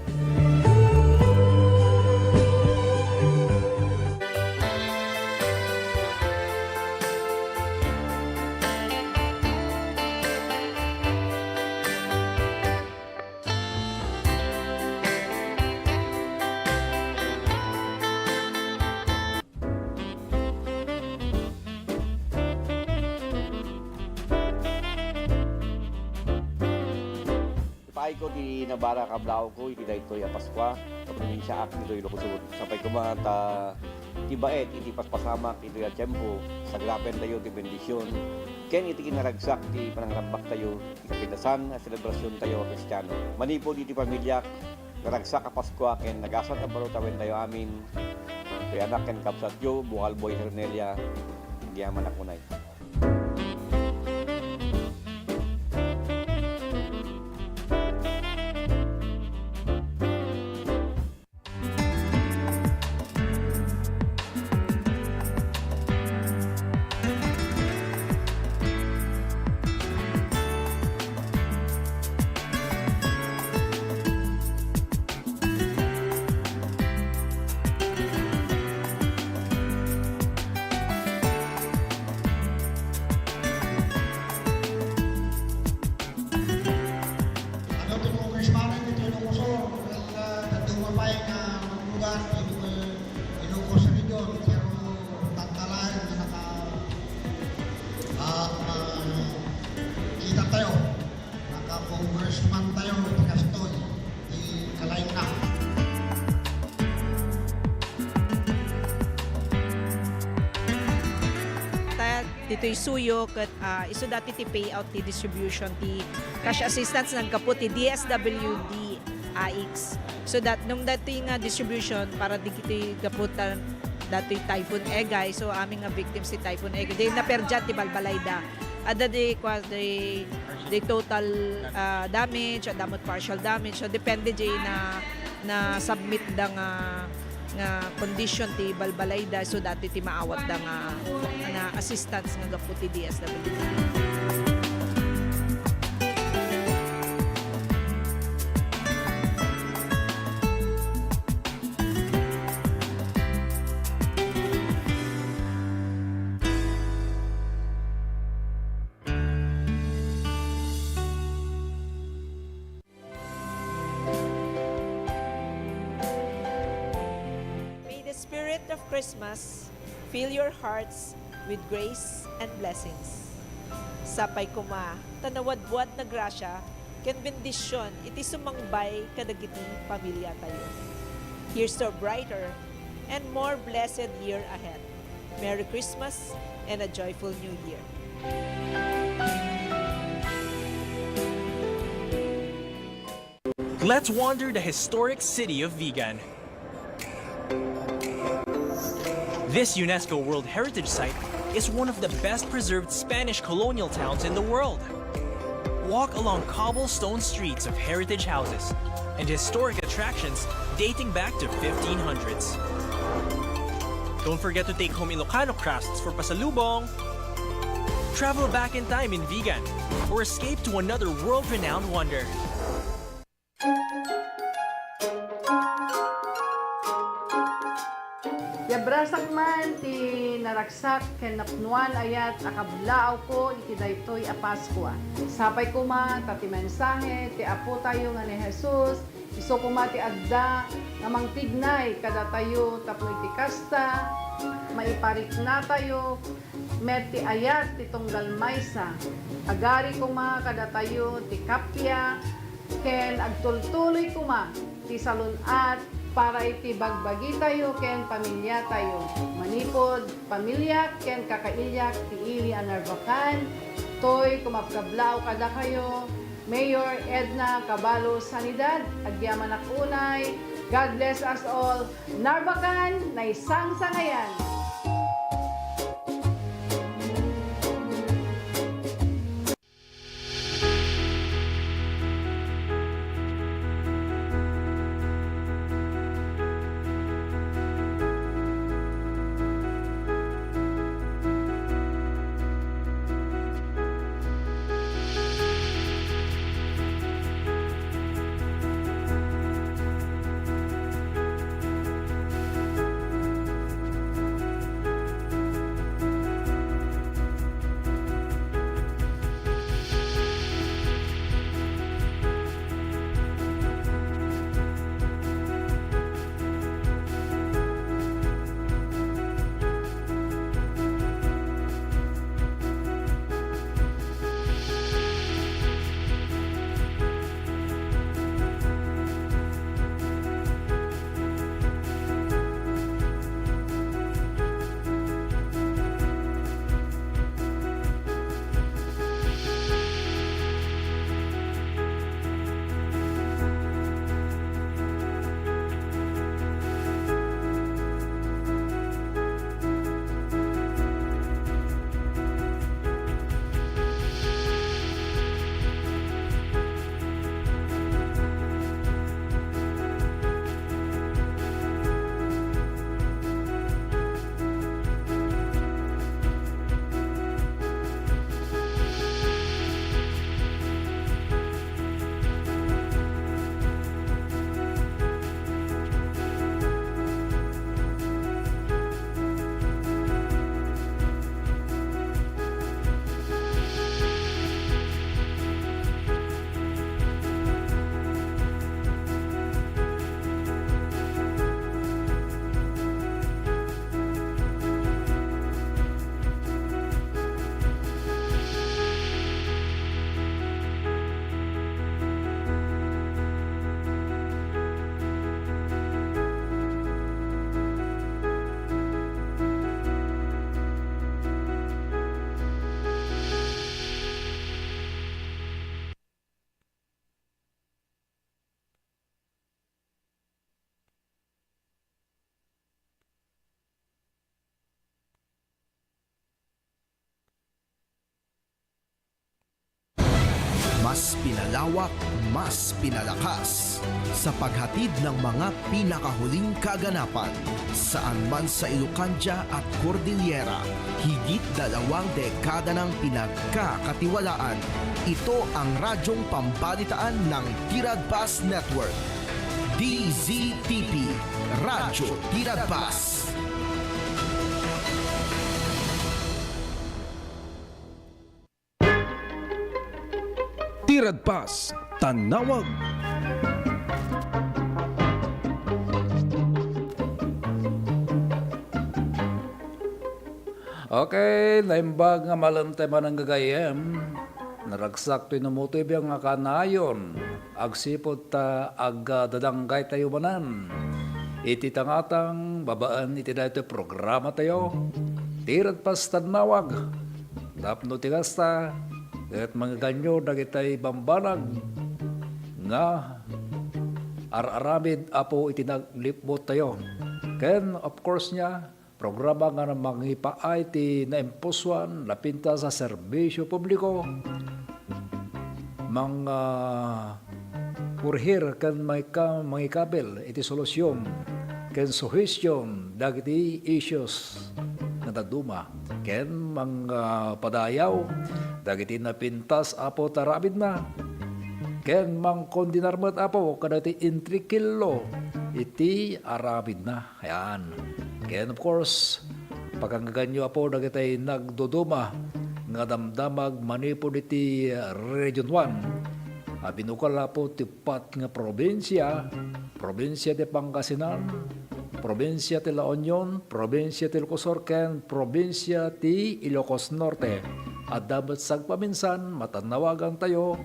Ipaayko ti nabara a kablaawko iti daytoy a Paskua, a probinsiaak ditoy Ilocos Sur. Sapay koma ta ti baet iti paspasamak iti a tiempo, sagrapen tayo ti bendision, ken iti kinaragsak ti panangrambak tayo, ti kapitasan a selebrasion tayo a Kristiano. Manipud iti pamiliak, naragsak a Paskua ken nagasat a baro tawen tayo amin. Ti anak ken kabsatyo, Bukalboy Hernelia, agyaman a kunay. Ano ti congressman ditoy Ilocos Sur? Well, ah, dadduma pay nga manglugar ditoy Ilocos Region, pero tagna laeng nga naka-, ah, ah, kita tayo. Naka-congressman tayo iti kastoy, ti kalaingna. Ta ditoy Suyo ket, ah, isu dati ti payout ti distribution ti cash assistance naggapu ti D S W D A X. So that nung dati nga distribution para digiti gapu ta datoy Typhoon Egay, so amin nga victims ti Typhoon Egay. Di naperdian ti balbalayda. Adda di, kwa, di, di total, ah, damage, adda met partial damage. So, depende di na, na submit da nga, nga condition ti balbalayda. So, dati ti maawat da nga, nga assistance nga gapu ti D S W D. May the spirit of Christmas fill your hearts with grace and blessings. Sapay koma ta nawadwad na gracia ken bendision iti sumangbay kadagiti pamiliatayo. Here's to a brighter and more blessed year ahead. Merry Christmas and a joyful New Year. Let's wander the historic city of Vigan. This UNESCO World Heritage Site is one of the best preserved Spanish colonial towns in the world. Walk along cobblestone streets of heritage houses and historic attractions dating back to fifteen hundreds. Don't forget to take home Ilocano crafts for pasalubong. Travel back in time in Vigan or escape to another world-renowned wonder. Yabrasak man ti naragsak ken napnoan a ayat a kablaawko iti daytoy a Paskua. Sapay koma ta ti mensahe ti Apotayo nga ni Jesus, isu koma ti adda nga mangpignay kadatayo tapno iti kasta, maipariknatayo met ti ayat ti tunggal maysa. Agari koma kadatayo ti kappia, ken agtultuloy koma ti salun-at para iti bagbagitayo ken pamiliatayo. Manipud pamiliak ken kakailiak ti ili a Narvacan, toy kumabkablaaw kadakayo, Mayor Edna Caballo Sanidad, agyamanak unay. God bless us all. Narvacan, naisangsangayan! Mas pinalawak, mas pinalakas sa paghatid ng mga pinakahuling kaganapan. Saan man sa Ilocandia at Cordillera, higit dalawang dekada nang pinagkakatiwalaan. Ito ang radyong pambalitaan ng Tiradpas Network. D Z T P, Radyo Tiradpas. Tiradpas, Tanawag. Okay, naimbag nga malem tayo manang gagayyem. Naragsak toy namutoy biang nga kanayon. Agsipud ta agdadanggaytayo manen iti tangatang babaen iti daytoy programatayo, Tiradpas, Tanawag. Tapno ti kasta, ket mangganyo dagitay bambanag nga ar-aramid, Apo, iti naglipbuttayo. Ken, of course, nia, programa nga mangipaay ti naimpusoan, napintas a serbisio publiko, mang, ah, kurhir ken mangika-, mangikabil iti solusyon ken suhestion dagiti issues nga dadduma, ken mangpadayaw dagiti napintas, Apo, ti aramidna, ken mangkondinar met, Apo, kadagiti intrikillo iti aramidna. Ayan. Ken, of course, pakangaganyo, Apo, dagitay nagduduma nga damdamag manipud iti Region one. A binukal, Apo, ti uppat nga probinsia, probinsia ti Pangasinan, probinsia ti La Union, probinsia ti Ilocos Sur, ken probinsia ti Ilocos Norte. Adda met sagpaminsan, matannawagantayo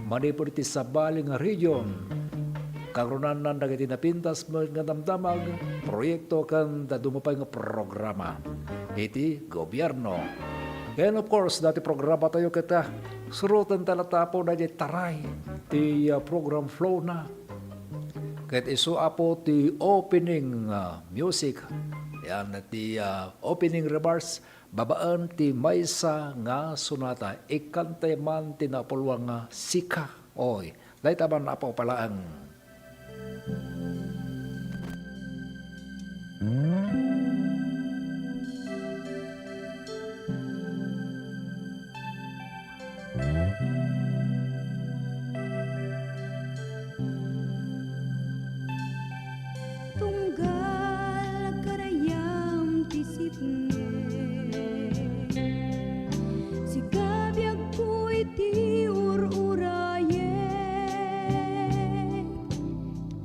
manipud iti sabali nga region. Kagrunanan dagiti napintas met nga damdamag, proyekto ken dadduma pay nga programa iti gobierno. Ken of course, dati programatayo ket, ah, surotenta latta, Apo, dagiti taray ti, ah, program flow na. Ket isu, Apo, ti opening, ah, music. Yan, ti, ah, opening remarks babaen ti maysa nga sonata. Ikkantay man ti napulwan nga Sika. Oy, dayta man, Apo, palaeng. Tunggal karayam ti sipnget, sika biagko iti ur-urayek.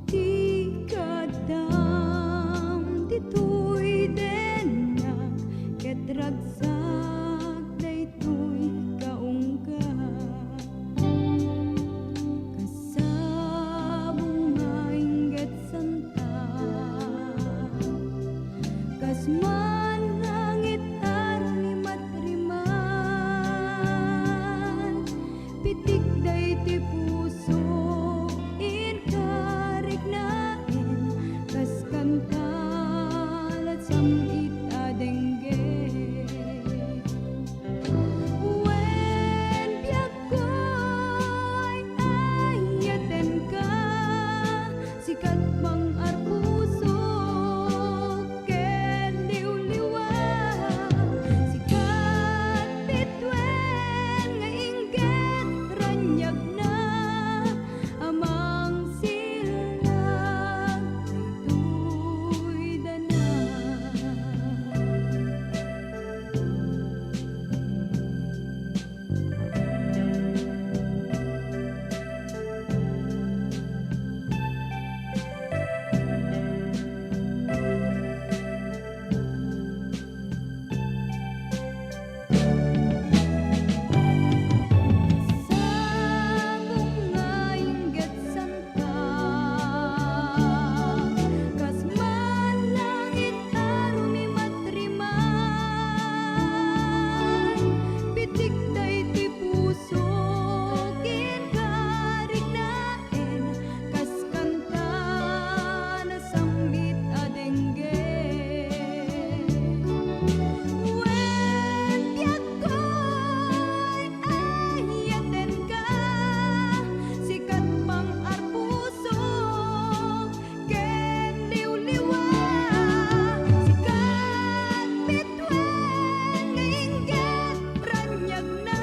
Ti kaaddam ditoy dennak, ket ragsak daytoy kaungka. Kasabong nga inggetsanta, kas mannangit a rumimatriman. Pitik daytoy puso, inka riknaen, kas kanta la sam-it a dengge. Wen biagko, ay-ayatenka, sikat pang-arpusok ken liwliwa, sikat bituen nga inggit raniagna a mangsilnag daytoy dana. Sabong nga inggetsanta, kas mannangit a rumimatriman. Pitik daytoy puso, inka riknaen, kas kanta na sam-it a dengge. Wen biagkoy, ay-ayatenka, sikat pang-arpusok ken liwliwa, sikat bituen nga inggit raniagna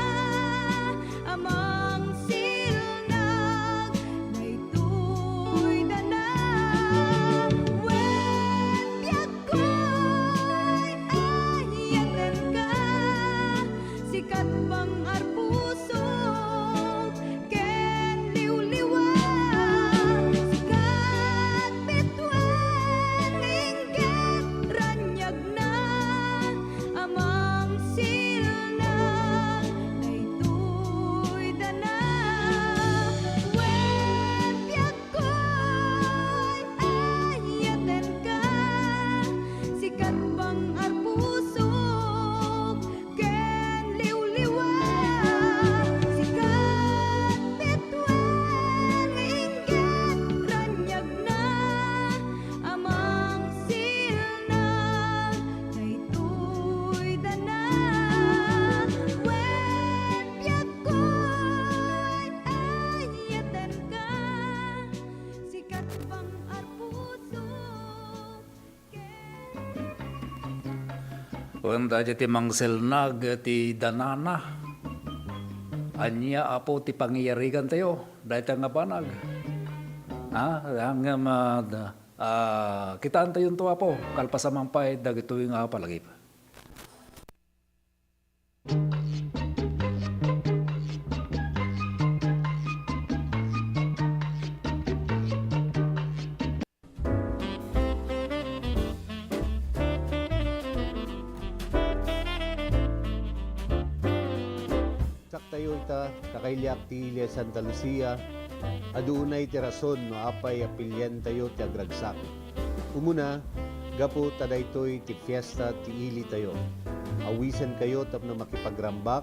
a mangsilnag daytoy dana. Wen biagkoy, ay-ayatenka, sikat pang-arpusok ken liwliwa, sikat bituen nga inggit raniagna a mangsilnag daytoy dana. Wen biagkoy, ay-ayatenka, sikat pang-arpusok ken liwliwa. Wen dayta ti mangselnag ti danana. Ania, Apo, ti pangiyarigantayo dayta nga banag? Ha? Ngem, ah, da-, ah, kitaentayonto, Apo, kalpasan man pay dagitoy nga palagip. Saktayo ita, kakailiak ti Ilia Santa Lucia, adu unay ti rason no apay a pilientayo ti agragsak. Umuna, gapu ta daytoy ti fiesta ti ilitayo. Awisenkayo tapno makipagrambak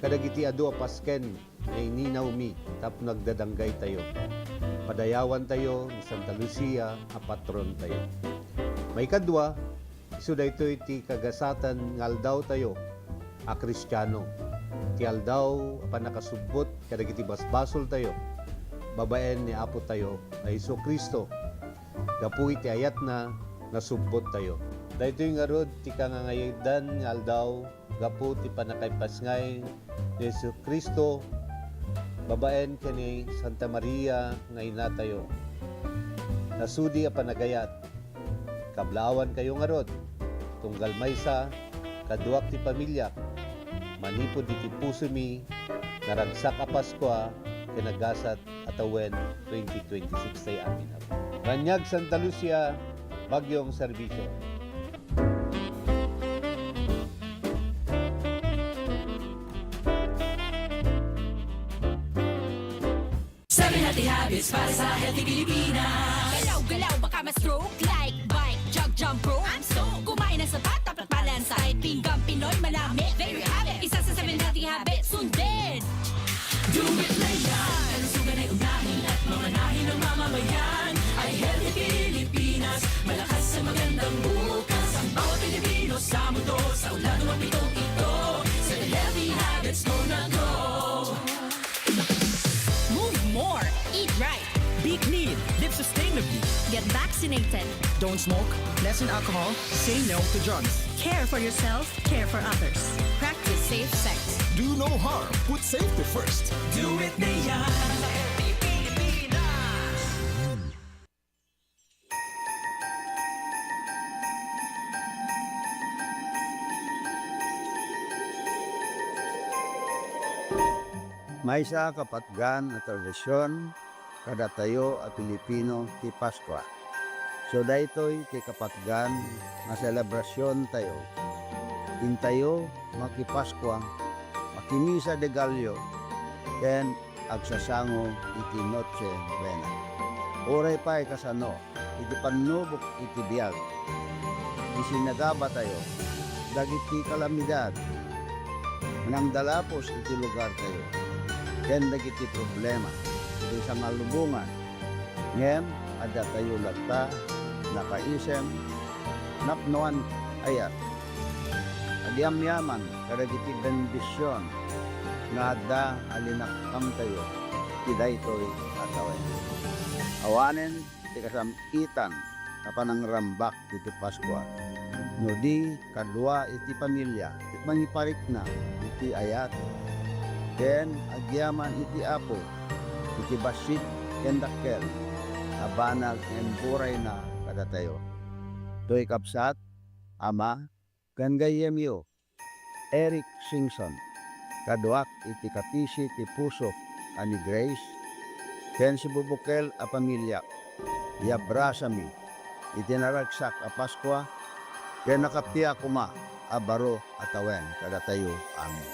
kadagiti adu a pasken nga ininawmi tapno agdadanggaytayo. Padayawantayo ni Santa Lucia a patrontayo. Maikadua, isu daytoy ti kagasaten nga aldawtayo a Kristiano, ti aldaw a pannakasubbot kadagiti basbasoltayo babaen ni Apotayo a Jesu-Cristo. Gapu iti ayatna, nasubbottayo. Daytoy ngarud ti kangangayadan nga aldaw gapu ti pannakaipasngay ni Jesu-Cristo babaen ken ni Santa Maria nga inatayo. Nasudi a panagayat, kablaawankayo ngarud, tunggal maysa, kaduak ti pamiliak, manipud iti pusomi, naragsak a Paskua ken nagasat a tawen twenty twenty-six tay amin. Baniag Santa Lucia, Baguio nga serbisyo. Seven healthy habits para sa healthy Pilipinas. Galaw-galaw, baka ma-stroke. Like, bike, jog, jump rope. I'm stoked. Kumain ng sapat, dapat balansay. Pinggang Pinoy, manami. There you have it. Isa sa seven healthy habits. Sundin. Do it na yan. Kalusugan ay unahin at mamanahin ng mamamayan. Ay healthy Pilipinas, malakas sa magandang bukas. Ang bawat Pilipino sa mundo, sa ulado ng pitong ito. Sa healthy habits mo na go. Move more, eat right, be clean, live sustainably. Get vaccinated. Don't smoke, lessen alcohol, say no to drugs. Care for yourself, care for others. Practice safe sex. Do no harm, put safety first. Do it na yan. Maysa a kapatgan a tradision kadatayo a Pilipino ti Paskua. So, daytoy ti kapatgan nga selebrasiontayo. Intayo makipaskua, makimisa de Gallo, ken agsasango iti Noche Buena. Uray pay kasano, iti pannubok iti biag, isinagabatayo dagiti kalamidad nga nangdalapos iti lugartayo, ken dagiti problema iti sangalubongan. Ngem addatayo latta nakaisem, napnoan, ayat. Agyamyaman kadagiti bendision nga adda a linakkamtayo iti daytoy a tawen. Awanen ti kasam-itan a panangrambak iti Paskua, no di kadua iti familia ti mangiparikna iti ayat, ken agyaman iti Apo iti bassit ken dakkel a banag nga imburayna kadatayo. Toy kabsat, ama, ken gayyemyo, Eric Singson, kaduak iti kapisi ti pusok a ni Grace, ken sibubukel a familiak, yabrasami iti naragsak a Paskua, ken nakappia koma a baro a tawen kadatayo amin.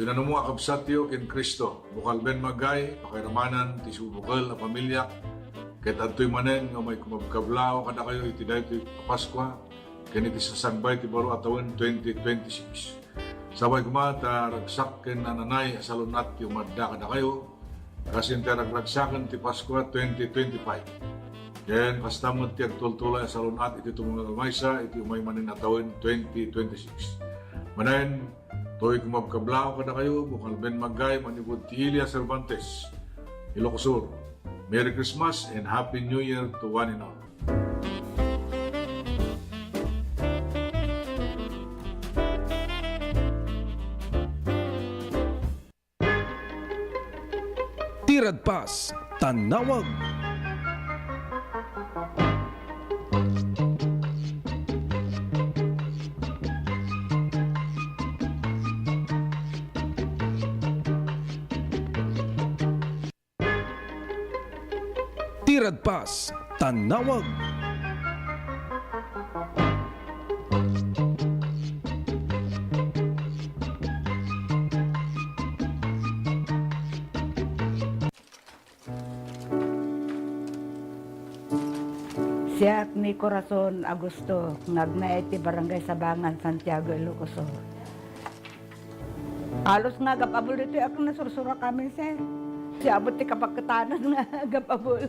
Nanuma a kabsatyo ken Cristo, bukal ben maggay, pakairamanan ti subukel a pamiliak, ket adtoy manen nga umay kumabkablaw kadakayo iti daytoy a Paskua, ken iti sasangbay ti baro a tawen twenty twenty-six. Sapay koma ta ragsak ken nananay a salun-at ti umadda kadakayo, kas intay ragragsaken ti Paskua twenty twenty-five. Ken kasta met ti agtultulay a salun-at iti tumungag a maysa iti umay manen a tawen twenty twenty-six. Manen, toy kumabkablaw kadakayo, bukal ben maggay manipud ti Ilia Cervantes, Ilocos Sur. Merry Christmas and Happy New Year to one and all. Ti Radpas Tannawag. Ti Radpas Tannawag. Siak ni Corazon Augusto, nga agnaed ti Barangay Sabangan, Santiago, Ilocos Sur. Halos nga agab-abul ditoy a nasursuro kami, sir. Siya abot ti kapagkatanan nga agab-abul.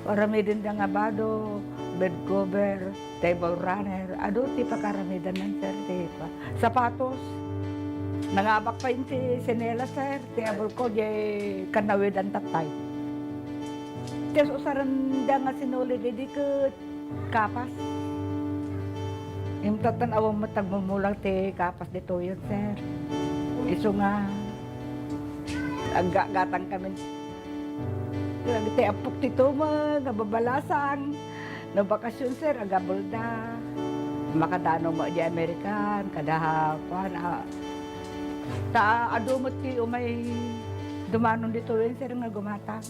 Aramiden da nga bado, bed cover, table runner. Adu ti pakaramidan nan, sir, ti pa-, sapatos. Nangabak pa ti sinelas, sir, ti abul ko, di kanawidan tattay. Ti usaran da nga sinuli, di ket kapas. Imtatan awan met agmumulang ti kapas ditoyen, sir. Isu nga, aggatang kami. Ti apok ti tumeng, nga babalasang. No bakasyon, sir, agabelda. Makadano mo di American, kada, kuan, a, ta adu met ti umay dumanon ditoyen, sir, nga gumatang.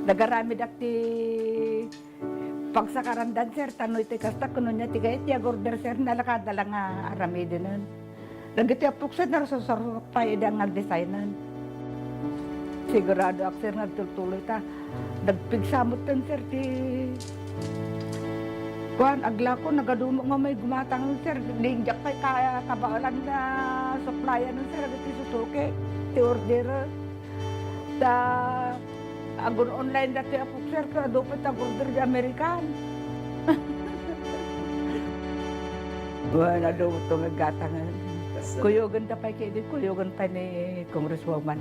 Nagaramidak ti pagsakarandan, sir, tano iti kasta, kuno niya ti kayat ti agorder, sir, nalakada lang nga aramidenen. Dagiti apok, sir, narsursuro pay ida nga agdesignen. Siguradoak, sir, nga agtultuloy ta. Nagpigsa metten, sir, ti kuan, aglako, nagadumo nga may gumatang, sir. Ninjak pay ka-, kabaelan nga supplyan, sir, agiti susuki, ti order. Ta agun-online dati a boxer, ket adu pay ti agorder di American. Wen, adu to nga gatangen. Kuyogen da pay kidi, kuyogen pay ni Congresswoman.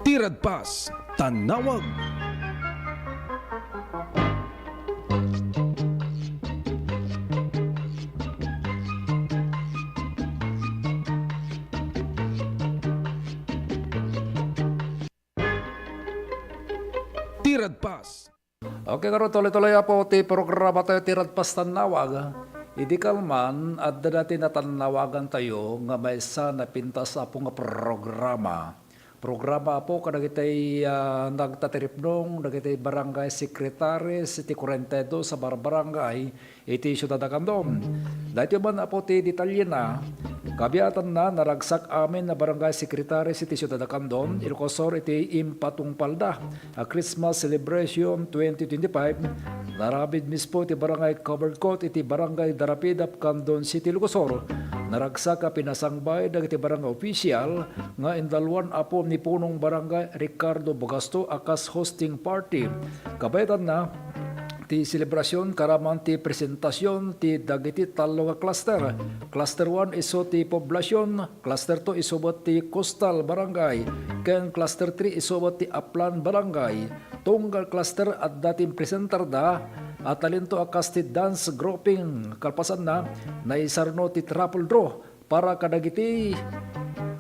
Ti Radpas Tannawag. Ti Radpas. Okay, ngarud, tuloy-tuloy, Apo, ti programatayo ti Radpas Tannawag. Idi kalman, adda dati natannawagantayo nga maysa napintas, Apo, nga programa. Programa, Apo, kadagiti, ah, nagtatiripnong, dagiti barangay secretaries iti kuarenta y dos a barbarangay iti siudad a Candon. Daytoy man, Apo, ti detalyena. Kabiatanna, naragsak amin a barangay secretaries iti siudad a Candon, Ilocos Sur, iti impatungpalda a Christmas celebration twenty twenty-five, naaramid mismo iti barangay covered court iti Barangay Darapida, Candon City, Ilocos Sur. Naragsak a pinasangbay dagiti barangay official nga inalwan, Apo, ni Punong Barangay Ricardo Bugasto a kas hosting party. Kabaetanna, ti selebrasyon, karaman ti presentasion ti dagiti tallo nga cluster. Cluster one isu ti Poblacion, Cluster two isu met ti Coastal Barangay, ken Cluster three isu met ti Aplan Barangay. Tunggal cluster, adda ti impresentarda a talento a kas ti dance grouping. Kalpasanna, naisarno ti raffle draw para kadagiti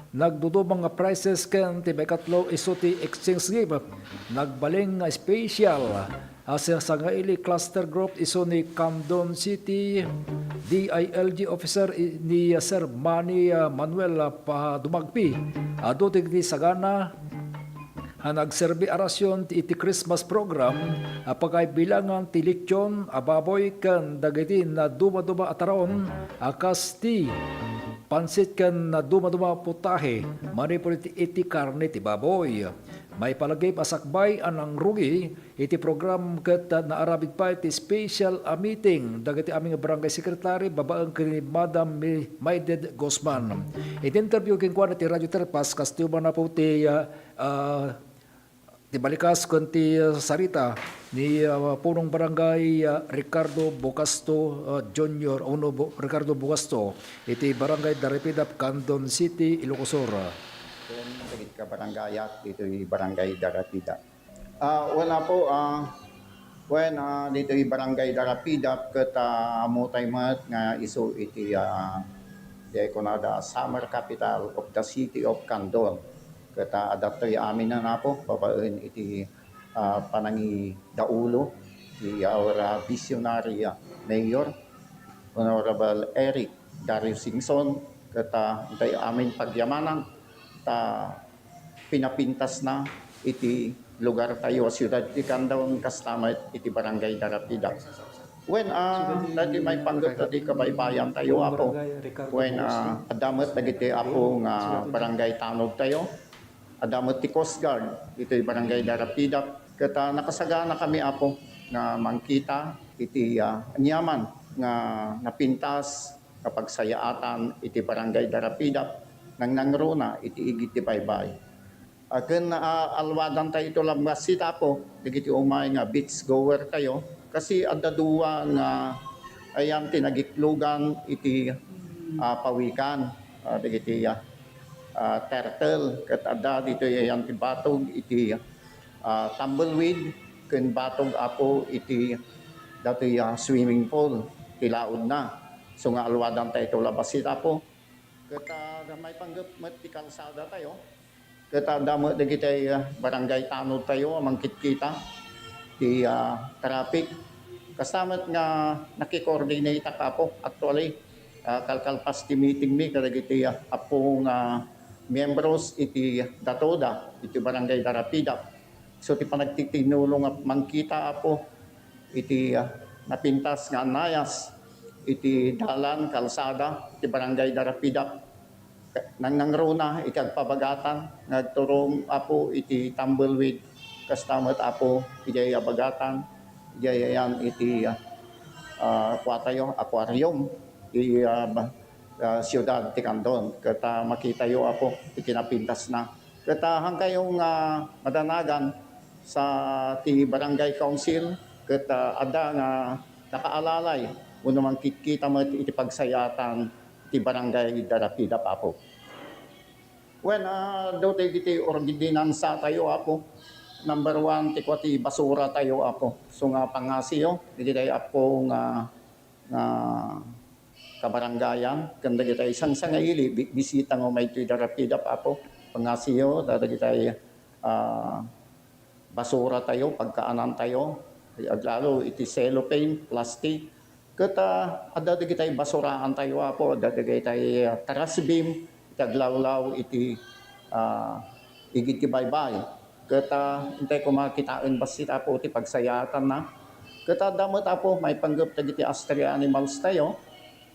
nagduduma nga prizes, ken ti maikatlo isu ti exchange gift. Nagbalin nga special A, sa sangaili cluster group isu ni Candon City D I L G officer i-, ni, ah, Sir Manny, ah, Manuel, ah, Padumagpi. Adu dagiti sagana a nagserbi a rasion ti iti Christmas program a pagaybilangan ti lechon a baboy ken dagiti nadumaduma a taraon a kas ti pansit ken nadumaduma a putahe manipud iti, iti karne ti baboy. Maipalagip a sakbay a nangrugi iti program ket naaramid pay ti special a meeting dagiti amin nga barangay secretary babaen ken ni Madam Mi-, Mayded Guzman. Iti interview kenkuana ti Radio Terpas, kastoy man apo ti, ah, ah, ti balikas ken ti, ah, sarita ni, ah, Punong Barangay, ah, Ricardo Bucasto, ah, Junior, uno Bu-, Ricardo Bucasto, iti Barangay Darapidap, Candon City, Ilocos Sur. Ken dagiti kabarangayak ditoy Barangay Darapidap. Ah, wen, Apo, ah, wen, ah, ditoy Barangay Darapidap ket, ah, ammotay met nga isu iti, ah, diay kunada, summer capital of the city of Candon. Ket, ah, adda toy amin, Apo, babaen iti, ah, panangidaulo ti our, ah, visionary, ah, mayor, Honorable Eric Dario Singson, ket, ah, intay amin pagyamanan ta pinapintasna iti lugartayo a siudad ti Candon, kasta met iti Barangay Darapidap. Wen, ah, dagiti maipanggep dagiti kabaybayantayo, Apo. Wen, ah, adda met dagiti, Apo, nga barangay tanodtayo. Adda met ti Coast Guard ditoy Barangay Darapidap. Ket, ah, nakasaganakami, Apo, nga mangkita iti, ah, aniaman nga napintas nga pagsayaatan iti Barangay Darapidap, nangnangruna iti igid ti baybay. Ah, ken, ah, alwadantayo iti labasita, Apo, dagiti umay nga beach goertayo, kasi adda dua nga ayan ti nagiklogan iti, ah, pawikan, ah, dagiti, ah, ah, turtle, ket adda ditoy ayan ti batog iti, ah, tumbleweed, ken batog, Apo, iti datoy, ah, swimming pool ti laudna. So nga alwadantayo iti labasita, Apo. Ket, ah, maipanggep met ti kalsadatayo. Ket, ah, adda met dagiti, ah, barangay tanodtayo a mangkitkita ti, ah, traffic. Kasta met nga naki-coordinate-ak, Apo. Actually, ah, kalkalpas ti meetingmi kadagiti, ah, appo nga miyembros iti datoda, iti Barangay Darapidap. So, ti panagtitinulong a mangkita, Apo, iti, ah, napintas nga annayas iti dalan, kalsada, iti Barangay Darapidap. Nangnangruna iti agpabagatan nga agturong, Apo, iti tumbleweed. Kasta met, Apo, idiay abagatan, idiay ayan iti, ah, kuatayo, aquarium, ti, ah, ba-, ah, siudad ti Candon. Ket, ah, makitayo, Apo, ti kinapintasna. Ket, ah, haankayo nga madanagan sa ti Barangay Council, ket, ah, adda nga nakaalalay wenno mangkitkita met iti pagsayaatan ti Barangay Darapidap, Apo. Wen, ah, adu dagiti ordinansatayo, Apo. Number one, ti kua ti basuratayo, Apo. So nga pangasiyo, dagiti, Apo, nga, nga kabarangayan, ken dagiti sangsangaili, bi-, bisita nga umay iti Darapidap, Apo. Pangasiyo, dagiti, ah, basuratayo, pagkaanantayo, aglalo iti cellophane, plastic. Ket, ah, adda dagiti basuraantayo, Apo, adda dagiti, ah, trash bin, iti aglawlaw iti, ah, igid ti baybay. Ket, ah, intay koma kitaen bassit, Apo, ti pagsayaatanna. Ket adda met, Apo, maipanggep dagiti stray animals tayo,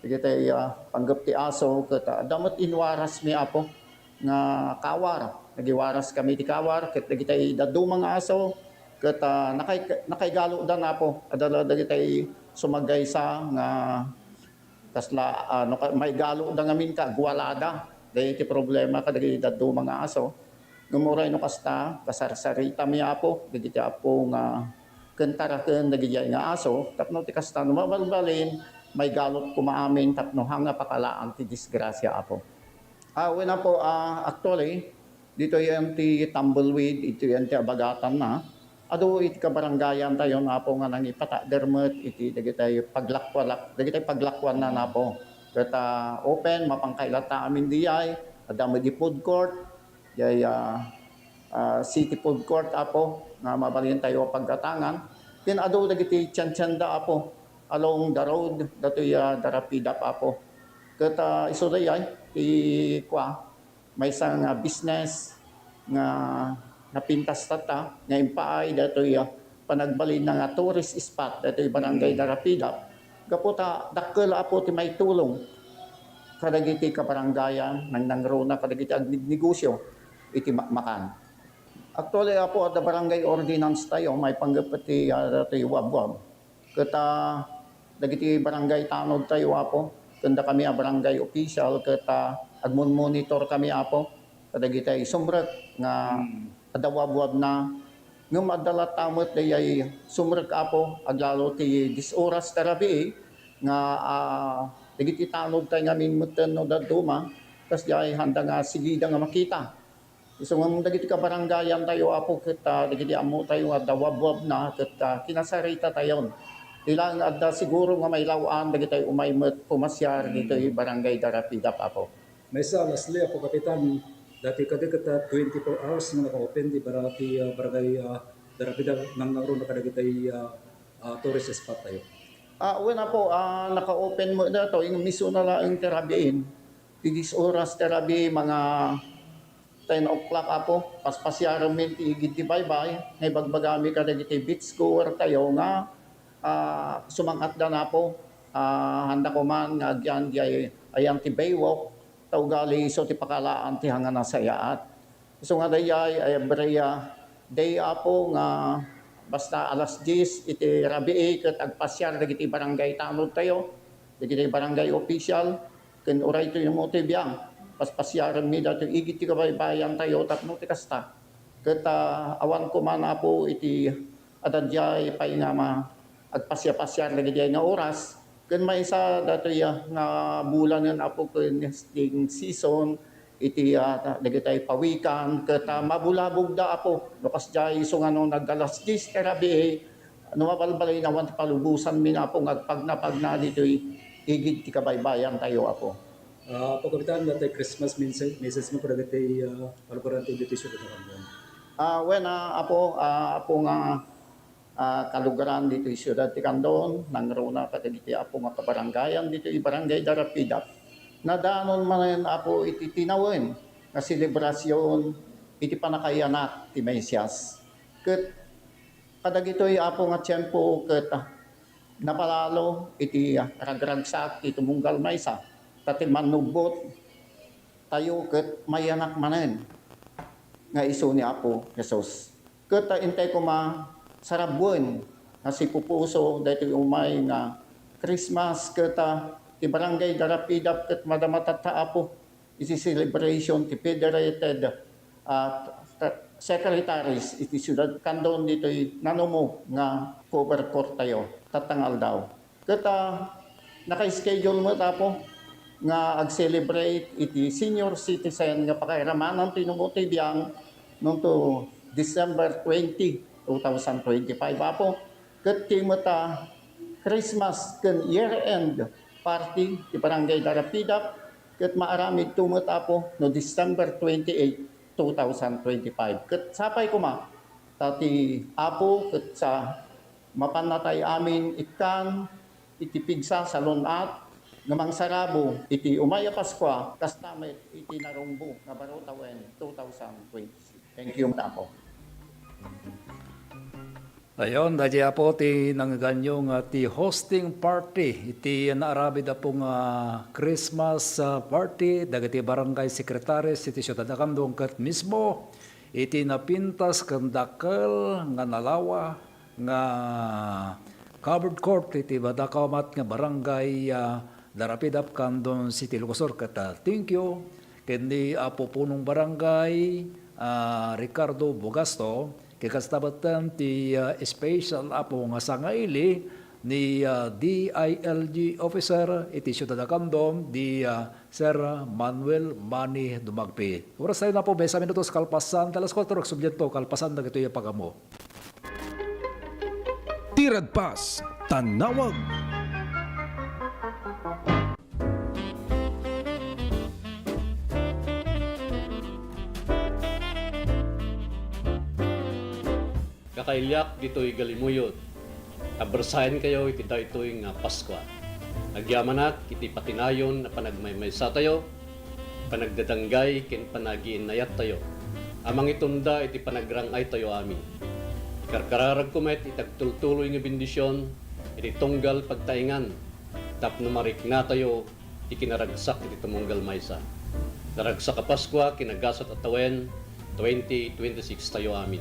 dagiti, ah, panggep ti aso, ket, ah, adda met inwarasmi, Apo, nga kawar. Nagiwaraskami iti kawar, ket dagiti dadduma nga aso, ket, ah, nakay-, nakaigaludan, Apo. Adda la dagiti sumagaysa nga kasla, ah, no, ka-, maigaluda ngamin ka, agwalada. Daytoy ti problema kadagiti dadduma nga aso. Ngem uray no kasta, kasarsaritami, Apo, dagiti, Apo, nga ken taraken dagidiay nga aso, tapno ti kasta no mabalbalin, maigalut koma amin tapno haan nga pakalaan ti disgrasia, Apo. Ah, wen, Apo, ah, actually, ditoy ti tumbleweed, ditoy ti abagatanna. Adu iti kabarangayantayo, Apo, nga nangipatagder met iti dagiti paglakualak-, dagiti paglakuanna, Apo. Ket, ah, open, mapan kay latta amin diay, adda met di food court, diay, ah, ah, city food court, Apo, nga mabalintayo a paggatangan. Ken adu dagiti tiendanda, Apo, along the road, datoy, ah, the Rapidap, Apo. Ket, ah, isu dayay ti kua, maysa nga business nga napintas tatta nga impaay datoy, ah, panagbalinna nga tourist spot datoy Barangay Darapidap. Gapu ta dakkel, Apo, ti maitulong kadagiti kabarangayan, nangnangruna kadagiti agnegnegosio iti Makmakan. Actually, Apo, adda barangay ordinance tayo, maipanggep ti, ah, datoy Wabwab. Ket, ah, dagiti barangay tanod tayo, Apo, ken dakami a barangay official, ket, ah, agmon-monitor kami, Apo, kadagiti sumrek nga adda wabwabna. Ngem adda latta met dayay sumrek, Apo, aglalo ti dis oras ta rabii nga, ah, dagiti tanod tayo ngamin metten no dadduma, kas diay handa nga sigida nga makita. Isu ngem dagiti kabarangayan tayo, Apo, ket, ah, dagiti ammo tayo nga adda wabwabna, ket, ah, kinasarita tayon. Ti laeng adda siguro nga mailaw-an dagiti umay met pumasiar ditoy Barangay Darapidap, Apo. Maysa, lastly, Apo Kapitan, datoy kadi ket, ah, twenty-four hours nga naka-open ti bara-, ti, ah, Barangay, ah, Darapidap, nangnangruna kadagiti, ah, ah, tourist spot tayo. Ah, wen, Apo, ah, naka-open met datoy, ngem isu na laeng ti rabiin. Ti dis oras ti rabii, mga ten o'clock, Apo, paspasiarem min ti igid ti baybay, nga ibagbagami kadagiti beach goer tayo nga, ah, sumang-atdan, Apo, ah, handa koman nga agyan diay ayan ti baywalk, ta ugali isu ti pakalaan ti hanga nasayaat. Isu nga dayay, ay, every, ah, day, Apo, nga basta alas dies iti rabii ket agpasiar dagiti barangay tanod tayo, dagiti barangay official, ken uray ti umay ti biang, paspasiarenmi datoy igid ti kabaybayan tayo tapno ti kasta. Ket, ah, awan koman, Apo, iti adda diay pay nga ma-, agpasiapasiar dagiti nga oras. Ken maysa datoy, ah, nga bulanen, Apo, ken nesting season, iti, ah, dagiti pawikan, ket, ah, mabulabogda, Apo. No kasdiay, isu nga no nag-alas dies ti rabii, no mabalbalin, awan ti palubosanmi, Apo, nga agpagnapagna ditoy igid ti kabaybayan tayo, Apo. Ah, Apo Kapitan, datoy Christmas message, message mo kadagiti, ah, kalugaran ti ditoy siudad a Candon. Ah, wen, ah, Apo, ah, Apo nga, ah, kalugaran ditoy siudad ti Candon, nangruna kadagiti, Apo, nga kabarangayan ditoy Barangay Darapidap. Nadanon manen, Apo, iti tinawen nga selebrasyon iti pannakayanak ti Mesias. Ket kadagitoy, Apo, nga tiempo ket, ah, napalalo iti, ah, ragragsak ti tumunggal maysa, ta ti mannubbot tayo ket mayanak manen nga isu ni Apo Jesus. Ket, ah, intay koma sarabuen nga sipupuso daytoy umay nga Christmas ket, ah, ti Barangay Darapidap ket madamatatta, Apo, iti celebration ti federated, ah, secretaries iti siudad Candon ditoy nanumo nga cover court tayo tatta nga aldaw. Ket, ah, naka-schedule met, Apo, nga ag-celebrate iti senior citizen nga pakairamanan ti inumo ti biang nunto December twenty, two thousand twenty-five, Apo. Ket ti met a Christmas ken year-end party ti Barangay Darapidap ket maaramidto met, Apo, no December twenty-eight, two thousand twenty-five. Ket sapay koma ta ti Apo ket sa mapanna tay amin ikkan iti pigsa salun-at nga mangsarabo iti umay a Paskua, kasta met iti narungbo nga baro tawen two thousand twenty-six. Thank you, Apo. Ayon, daydi, Apo, ti nangngeganyo nga ti hosting party iti naaramid, Apo, nga Christmas, ah, party dagiti barangay secretaries iti siudad a Candon ket mismo iti napintas ken dakkel nga nalawa nga covered court iti madakamat nga barangay, ah, Darapidap, Candon City, Ilocos Sur. Ket, ah, thank you ken ni Apo Punong Barangay, ah, Ricardo Bugasto, ket kasta metten ti, ah, special, Apo, nga sangaili ni, ah, D I L G officer iti siudad a Candon, di, ah, Sir Manuel Manny Dumagpi. Oras tayo na po, maysa minutos kalpasan ti alas kuatro, agsubli to, kalpasan dagitoy a pagamo. Ti Radpas, Tanawag. Kakailiak ditoy Galimuyod. Abrasaenkayo iti daytoy nga Paskua. Agyamanak iti patinayon a panagmaymaysatayo, panagdadanggay ken panagiinnayattayo a mangitunda iti panagrang-aytayo amin. Ikarkararagko met iti agtultuloy nga bendision iti tunggal pagtaengan tapno mariknatayo ti kinaragsak iti tumunggal maysa. Naragsak a Paskua ken nagasat a tawen, twenty twenty-six tayo amin.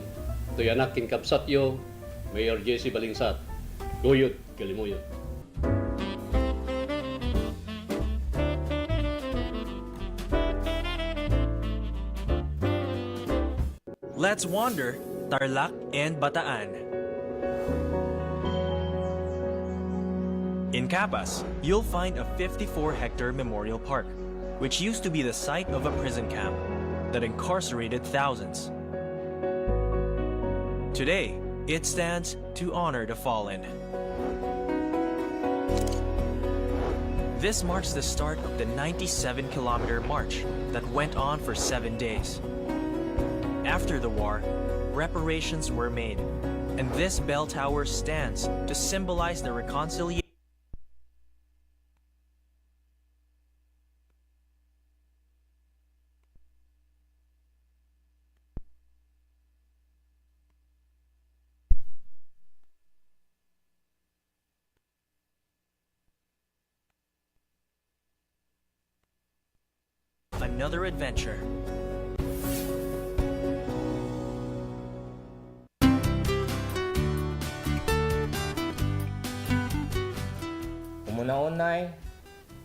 Toy anak ken kabsatyo, Mayor J C Balingsat. Guyod, Kalimuyo. Let's wander Tarlac and Bataan. In Capas, you'll find a fifty-four hectare memorial park, which used to be the site of a prison camp that incarcerated thousands. Today, it stands to honor the fallen. This marks the start of the ninety-seven kilometer march that went on for seven days. After the war, reparations were made, and this bell tower stands to symbolize the reconciliation. Another adventure. Umuna-unay,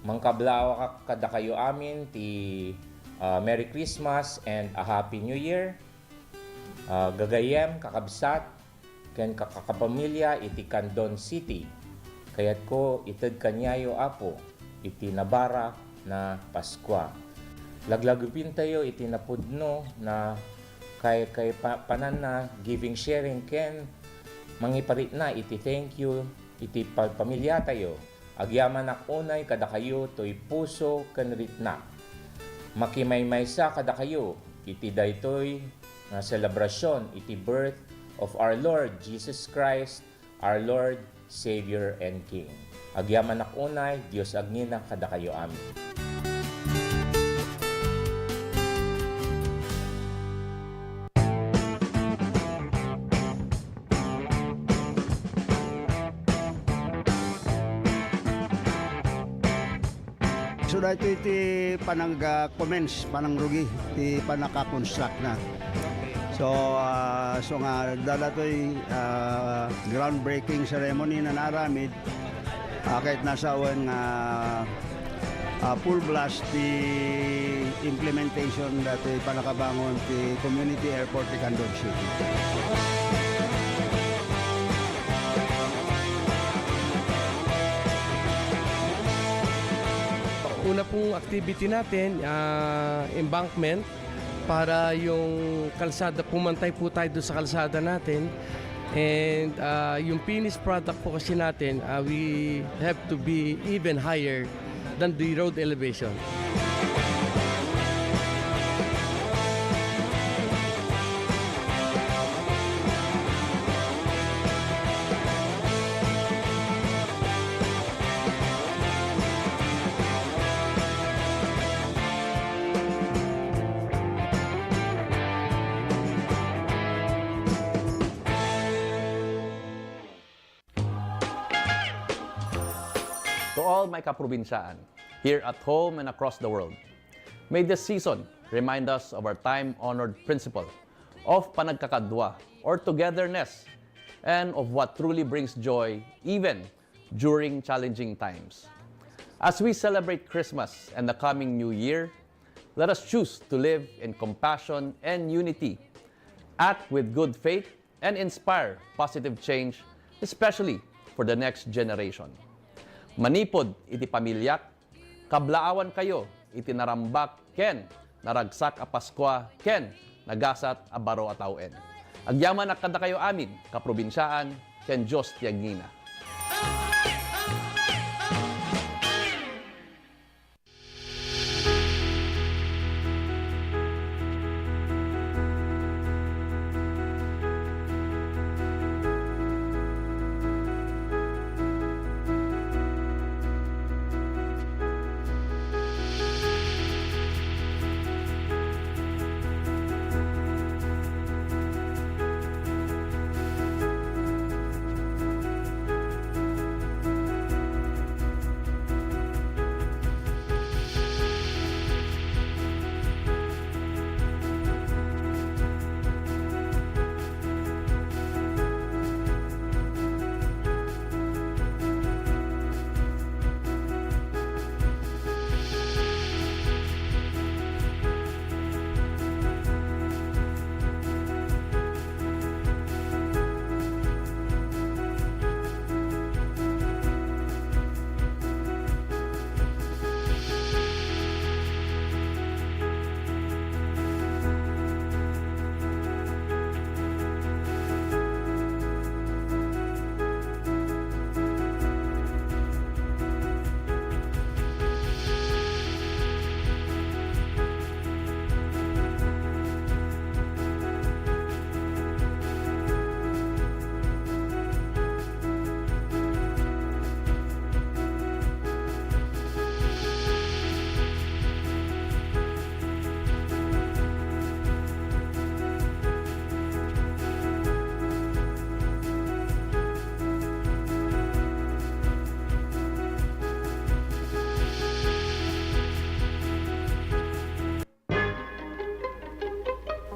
mangkablaawak kadakayo amin ti, ah, Merry Christmas and a Happy New Year. Ah, gagayyem, kakabsat, ken kakapamilya iti Candon City. Kayatko ited kaniayo, Apo, iti nabarak na Paskua. Laglagipentayo iti napudno na kay, kay pa-, pananna, giving, sharing, ken mangiparikna iti thank you iti pa-, pamiliatayo. Agyamanak unay kadakayo toy puso ken rikna. Makimaymaysa kadakayo iti daytoy nga selebrasyon iti birth of our Lord Jesus Christ, our Lord, Savior, and King. Agyamanak unay, Dios agnina kadakayo amin. So, daytoy ti panag-, ah, commence, panangrugi ti pannaka-construct na. So, ah, so nga, adda daytoy, ah, groundbreaking ceremony nga naaramid, ah, ket nasawen nga, ah, full blast ti implementation daytoy pannakabangon ti Community Airport ti Candon City. Una pong activity natin, ah, embankment para yung kalsada, pumantay po tayo doon sa kalsada natin. And, ah, yung finished product po kasi natin, ah, we have to be even higher than the road elevation. To all my kaprobinsyaan, here at home and across the world, may this season remind us of our time-honored principle of panagkakadua or togetherness and of what truly brings joy even during challenging times. As we celebrate Christmas and the coming New Year, let us choose to live in compassion and unity, act with good faith, and inspire positive change, especially for the next generation. Manipud iti pamiliak, kablaawankayo iti narambak ken naragsak a Paskua ken nagasat a baro a tawen. Agyamanak kadakayo amin, kaprobinsyaan, ken Dios ti agnina.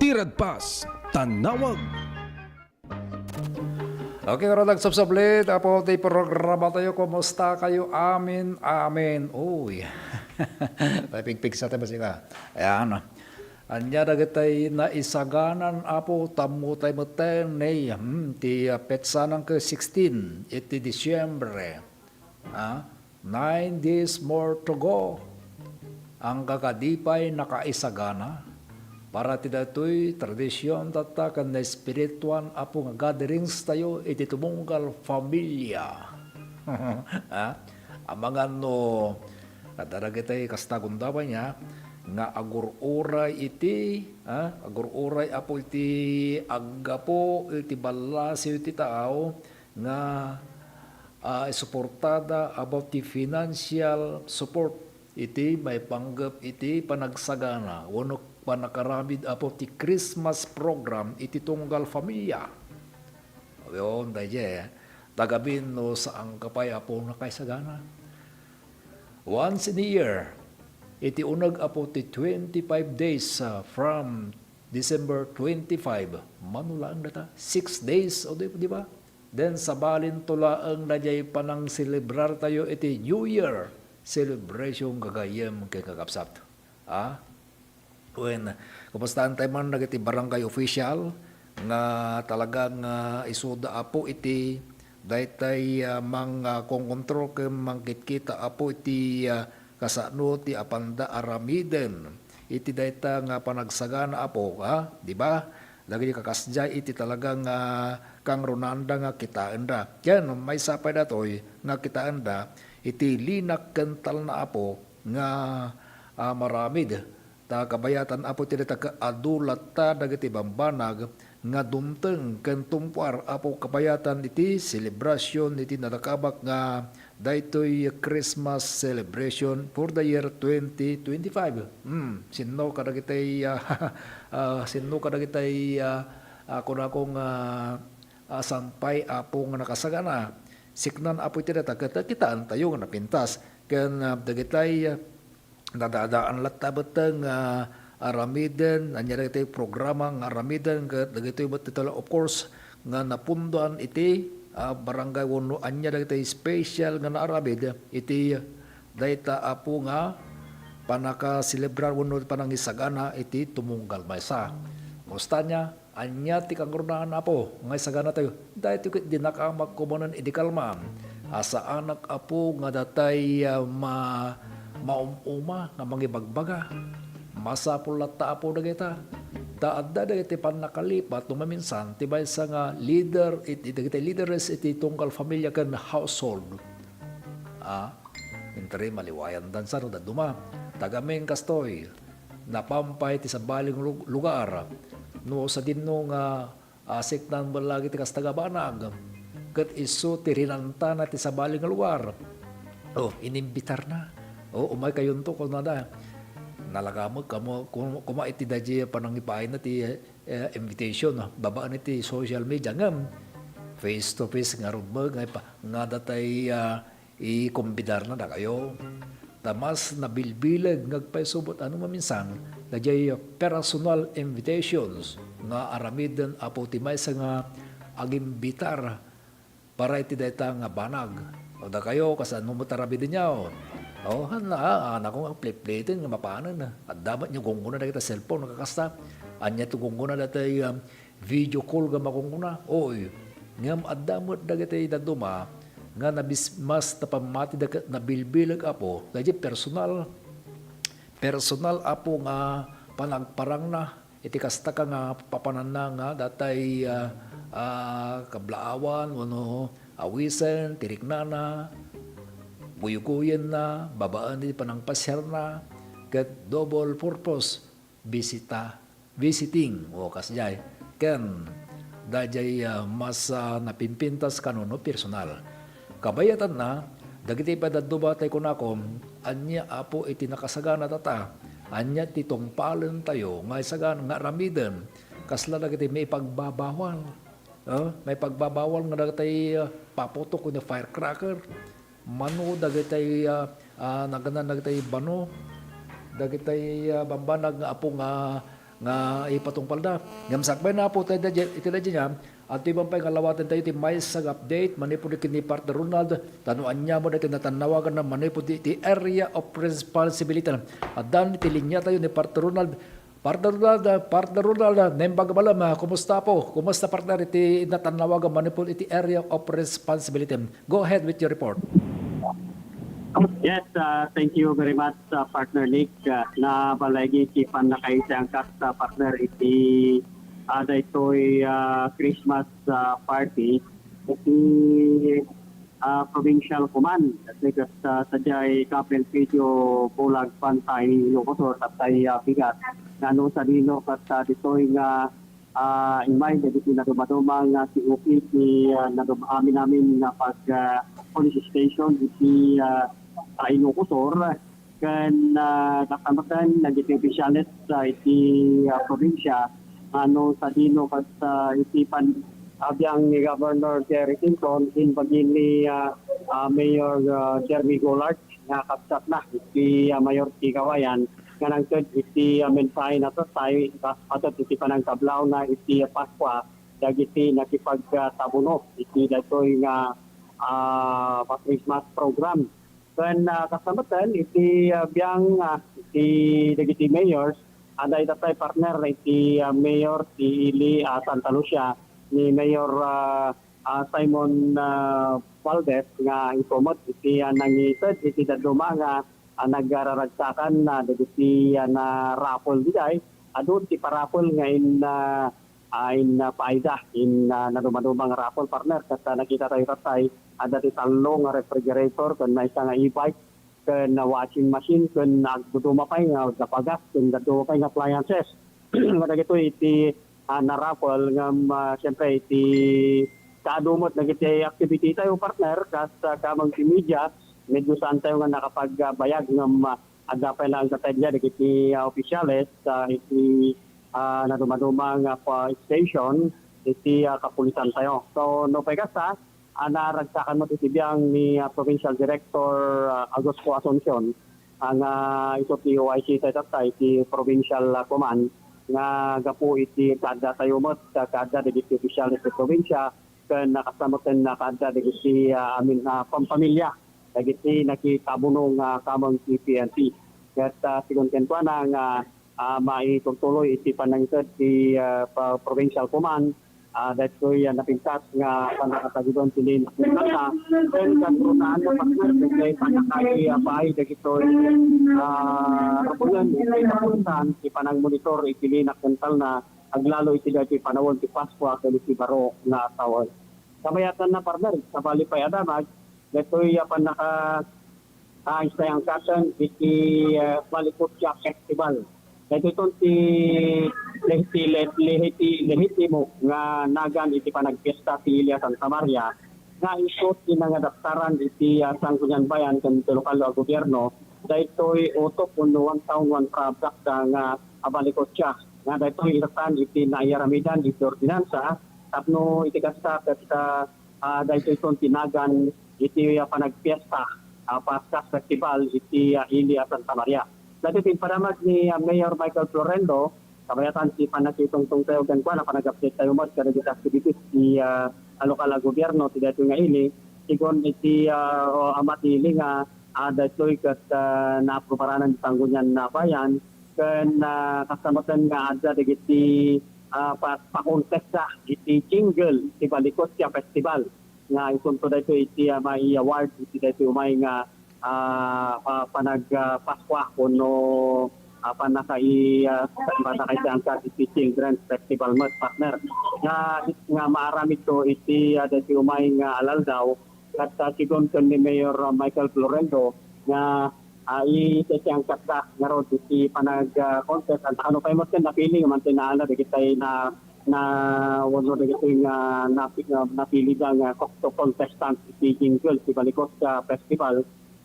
Iradpas, tanawag. Okay, ora nagsubsubli, apo ti programa tayo. Kumusta kayo? Amin, amin. Uy. Pigpigsa tayo, masika. Ayan. Ania dagitay naisaganan, apo, tammo tayo metten, ni, hmm, ti, ah, petsa nang ke sixteen, iti Disyembre. Ah, nine days more to go. Ang kakadi pay nakaisagana para ti datoy tradisyon tatta ken naespirituan, apo, nga gatherings tayo iti tumunggal familia. Ah, amangan no adda dagitay kasta gundaway niya nga agur-uray iti, ah, agur-uray, apo, iti aggapu iti ballasiw ti tao nga, ah, suportada about ti financial support iti maipanggep iti panagsagana wenno panakaramid, apo, ti Christmas program iti tunggal familia. Ayon, daydiay, eh. Tagamin no saan ka pay, apo, nakaisagana. Once in a year, iti uneg, apo, ti twenty-five days, ah, from December twenty-five, mano laeng data? Six days, o di, di ba? Then, sabalin to laeng daydiay panangselebrar tayo iti New Year celebration, gagayyem ken kakabsat. Ah? Wen, kumustaen tayo man dagiti barangay official nga talagang, ah, isuda, apo, iti daytay, ah, mang, ah, kongkontrol ken mangkitkita, apo, iti, ah, kasano ti apanda aramiden iti dayta nga panagsagana, apo, ha? Di ba? Dagiti kakasdiay iti talaga nga kangrunanda nga kitaenda. Ken maysa pay datoy nga kitaenda iti linak ken talna, apo, nga, ah, maramid. Ta kabayatan, apo, ti dayta ket adu latta dagiti bambanag nga dumteng ken tumpuar, apo, kabayatan iti selebrasion iti nadakabak nga daytoy Christmas celebration for the year twenty twenty-five. Hmm, sinno kadagitay, ah, ah, sinno kadagitay, ah, ah, kunako nga, ah, saan pay, apo, nga nakasagana? Siknan, apo, iti dayta ket kitaentayo nga napintas ken, ah, dagitay, ah, nadadaan latta betteng nga aramiden, ania dagiti programa nga aramiden, ket dagitoy met ti tala, of course, nga napundoan iti, ah, barangay wenno ania dagiti special nga naaramid iti dayta, apo, nga panakaselebrar wenno panangisagana iti tumunggal maysa. Kumusta ania? Ania ti kangrunaan, apo, nga isagana tayo? Daytoy ket dinakamak kumanen idi kalman. A saanak, apo, nga datay, ah, ma-, maum-uma nga mangibagbaga. Masapul latta, apo, dagita. Ta adda dagiti pannakalipat no maminsan ti maysa nga leader iti, dagiti leaders iti tunggal familia ken household. Ah, inter maliwayandan sa no dadduma. Tagamin kastoy, napampay ti sabali nga lu-, lugar. No sadinno nga, ah, siknan met la iti kasta nga banag, ket isu ti rinantana ti sabali nga lugar. Oh, inimbitarna. Oh, umay kayonto, kunada. Nalaka met kamo, kum-, koma iti daydiay panangipaayna ti, eh, invitation, no? Babaen iti social media, ngem face to face ngarud met nga ipa-, nga datay, ah, ikombidarna dakayo. Ta mas nabilbileg nga agpaysubot a no maminsan, daydiay personal invitations nga aramiden, apo, ti maysa nga agimbitar para iti dayta nga banag. O dakayo, kasano met aramiden, yaw? O, han, ah, anakko nga plippliten nga mapanen. Adda met nga gunggona dagita cellphone, kakasta. Ania ti gunggona daytay, um, video call nga magunggona? Oy. Ngem adda met dagiti dadduma nga nabis-, mas napammatida ket nabilbileg, apo, daydi personal, personal, apo, nga panagparangna iti kasta ka nga papananna nga datay, ah, ah, kablaawan wenno awisen, tiriknana, guyguyenna, babaen iti panangpasiarna, ket double purpose, bisita, visiting, o kasdiay. Ken daydiay, ah, mas, ah, napimpintas kano no personal. Kabayatanna, dagiti pay dadduma tay kunako, ania, apo, iti nakasagana tata? Ania ti tungpalen tayo nga isagan-, nga aramiden? Kasla dagiti maipagbabawal. Ah, maipagbabawal nga dagiti, ah, paputok wenno firecracker. Mano dagiti, ah, ah, naganna dagiti bano, dagiti, ah, bambanag nga apo nga, nga ipatungpalda. Ngem sakbay na po tayo iti daydiay, adtoy man pay nga lawaten tayo ti maysa nga update manipud ken ni Partner Ronald, ta no ania mo daytoy natannawaganna manipud iti area of responsibility. Addan iti linia tayo ni Partner Ronald. Partner Ronald, Partner Ronald, naimbag a malem, kumusta po? Kumusta, partner, iti natannawagan manipud iti area of responsibility? Go ahead with your report. Yes, uh, thank you very much, uh, Partner Nick. Uh, nabalay iti pannakaisayangkat, uh, partner, iti, uh, daytoy, uh, Christmas, uh, party iti, uh, provincial command. Kasi ket, uh, sadiay Capo Elpidio, Bulag, Pantay, Ilocos Sur, tattay, uh, bigat. Nano sadino ket, uh, ditoy nga ah, immay dagiti nadumaduma nga C O P ti, ah, nadum-, amin-amin nga pag, ah, police station iti, ah, ah, Ilocos Sur. Ken, ah, kasamoten dagiti opisyales, ah, iti, ah, probinsya, ano, sadino ket, ah, iti pan-, abiang ni Governor Jerry Singson, imbagi ni, ah, ah, Mayor, ah, Jeremy Golart, nga kabsatna iti, ah, Mayor ti Kawayan, nga nangted iti, ah, mensahe na tattay, ka-, kaduot iti panangkablawna iti Paskua dagiti nakipagtabuno iti daytoy nga, ah, pa-Christmas program. Ken, ah, kasamoten iti, ah, biang, ah, iti dagiti mayors, adda tattay partner iti, ah, mayor ti ili, ah, Santa Lucia ni Mayor, ah, ah, Simon, ah, Valdez nga isu met iti, ah, nangited iti dadduma nga, ah, nagraragsakan, ah, dagiti, ah, na-raffle diay. Adu ti pa-raffle nga in, ah, ah, in, ah, paayda in, ah, nadumaduma nga raffle, partner. Ket, ah, nakita tayo tattay, adda ti tallo nga refrigerator ken maysa nga e-bike ken washing machine ken agduduma pay nga napagas ken dadduma pay nga appliances. Nga dagitoy iti, ah, na-raffle ngem, ah, siyempre iti kaadu met dagiti activity tayo, partner, kas, ah, kamang ti media, medyo saan tayo nga nakapagbayag ngem, ah, adda pay laeng tattay dagiti, ah, opisyales, ah, iti, ah, nadumaduma nga pa-, station iti, ah, kapulisan tayo. So, no pay kasta, ah, naragsakan met iti biang ni, ah, Provincial Director, ah, Agosto Asuncion, ah, nga isu ti O I C tayo tattay, ti Provincial, ah, Command, nga gapu iti kaadda tayo met, ah, kaadda dagiti opisyales ti probinsya, ken nakasama ken nakaadda dagiti, ah, amin, ah, pampamilya dagiti nakitabuno nga kameng ti P N P. Ket, ah, sigun kenkuana nga, ah, maitultuloy iti panangted ti, ah, pa-, Provincial Command, ah, daytoy, ah, napintas nga pannakatagidon ti linak kentalna, ken katronaanna, partner, ken pannakaipaay dagitoy, ah, rukonen iti kapulisan ti panangmonitor iti linak kentalna, aglalo iti daytoy panawen ti Paskua ken iti baro nga tawen. Kabayatanna, partner, sabali pay a damag, daytoy a pannaka-, ah, isayangkaten iti, ah, Balicotia Festival. Daytoyton ti lehiti-, le-, lehiti-, lehitimo nga nagan iti panagpiesta ti ili a Santa Maria nga isu ti nangadaptaran iti, ah, Sangguniang Bayan ken ti lokal a gobierno. Daytoy utok wenno one town, one product, ah, nga, ah, Balicotia. Nga daytoy iretan iti naiyaramidan iti ordinansa tapno iti kasta ket, ah, ah, daytoyton ti nagan iti, ah, panagpiesta, ah, Pascas Festival iti, ah, ili a Santa Maria. Daytoy ti impadamag ni, ah, Mayor Michael Florendo, kabayatan ti pannakitungtong tayo kenkuana, panag-update tayo met kadagiti activities ti, ah, lokal a gobierno ti daytoy nga ili. Sigun iti, ah, o, ama ti ili nga, ah, daytoy ket, ah, naaprubaran ti Sangguniang Bayan, ken, ah, kasta metten nga adda dagiti, ah, pa-, pa-contest da iti jingle ti Balicotia Festival nga isunto daytoy iti, ah, mai-award iti daytoy umay nga, ah, ah, panag, ah, Paskua wenno, ah, pannaka-, ah, pannakaisangka iti Children's Festival met, partner. Nga, nga maaramidto iti, ah, daytoy umay nga alaldaw, ket, ah, sigun ken ni Mayor, ah, Michael Florendo nga, ah, isayangkatda ngarud iti panag, ah, contest. Anta kano pay met ken napili nga manti naala dagitay na, na, wenno dagitoy nga napi-, nga napilida nga co-, contestant iti jingle ti Balicotia Festival.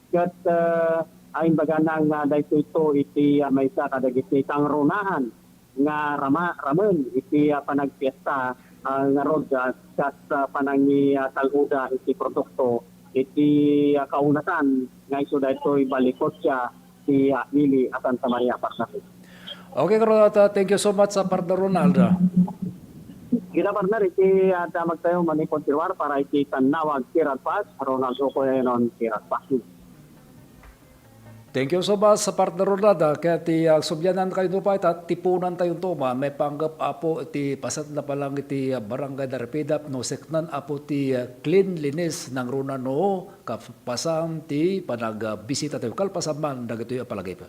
Ket, ah, imbagana nga daytoyto iti, ah, maysa kadagiti kangrunaan nga rama-, ramen iti, ah, panagpiesta, ah, ngarud, ah, kas, ah, panangi-, ah, tal-oda iti produkto iti, ah, kaunasan nga isu daytoy Balicotia ti, ah, ili a Santa Maria, partner. Okay, Ronald, ah, thank you so much, ah, Partner Ronald. Kita, partner, iti, ah, damagtayo manipud ti lugar para iti Tannawag ti Ragpas, Ronald Ukoy, non ti Ragpas. Thank you so much, Partner Ronald, ah, ket ti, ah, sublianankayo pay ta tipunantayo to, ma-, maipanggep, Apo, iti paset na palang iti, ah, Barangay Daripidap, no seknan, Apo, ti, ah, cleanliness nangruna no kalpasan ti panagbisitatayo, kalpasan man dagitoy a palagip.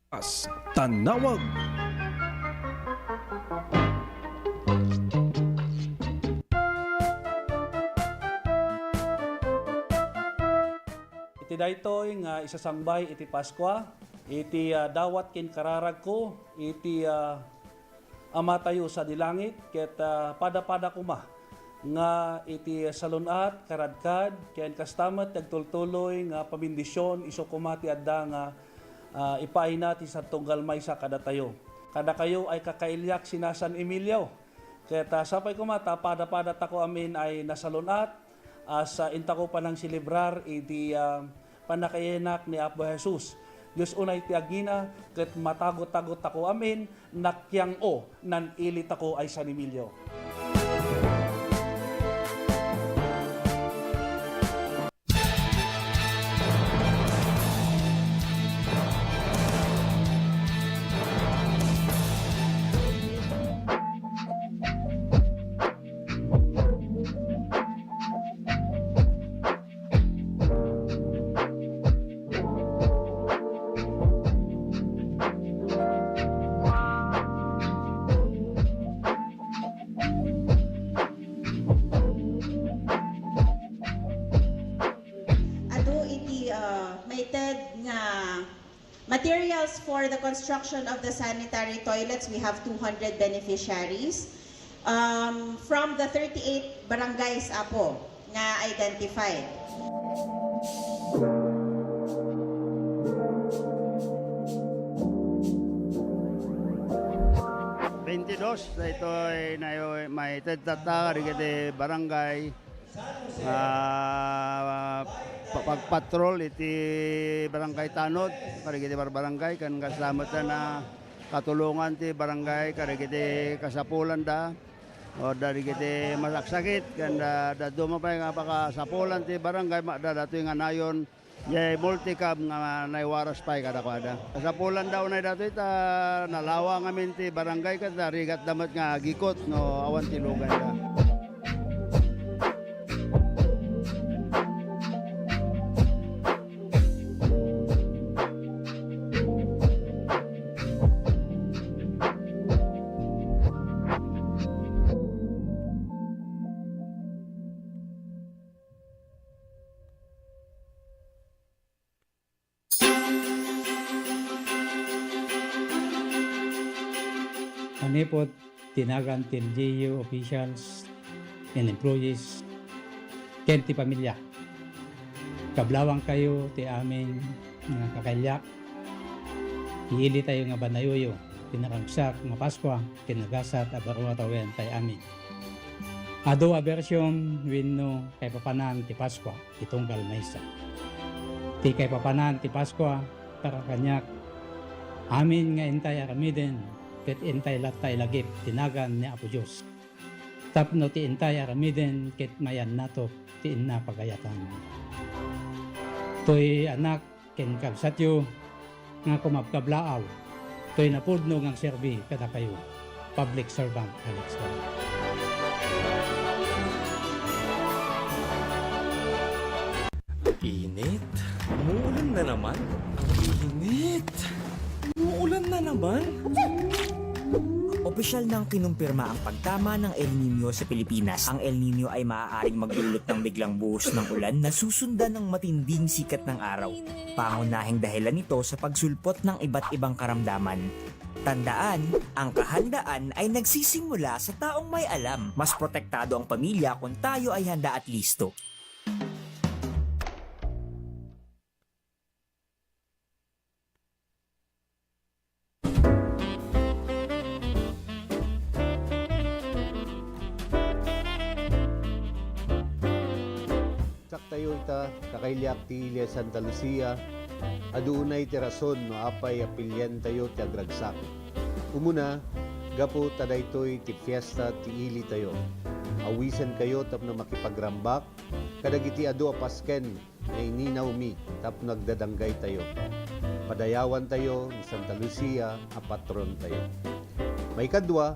As Tannawag. Iti daytoy nga isasangbay iti Paskua, iti, ah, dawat ken kararagko, iti, ah, Amatayo sadi langit, ket, ah, pada-pada koma nga iti salun-at, karadkad, ken kasta met ti agtultuloy nga pamendisyon isu koma ti adda nga, ah, ipaayna ti Santo Unggal Maysa kadatayo. Kadakayo ay kakailiak sina San Emilio. Ket, ah, sapay koma ta pada-pada tako amin ay nasalun-at, as, ah, intako panangselebrar iti, ah, pannakayanak ni Apo Jesus. Dios unay ti agina, ket matagot-tagot tako amin, nakiang-o, nan-ili tako ay San Emilio. Adu iti, ah, maited nga materials for the construction of the sanitary toilets, we have two hundred beneficiaries, um, from the thirty-eight barangays, Apo, nga identified. Twenty-dos, daytoy nayo-, maited tatta kadagiti barangay. Ah, pa-, pagpatrol iti Barangay Tanod, kadagiti barbarangay, ken kasta met a katulongan ti barangay, kadagiti kasapulanda, o kadagiti masaksakit, ken da-, dadduma pay nga pakasapulan ti barangay, ma-, da-, datoy nga nayon, Jay multicab nga naiwaras pay kadakuada. Kasapulan daw na datoy ta nalawa ngamin ti barangay ket narigatda met nga agikot no awan ti luganda. Manipud ti nagan ti L G U officials and employees ken ti pamilya, kablawangkayo ti amin nga kakailiak. Iilitayo nga banayoyo ti naragsak nga Paskua ken nagasat a baro a tawen tay amin. Adu a bersion wenno kaipapanan ti Paskua ti tunggal maysa. Ti kaipapanan ti Paskua para kaniak, amin nga intay aramiden ket intay latta ilagip ti nagan ni Apo Dios, tapno ti intay aramiden ket mayannatok ti inna pagayatan. Toy anak ken kabsatyo nga kumabkablaaw toy napudno nga agserbi kadakayo, public servant Alex Gama. Init? Umuulan na naman? Init? Umuulan na naman? Opisyal nang kinumpirma ang pagtama ng El Niño sa Pilipinas. Ang El Niño ay maaaring magdulot ng biglang buhos ng ulan na susundan ng matinding sikat ng araw. Pangunahing dahilan nito sa pagsulpot ng iba't ibang karamdaman. Tandaan, ang kahandaan ay nagsisimula sa taong may alam. Mas protektado ang pamilya kung tayo ay handa at listo. Saktayo ita, kakailiak ti Iglesia Santa Lucia, Adu unay ti rason no apay a pilientayo ti agragsak. Umuna, gapu ta daytoy ti fiesta ti ilitayo. Awisenkayo tapno makipagrambak kadagiti adu a pasken nga ininawmi tapno agdadanggaytayo. Padayawantayo ni Santa Lucia a patrontayo. Maikadua,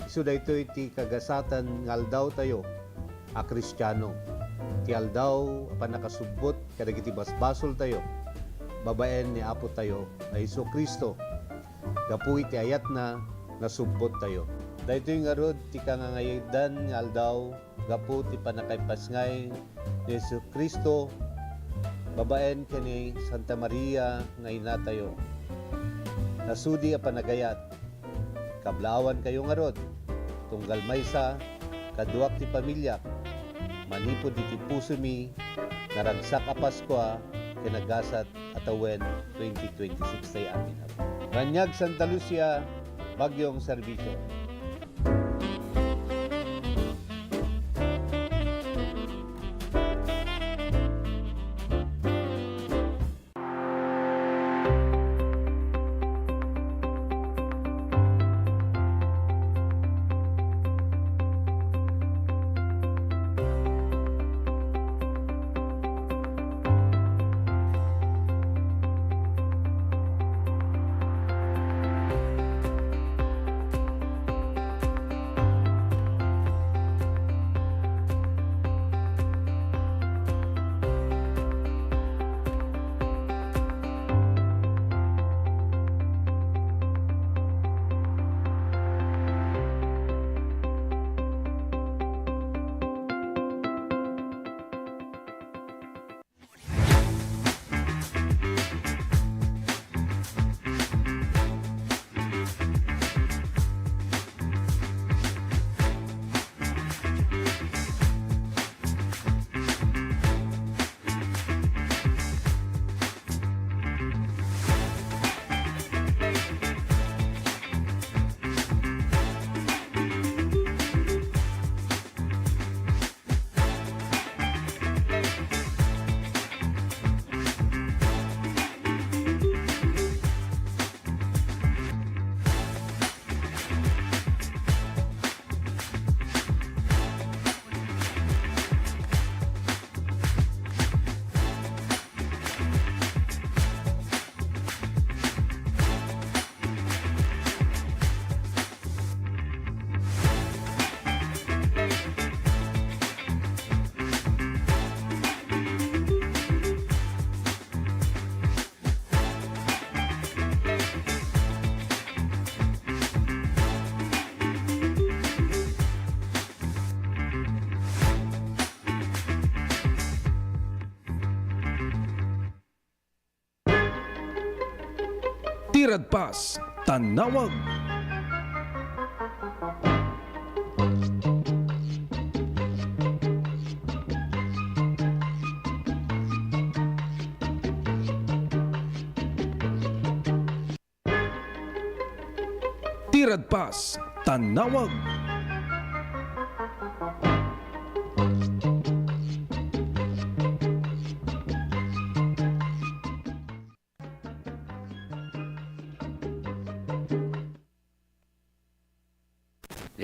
isu daytoy ti kagasatan nga aldawtayo a Kristiano, ti aldaw a pannakasubbot kadagiti basbasoltayo babaen ni Apotayo a Jesu-Cristo. Gapu iti ayatna, nasubbottayo. Daytoy ngarud ti kangangayadan nga aldaw gapu ti pannakaipasngay ni Jesu-Cristo babaen ken ni Santa Maria nga inatayo. Nasudi a panagayat, kablaawankayo ngarud, tunggal maysa, kaduak ti pamiliak, manipud iti pusomi, naragsak a Paskua ken nagasat a tawen twenty twenty-six tayo amin. Raniag Santa Lucia, Bagyong Serbisyo. Ti Radpas Tannawag. Ti Radpas Tannawag.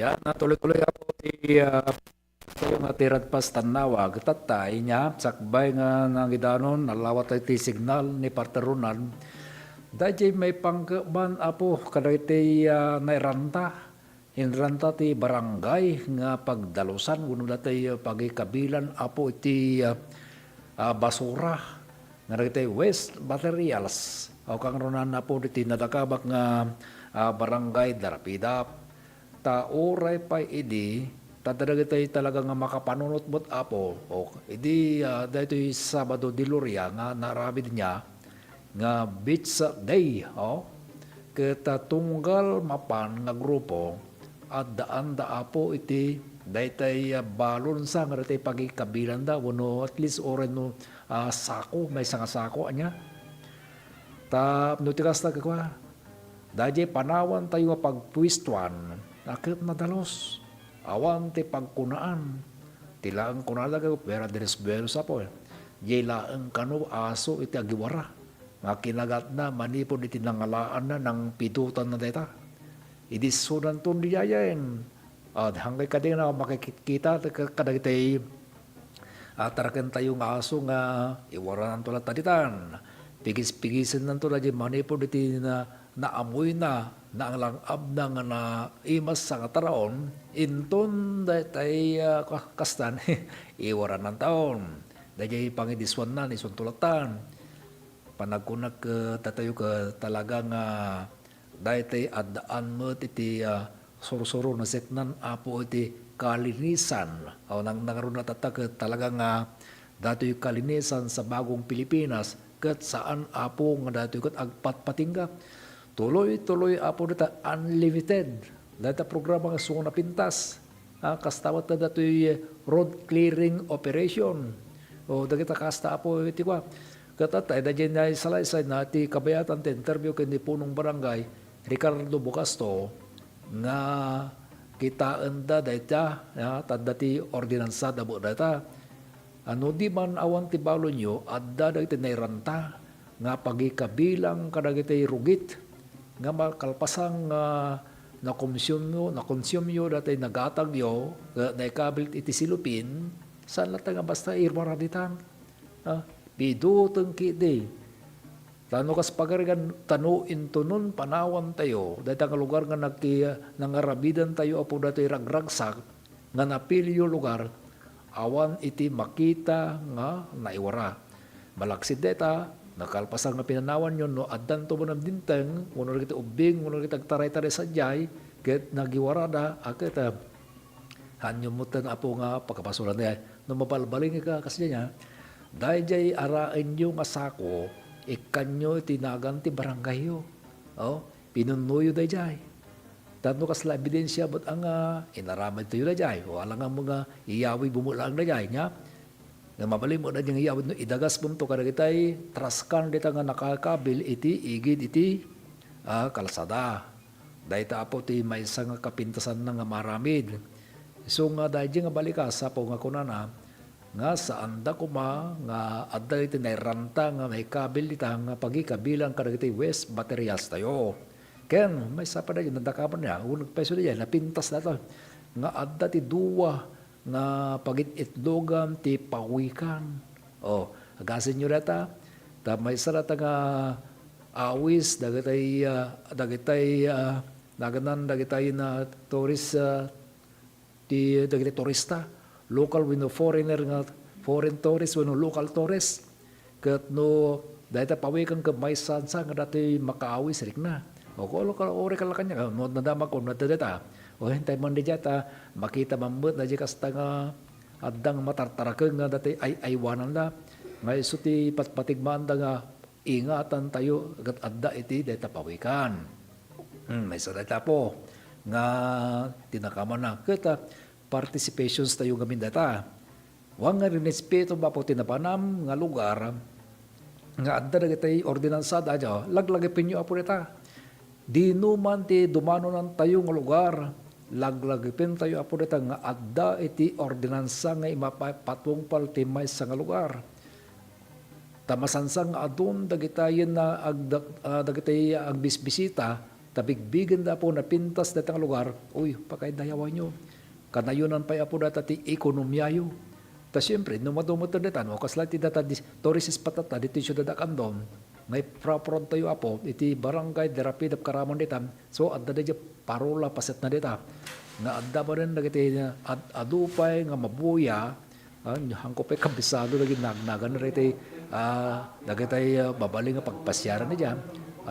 Yan, natuloy-tuloy ako ti, ah, Tayo nga ti Radpas Tannawag, tatta, inya, sakbay nga nangidanon, nalawa tayo ti signal ni Partner Ronald. Dayjay maipangkeban, Apo, kadagiti, ah, nairanta. Inranta ti barangay nga pagdalusan, wenno daytoy, ah, pagikabilan, Apo, iti, ah, ah, basura. Nga dagiti waste materials. O kangrunan, Apo, diti nadakabak nga, ah, barangay Darapidap. Ta uray pay idi, ta dagitoy talaga nga makapanunot met, Apo, o idi, ah, daytoy Sabado de Gloria nga naaramid niya nga beach day, o, ket, ah, tunggal mapan nga grupo, addaanda, Apo, iti daytoy, ah, balon sa nga daytoy pagikabilanda, wenno at least uray no, ah, sako, maysa nga sako, ania. Ta no ti kasta, kakua, daydiay panawantayo nga pagpuestuan a ket nadalus. Awan ti pagkunaan. Ti laeng kunada, fuera de los buenos, Apo, eh. Diay laeng kano aso iti agiwara. nga kinagatna manipud iti nangalaanna, nangpidotanna dayta. Idi sunanton diayen, ah, hangkay kadi nga makitkita kadagiti, ah, tarakentayo nga aso nga iwarananto latta ditan. Pigis-pigisennanto daydiay manipud iti na-, naamuyna, nanglang-abna nga naimas a nga taraon, inton daytay, ah, ka-, kastan, iwaranantaon. Daydiay pangidisuanna, isuanto lattan. Panagkunak ket datayo ket talaga nga daytoy addaan met iti, ah, sursuro, naseknan, Apo, iti kalinisan. Aw, nang-, nangruna tatta ket talaga nga datoy kalinisan sa Bagong Pilipinas ket saan, Apo, nga datoy ket agpatpatingga. Tuloy-tuloy, Apo, dita unlimited. Dayta programa nga isu nga napintas. Ah, kasta met datoy road clearing operation. O, dagita kasta, Apo, iti kua. Ket adda, daydiay naisalaysayna ti kabayatan ti interview ken ni Punong Barangay Ricardo Bugasto nga kitaenda dayta, ah, ta adda ti ordinansada met dayta. A, no di man awan ti balonyo, adda dagiti nairanta nga pagikabilang kadagiti rugit nga ma-, kalpasan nga nakomsumyo, nakonsumyo daytoy nagatagyo, nga naikabil iti silupin, saan latta nga basta iwarada ditan. Ah, piduteng ketdi. Ta no kas pagarigan, ta no intonon panawantayo, dayta nga lugar nga nagki-, nangaramidantayo, Apo, daytoy ragragsak, nga napiliyo lugar, awan iti makita nga naiwara. Malaksid dayta, nakalpasan nga pinanawanyo, no addanto met dimteng, wenno dagiti ubbing, wenno dagiti agtaraytaray sadiay, ket nagiwarada, a ket, ah, haanyo metten, Apo, nga pakabasolan daydiay. No mabalbalin ka, kasdiay, daydiay araenyo nga sako, ikkanyo iti nagan ti barangayyo. Oh, pinunnoyo daydiay. Tapno kasla ebidensia met a nga inaramidtayo daydiay, o alangan mo nga iyawidmo met laeng daydiay, nia? Nga mabalin mo daydiay nga iyawid no idagasmonto kadagitay trash can dita nga nakakabil iti igid iti, ah, kalsada. Dayta, Apo, ti maysa nga kapintasanna nga maaramid. Isu nga daydiay nga balikas, Apo, nga kunana, nga saanda koma nga adda iti nairanta nga maikabil dita nga pagikabilan kadagiti waste materials tayo. Ken maysa pay daydiay, nadakaman niya, o nagpayso daydiay, napintas dayta nga adda ti dua nga pagit-itlogan ti pawikan. O, agasenyo dayta, ta maysa dayta nga awis dagitay, ah, dagitay, ah, naganan dagitay na tourist, ah, ti dagiti turista, local wenno foreigner nga, foreign tourist wenno local tourist. Ket no dayta pawikan ket maysa sa nga datoy makaawis rikna. O, ko, ko, uri ka la kaniak, no nadamagko, no adda dayta. O, intay man daydiay ta makita man met daydiay kasta nga adda nga matartarakeng nga datoy ay-aywananda. Nga isu ti patpatigmaanda nga ingatantayo ket adda iti dayta pawikan. Hmm, maysa dayta, Apo, nga tinakamanna ket, ah, participations tayo ngamin dayta. Wen nga rinespeto, Apo, ti napanam nga lugar nga adda dagiti ordinansada, adda, laglagipenyo, Apo, dayta. Dinoman ti dumanonantayo nga lugar, laglagipentayo, Apo, dayta nga adda iti ordinansa nga imapa-, patungpal ti maysa nga lugar. Ta masansan nga adun dagitayen nga agda-, ah, dagiti agbisbisita, ta bigbigenda, Apo, napintas dayta nga lugar, uy, pakaidayawanyo. Kanayonan pay, Apo, dayta ti ekonomiayo. Ta siempre, no madu met dayta, no, kasla ti dayta dis-, tourist spot dayta, ditoy siudad a Candon, nga ipapurontayo, Apo, iti Barangay Darapidapi Caraman dayta, so, adda daydiay parola pasetna dayta. Nga adda manen dagiti ad-, adu pay nga mabuya, ah, haanko pay kabisado dagiti nagnagan dagiti, ah, dagiti, ah, mabalin nga pagpasiaran daydiay.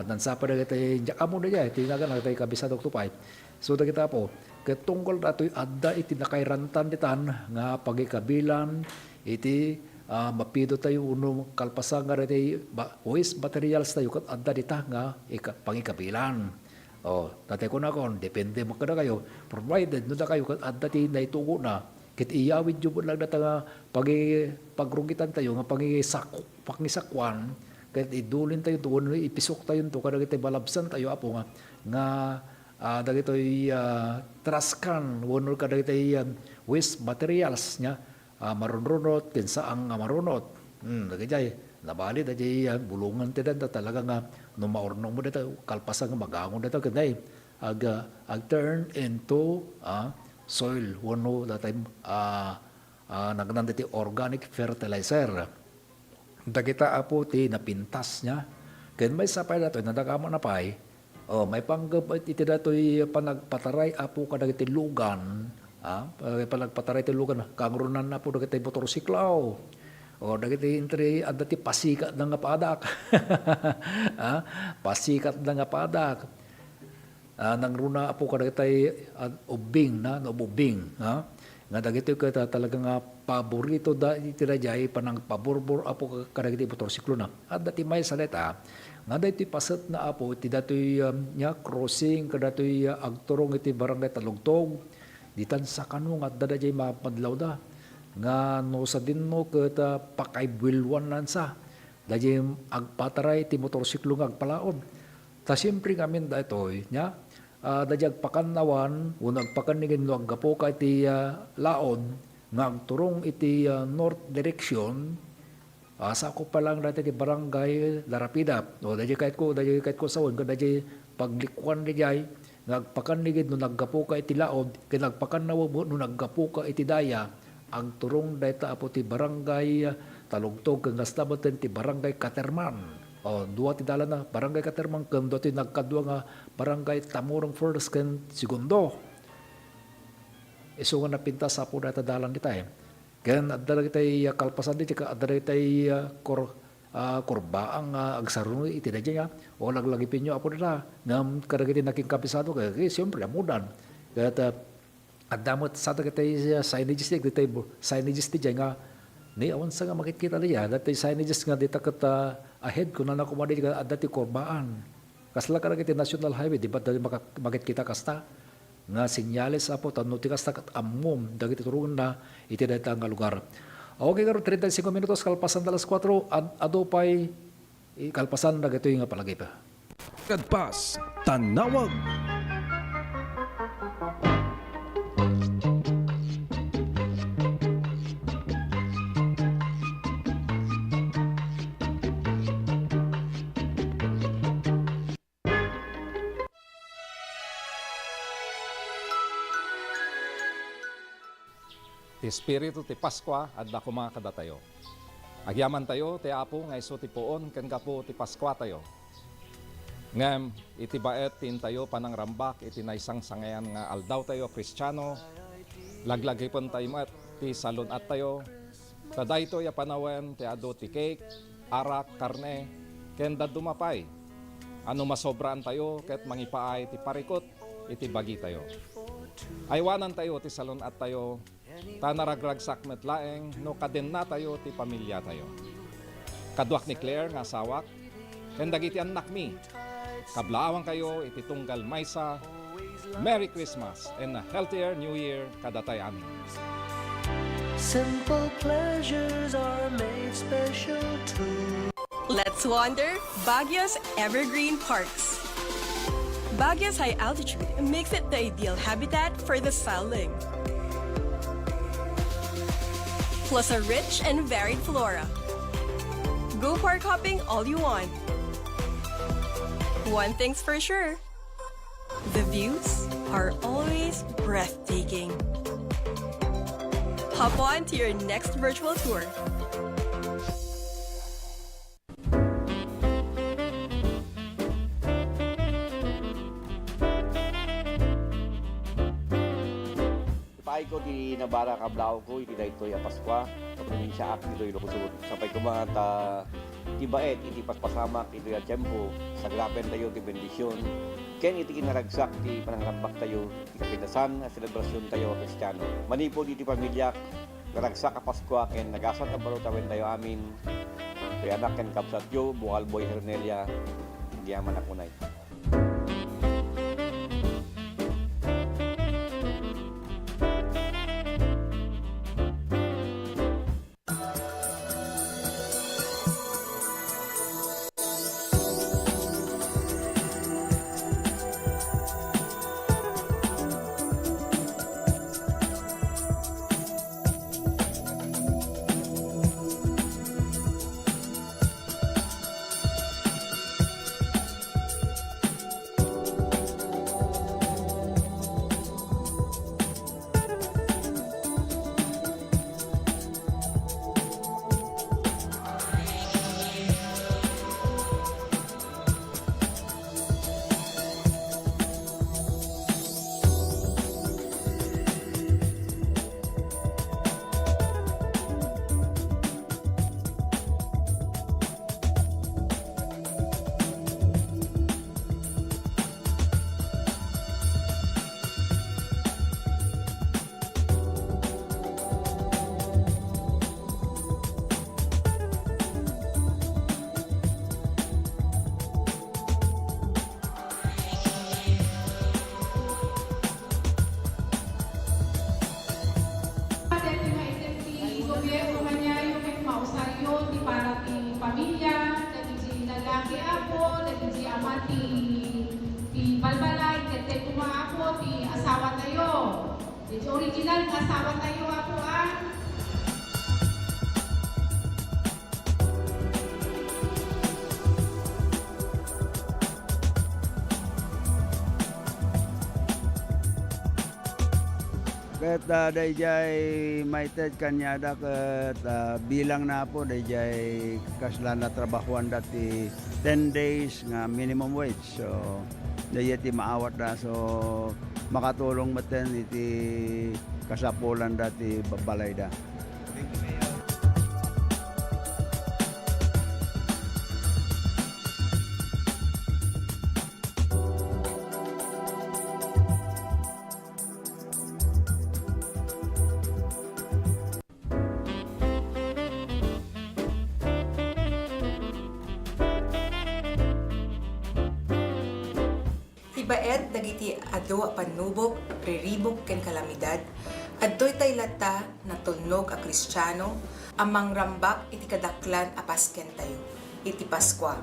Addan sa pay dagiti, diak ammo daydiay, ti nagan dagiti kabisado to pay. So, dagita, Apo, ket tunggal datoy adda iti nakairantan ditan nga pagikabilan iti, ah, mapidotayo wenno kalpasan nga dagiti ba-, waste materials tayo ket adda dita nga ika-, pangikabilan. O, ta ti kunakon, depende met kadakayo, provided no dakayo ket adda ti naitugona, ket iyawidyo met laeng dayta nga pagi-, pagrugitantayo nga pangisak-, pangisakuan, ket idulintayonto wenno ipisoktayonto kadagiti malabsantayo, Apo, nga, nga, ah, dagitoy, ah, trash can wenno kadagitoy, ah, waste materials nga, ah, marunrunot ken saan nga marunot. Hmm, dagitoy. Nabali, daydiay, ah, bulongen ti dayta, talaga nga no maurnong mo dayta, kalpasan nga magangon dayta, ket nay, ag-, ah, ag-turn into, ah, soil, wenno dayta, ah, ah, nagnan dayta organic fertilizer. Dagita, Apo, ti napintas niya. Ken maysa pay daytoy, nadakaman a pay, O, maipanggep iti datoy panagpataray, Apo, kadagiti lugan, a, panagpataray ti lugan, kangrunaan, Apo, dagiti motorsiklo. O, dagiti entry, adda ti pasikatda nga padak. A, pasikatda nga padak. A, nangruna, Apo, kadagiti, a, ubbing, na, no, ubbing, a. Nga dagitoy ket, ah, talaga nga paborito da iti daydiay panangpaburbor, Apo, kadagiti motorsiklona. Adda ti maysa dayta, nga daytoy paset na, Apo, iti datoy, um, nga crossing kadatoy, ah, agturong iti Barangay Talugtog. Ditan sa kano nga adda daydiay mapadlawda. Nga no sadinno ket, ah, pakaibuelwanansa. Daydiay agpataray ti motorsiklo nga agpalaod. Ta siempre ngamin daytoy, nia, ah, daydiay agpakannawan, wenno agpakannigid no aggapuka iti, ah, laod nga agturong iti, ah, north direction, ah, sakop pa lang dayta iti Barangay Larapida. O, daydiay kayatko, daydiay kayatko sawen, ken daydiay paglikuan daydiay nga agpakannigid no naggapuka iti laod, ken agpakannawan no naggapuka iti daya, agturong dayta, Apo, ti Barangay, ah, Talugtog, ken kasta met ti Barangay Caterman. O, dua ti dalanna, Barangay Caterman, ken dua ti nagkadua nga Barangay Tamurong First ken Segundo. Isu nga napintas, Apo, dayta dalan dita, eh. Ken adda dagiti, ah, kalpasan dita, adda dagiti, ah, kor-, ah, kurbaan nga agsarungit iti daydiay, ah. O, laglagipenyo, Apo, dita. Ngem kadagiti nakinkabisado, kay, kay, siyempre, ammodan. Ket, ah, adda met sa dagiti, ah, signages, dagiti bu-, signages daydiay nga, ni awan sa nga makitkita daydiay, ah. Dagiti signages nga dita ket, ah, ahead, kunana koma daydiay, adda ti kurbaan. Kasla kadagiti National Highway, di ba, dagiti maka-, makitkita kasta nga senyales, Apo, tapno ti kasta ket ammom dagiti turongenna iti dayta nga lugar. Okay, garo, treinta y cinco minutos kalpasan alas kuatro, ad-, adu pay, eh, kalpasan dagitoy nga palagip. Kadpas, tanawag. Ti espiritu ti Paskua adda koma kadatayo. Agyamantayo ti Apo nga isu ti puon ken gapu ti Paskuatayo. Ngem iti baet ti intayo panangrambak iti naisangsangayan nga aldawtayo a Kristiano, laglagipentayo met ti salun-attayo, ta daytoy a panawen ti adu ti cake, arak, karne, ken dadduma pay a no masobraantayo ket mangipaay ti parikut iti bagitayo. Aywanantayo ti salun-attayo, ta naragragsak met laeng no kadennatayo ti pamiliatayo. Kaduak ni Claire nga asawak, ken dagiti annakmi, kablaawankayo iti tunggal maysa. Merry Christmas and a healthier New Year kadatayo amin. Simple pleasures are made special too. Let's wander Baguio's evergreen parks. Baguio's high altitude makes it the ideal habitat for the silent, plus a rich and varied flora. Go park hopping all you want. One thing's for sure, the views are always breathtaking. Hop on to your next virtual tour. Ipaayko ti nabara kablaaw ko iti daytoy a Paskua, a probinsiaak ditoy Ilocos Sur. Sapay koma ta ti baet iti paspasamak itoy a tiempo, sagrapentayo ti bendision, ken iti kinaragsak ti panangrambaktayo, ti kapintasan a selebrasiontayo a Kristiano. Manipud iti pamiliak, naragsak a Paskua ken nagasat a baro tawentayo amin, toy anak ken kabsatyo, Bukalboy Hernelia, agyamanak unay. Ti, ti balbalay, ket ti kumaako, ti asawatayo. Ti original nga asawatayo, Apo, a. Ket, ah, daydiay maited kaniada ket, ah, bilangna, Apo, daydiay kasla natrabahoanda ti ten days nga minimum wage. So, daydiay ti maawatda. So, makatulong metten iti kasapulanda ti ba-, balayda. Ti baet dagiti adu a pannubok, riribuk, ken kalamidad, adtoy tay latta natulnog a Kristiano a mangrambak iti kadaklan a Paskentayo, iti Paskua.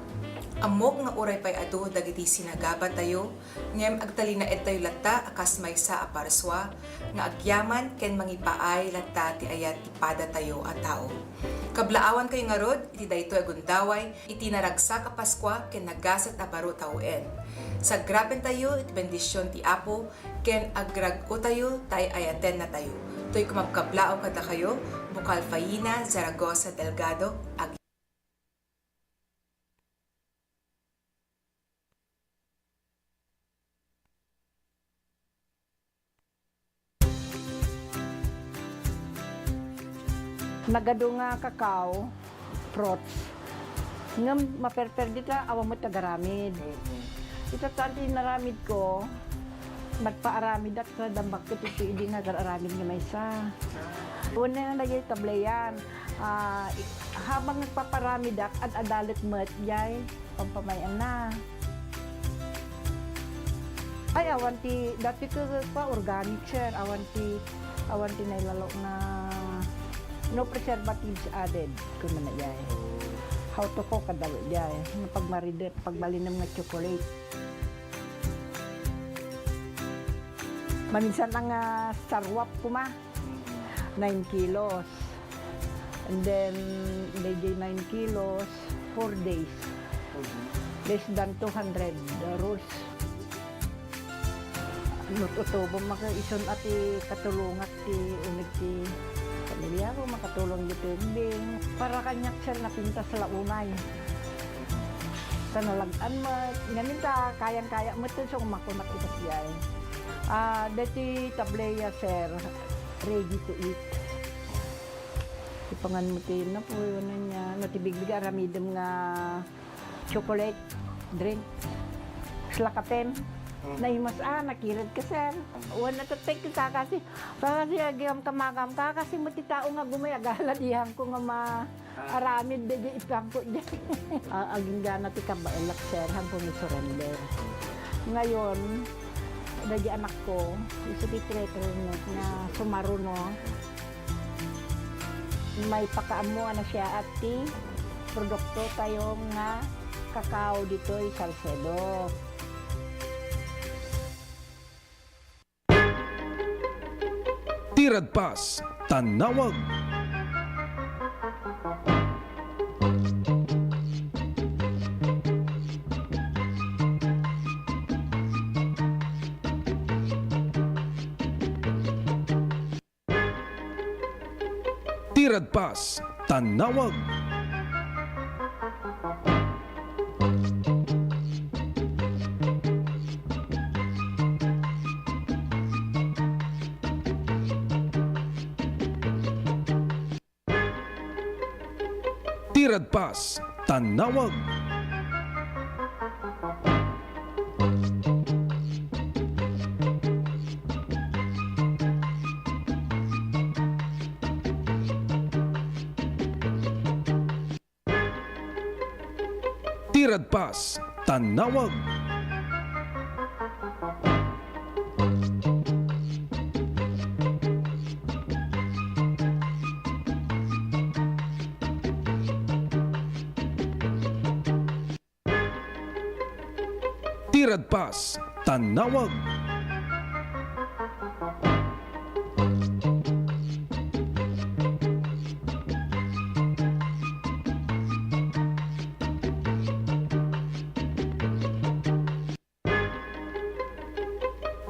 Ammok nga uray pay adu dagiti sinagabatayo, ngem agtalinaedtayo latta a kas maysa a parsua nga agyaman ken mangipaay latta ti ayat ti padatayo a tao. Kablaawankayo ngarud iti daytoy a gundaway iti naragsak a Paskua ken nagaset a baro tawen. Sagrapentayo iti bendision ti Apo ken agrag-otayo ta ay-ayatennatayo. Toy kumabkablaaw kadakayo, Bukal Faina, Zaragoza Delgado, ag- Nagadu nga kakao, fruits. Ngem maperper dita, awan met agaramid. Mm-mm. Ita tan ti inaramidko, nagpaaramidak sa dambak ket iti idi nga agaramid nga maysa. Una nga dagiti tableyan, ah, i-, habang nagpaparamidak, ad-adalet met, jay. Pampamay-anna. Ay, awan ti, dati ket pa organic, sir. Awan ti, awan ti nailalo nga no preservatives added, kunana jay. How to cook, kadalo jay. No pagmaridet, pagbalinem nga chocolate. Maminsan nga sarwap koma. Nine kilos. And then, daydiay nine kilos, four days. Four days. Less than two hundred rolls. Nututubom maka isun a ti katulongat ti uneg ti pamilya ko, makatulong ditoy bing. Para kaniak, sir, napintas la unay. Ta nalag-an met. Ngamin ta, kayang-kaya met, so, makunak ita siya, eh. Ah, deti tableya, sir, ready to eat. Ipangan mo ti napuy, ano niya, no, ti bigbig aramidem nga chocolate drink. Slakaten. Mm. Naimas, ah, nakired ka, sir. Wan na tatek ka kasi, kasi agam kamagam ka, kasi mo ti tao nga gumay, agaladihan ko nga ma-, Ah. Aramid daydiay ipangko diay. Ah, agingga ti kabaelak, sir, haanko nga surrender. Ngayon, daydiay anakko, isu ti traitor no, nga sumaruno. Maipakaammo a nasayaat ti produktotayo nga kakao ditoy Salcedo. Ti Radpas Tannawag. Ti Radpas Tannawag. Ti Radpas Tannawag. Ti Radpas Tannawag. Ti Radpas Tannawag.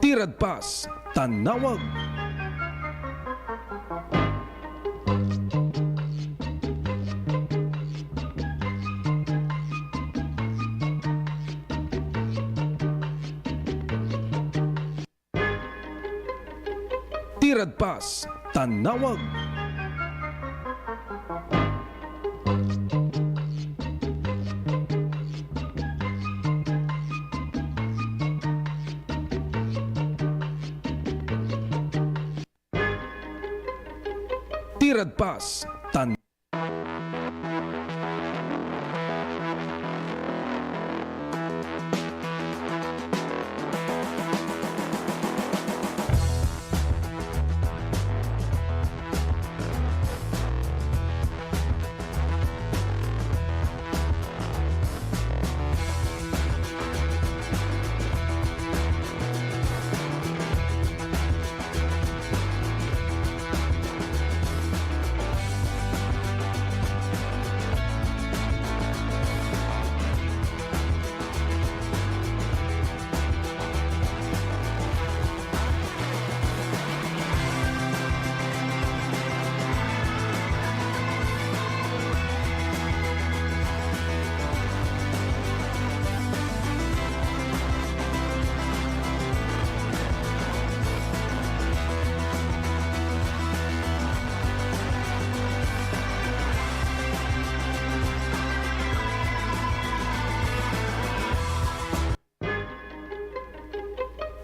Ti Radpas Tannawag. Ti Radpas Tannawag. Ti Radpas Tan-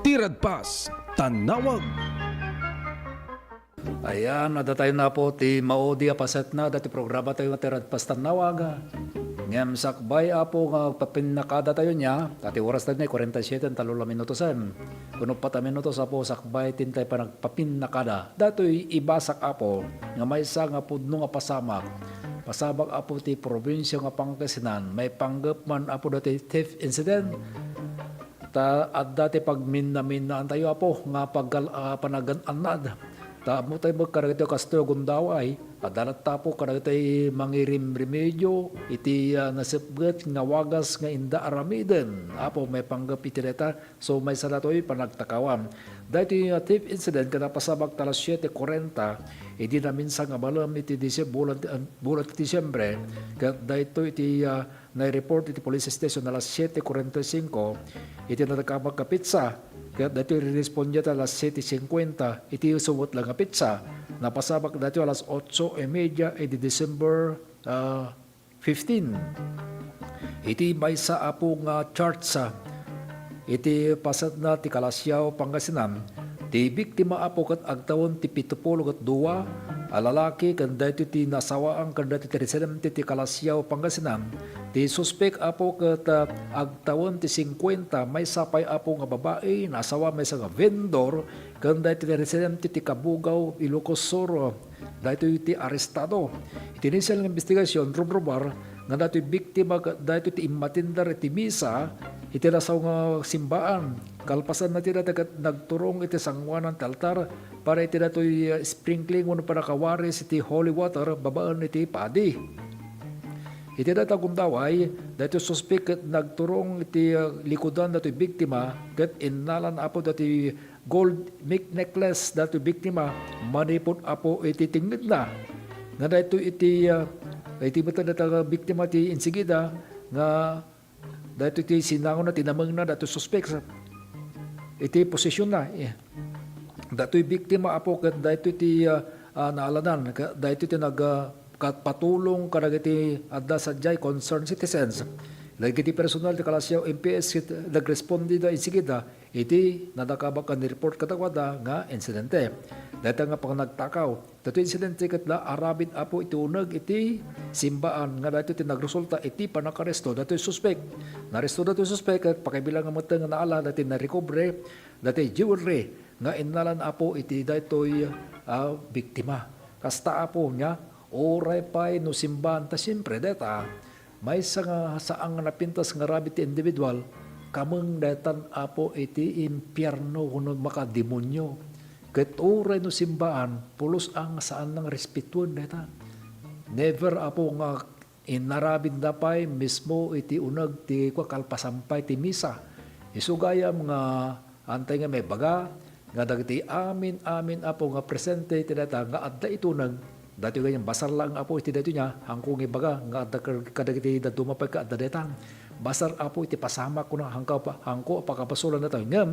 Ti Radpas Tannawag. Ayan, adda tayo na po ti maudi a paset na dati programa tayo nga ti Radpas Tannawag. Ngem sakbay, Apo, nga agpapinnakada tayo nia, ta ti oras tayo ni kuarenta y siete, tallo la minutos, em. Kuno pat a minutos, Apo, sakbay ti intay panagpapinnakada. Datoy ibasak, Apo, nga maysa nga pudno nga pasamak. Pasamak, Apo, ti probinsia nga Pangasinan. Maipanggep man, Apo, dati theft incident. Ta adda ti pagminnaminnaantayo, Apo, nga paggal-, ah, panagan-annad. Ta ammotayo met kadagitoy kastoy a gundaway, adda latta, Apo, kadagitoy mangirimremedio iti, ah, nasepget nga wagas nga inda aramiden. Apo, maipanggep iti dayta, so maysa datoy panagtakawan. Daytoy, ah, theft incident ket napasamak ta alas siete kuarenta idi naminsan nga balem iti Dise-, bulan, ah, bulan ti Disiembre, ket daytoy iti, ah, naireport iti police station alas siete kuarenta y cinco iti nadakamak nga petsa, ket daytoy rirespondian alas siete cincuenta iti isu met la nga petsa. Napasamak daytoy alas otso y media idi December, ah, fifteen. Iti maysa, Apo, nga charge, ah, iti pasetna ti Calasiao, Pangasinan, ti biktima, Apo, ket agtawen ti pito pulo ket dua a lalaki ken daytoy ti nasawaan ken daytoy ti residente ti Calasiao, Pangasinan. Ti suspek, Apo, ket, ah, agtawen ti singkuenta, maysa pay, Apo, nga babai, nasawa maysa nga vendor, ken daytoy ti residente ti Cabugao, Ilocos Sur, daytoy ti arestado. Iti inisial nga investigasyon, rumrumar nga daytoy biktima ket daytoy ti immatindar iti misa iti nasaw nga simbaan. Kalpasanna ti dayta ket nagturong iti sangoanan ti altar para iti daytoy, uh, sprinkling wenno pannakawaris iti holy water babaen iti padi. Iti dayta gundaway, daytoy suspek ket nagturong iti, uh, likudan daytoy biktima ket innalan, Apo, daytoy gold neck necklace daytoy biktima manipud, Apo, iti tengngedna. Nga daytoy iti, ah, iti met dayta nga biktima ti insigida nga daytoy ti sinangona ti namengna daytoy suspek iti posesionna. Eh, daytoy biktima, Apo, ket daytoy ti, ah, ah, naalanan, ket daytoy ti nag, ah, kat-, patulong kadagiti adda sadiay concerned citizens. Dagiti personal ti Calasiao M P S ket nagrespondida insigida iti nadakamak nga ni-report kadakuada nga insidente. Dayta nga panagtakaw, daytoy insidente ket la aramid, Apo, iti uneg iti simbaan nga daytoy ti nagresulta iti pannakaresto daytoy suspek. Naresto daytoy suspek ket pakaibilang nga metten nga naala daytoy narecover daytoy jewelry nga innalan, Apo, iti daytoy, ah, biktima. Kasta, Apo, nia, uray pay no simbaan ta siempre dayta, maysa nga saan nga napintas nga aramid ti individual, kameng daytan, Apo, iti impierno wenno makademonio. Ket uray no simbaan, pulos a nga saan nga respetuen dayta. Never, Apo, nga inarabidda pay mismo iti uneg ti kua kalpasan pay ti misa. Isu gayam nga antay nga maibaga nga dagiti amin-amin, Apo, nga presente iti dayta nga adda iti uneg, daytoy gayam basar laeng, Apo, iti daytoy nga, haanko nga ibaga nga adda kad-, kadagiti dadduma pay ket adda daytan. Basar, Apo, iti pasamak, kuna, haanko pa-, haanko a pakabasolan daytoy. Ngem,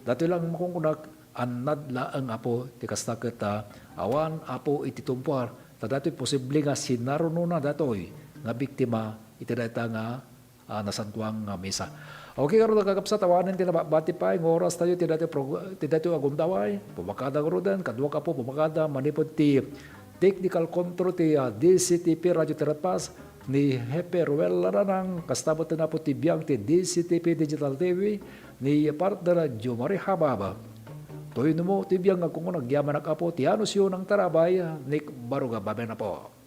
daytoy laeng makunkunak, annad laeng, Apo, ti kasta ket, ah, awan, Apo, iti tumpuar. Ta daytoy posible nga sinarunona daytoy nga biktima iti dayta nga, ah, nasantoan nga misa. Okay, ngarud, kakabsat, awanen ti nabati pay nga oras tayo ti daytoy prog-, ti daytoy a gundaway. Pumakada ngaruden, kaduak, Apo, pumakada manipud ti technical control ti, ah, D C T P Radio Terrapas ni Jefe Ruel Laranang, kasta met, Apo, ti biag ti D C T P Digital T V ni partner Jomari Hababa. Toy no mo ti biag nga kunkunak, agyamanak, Apo, ti anuncio ng tarabay, Nick Baruga, babaen, Apo.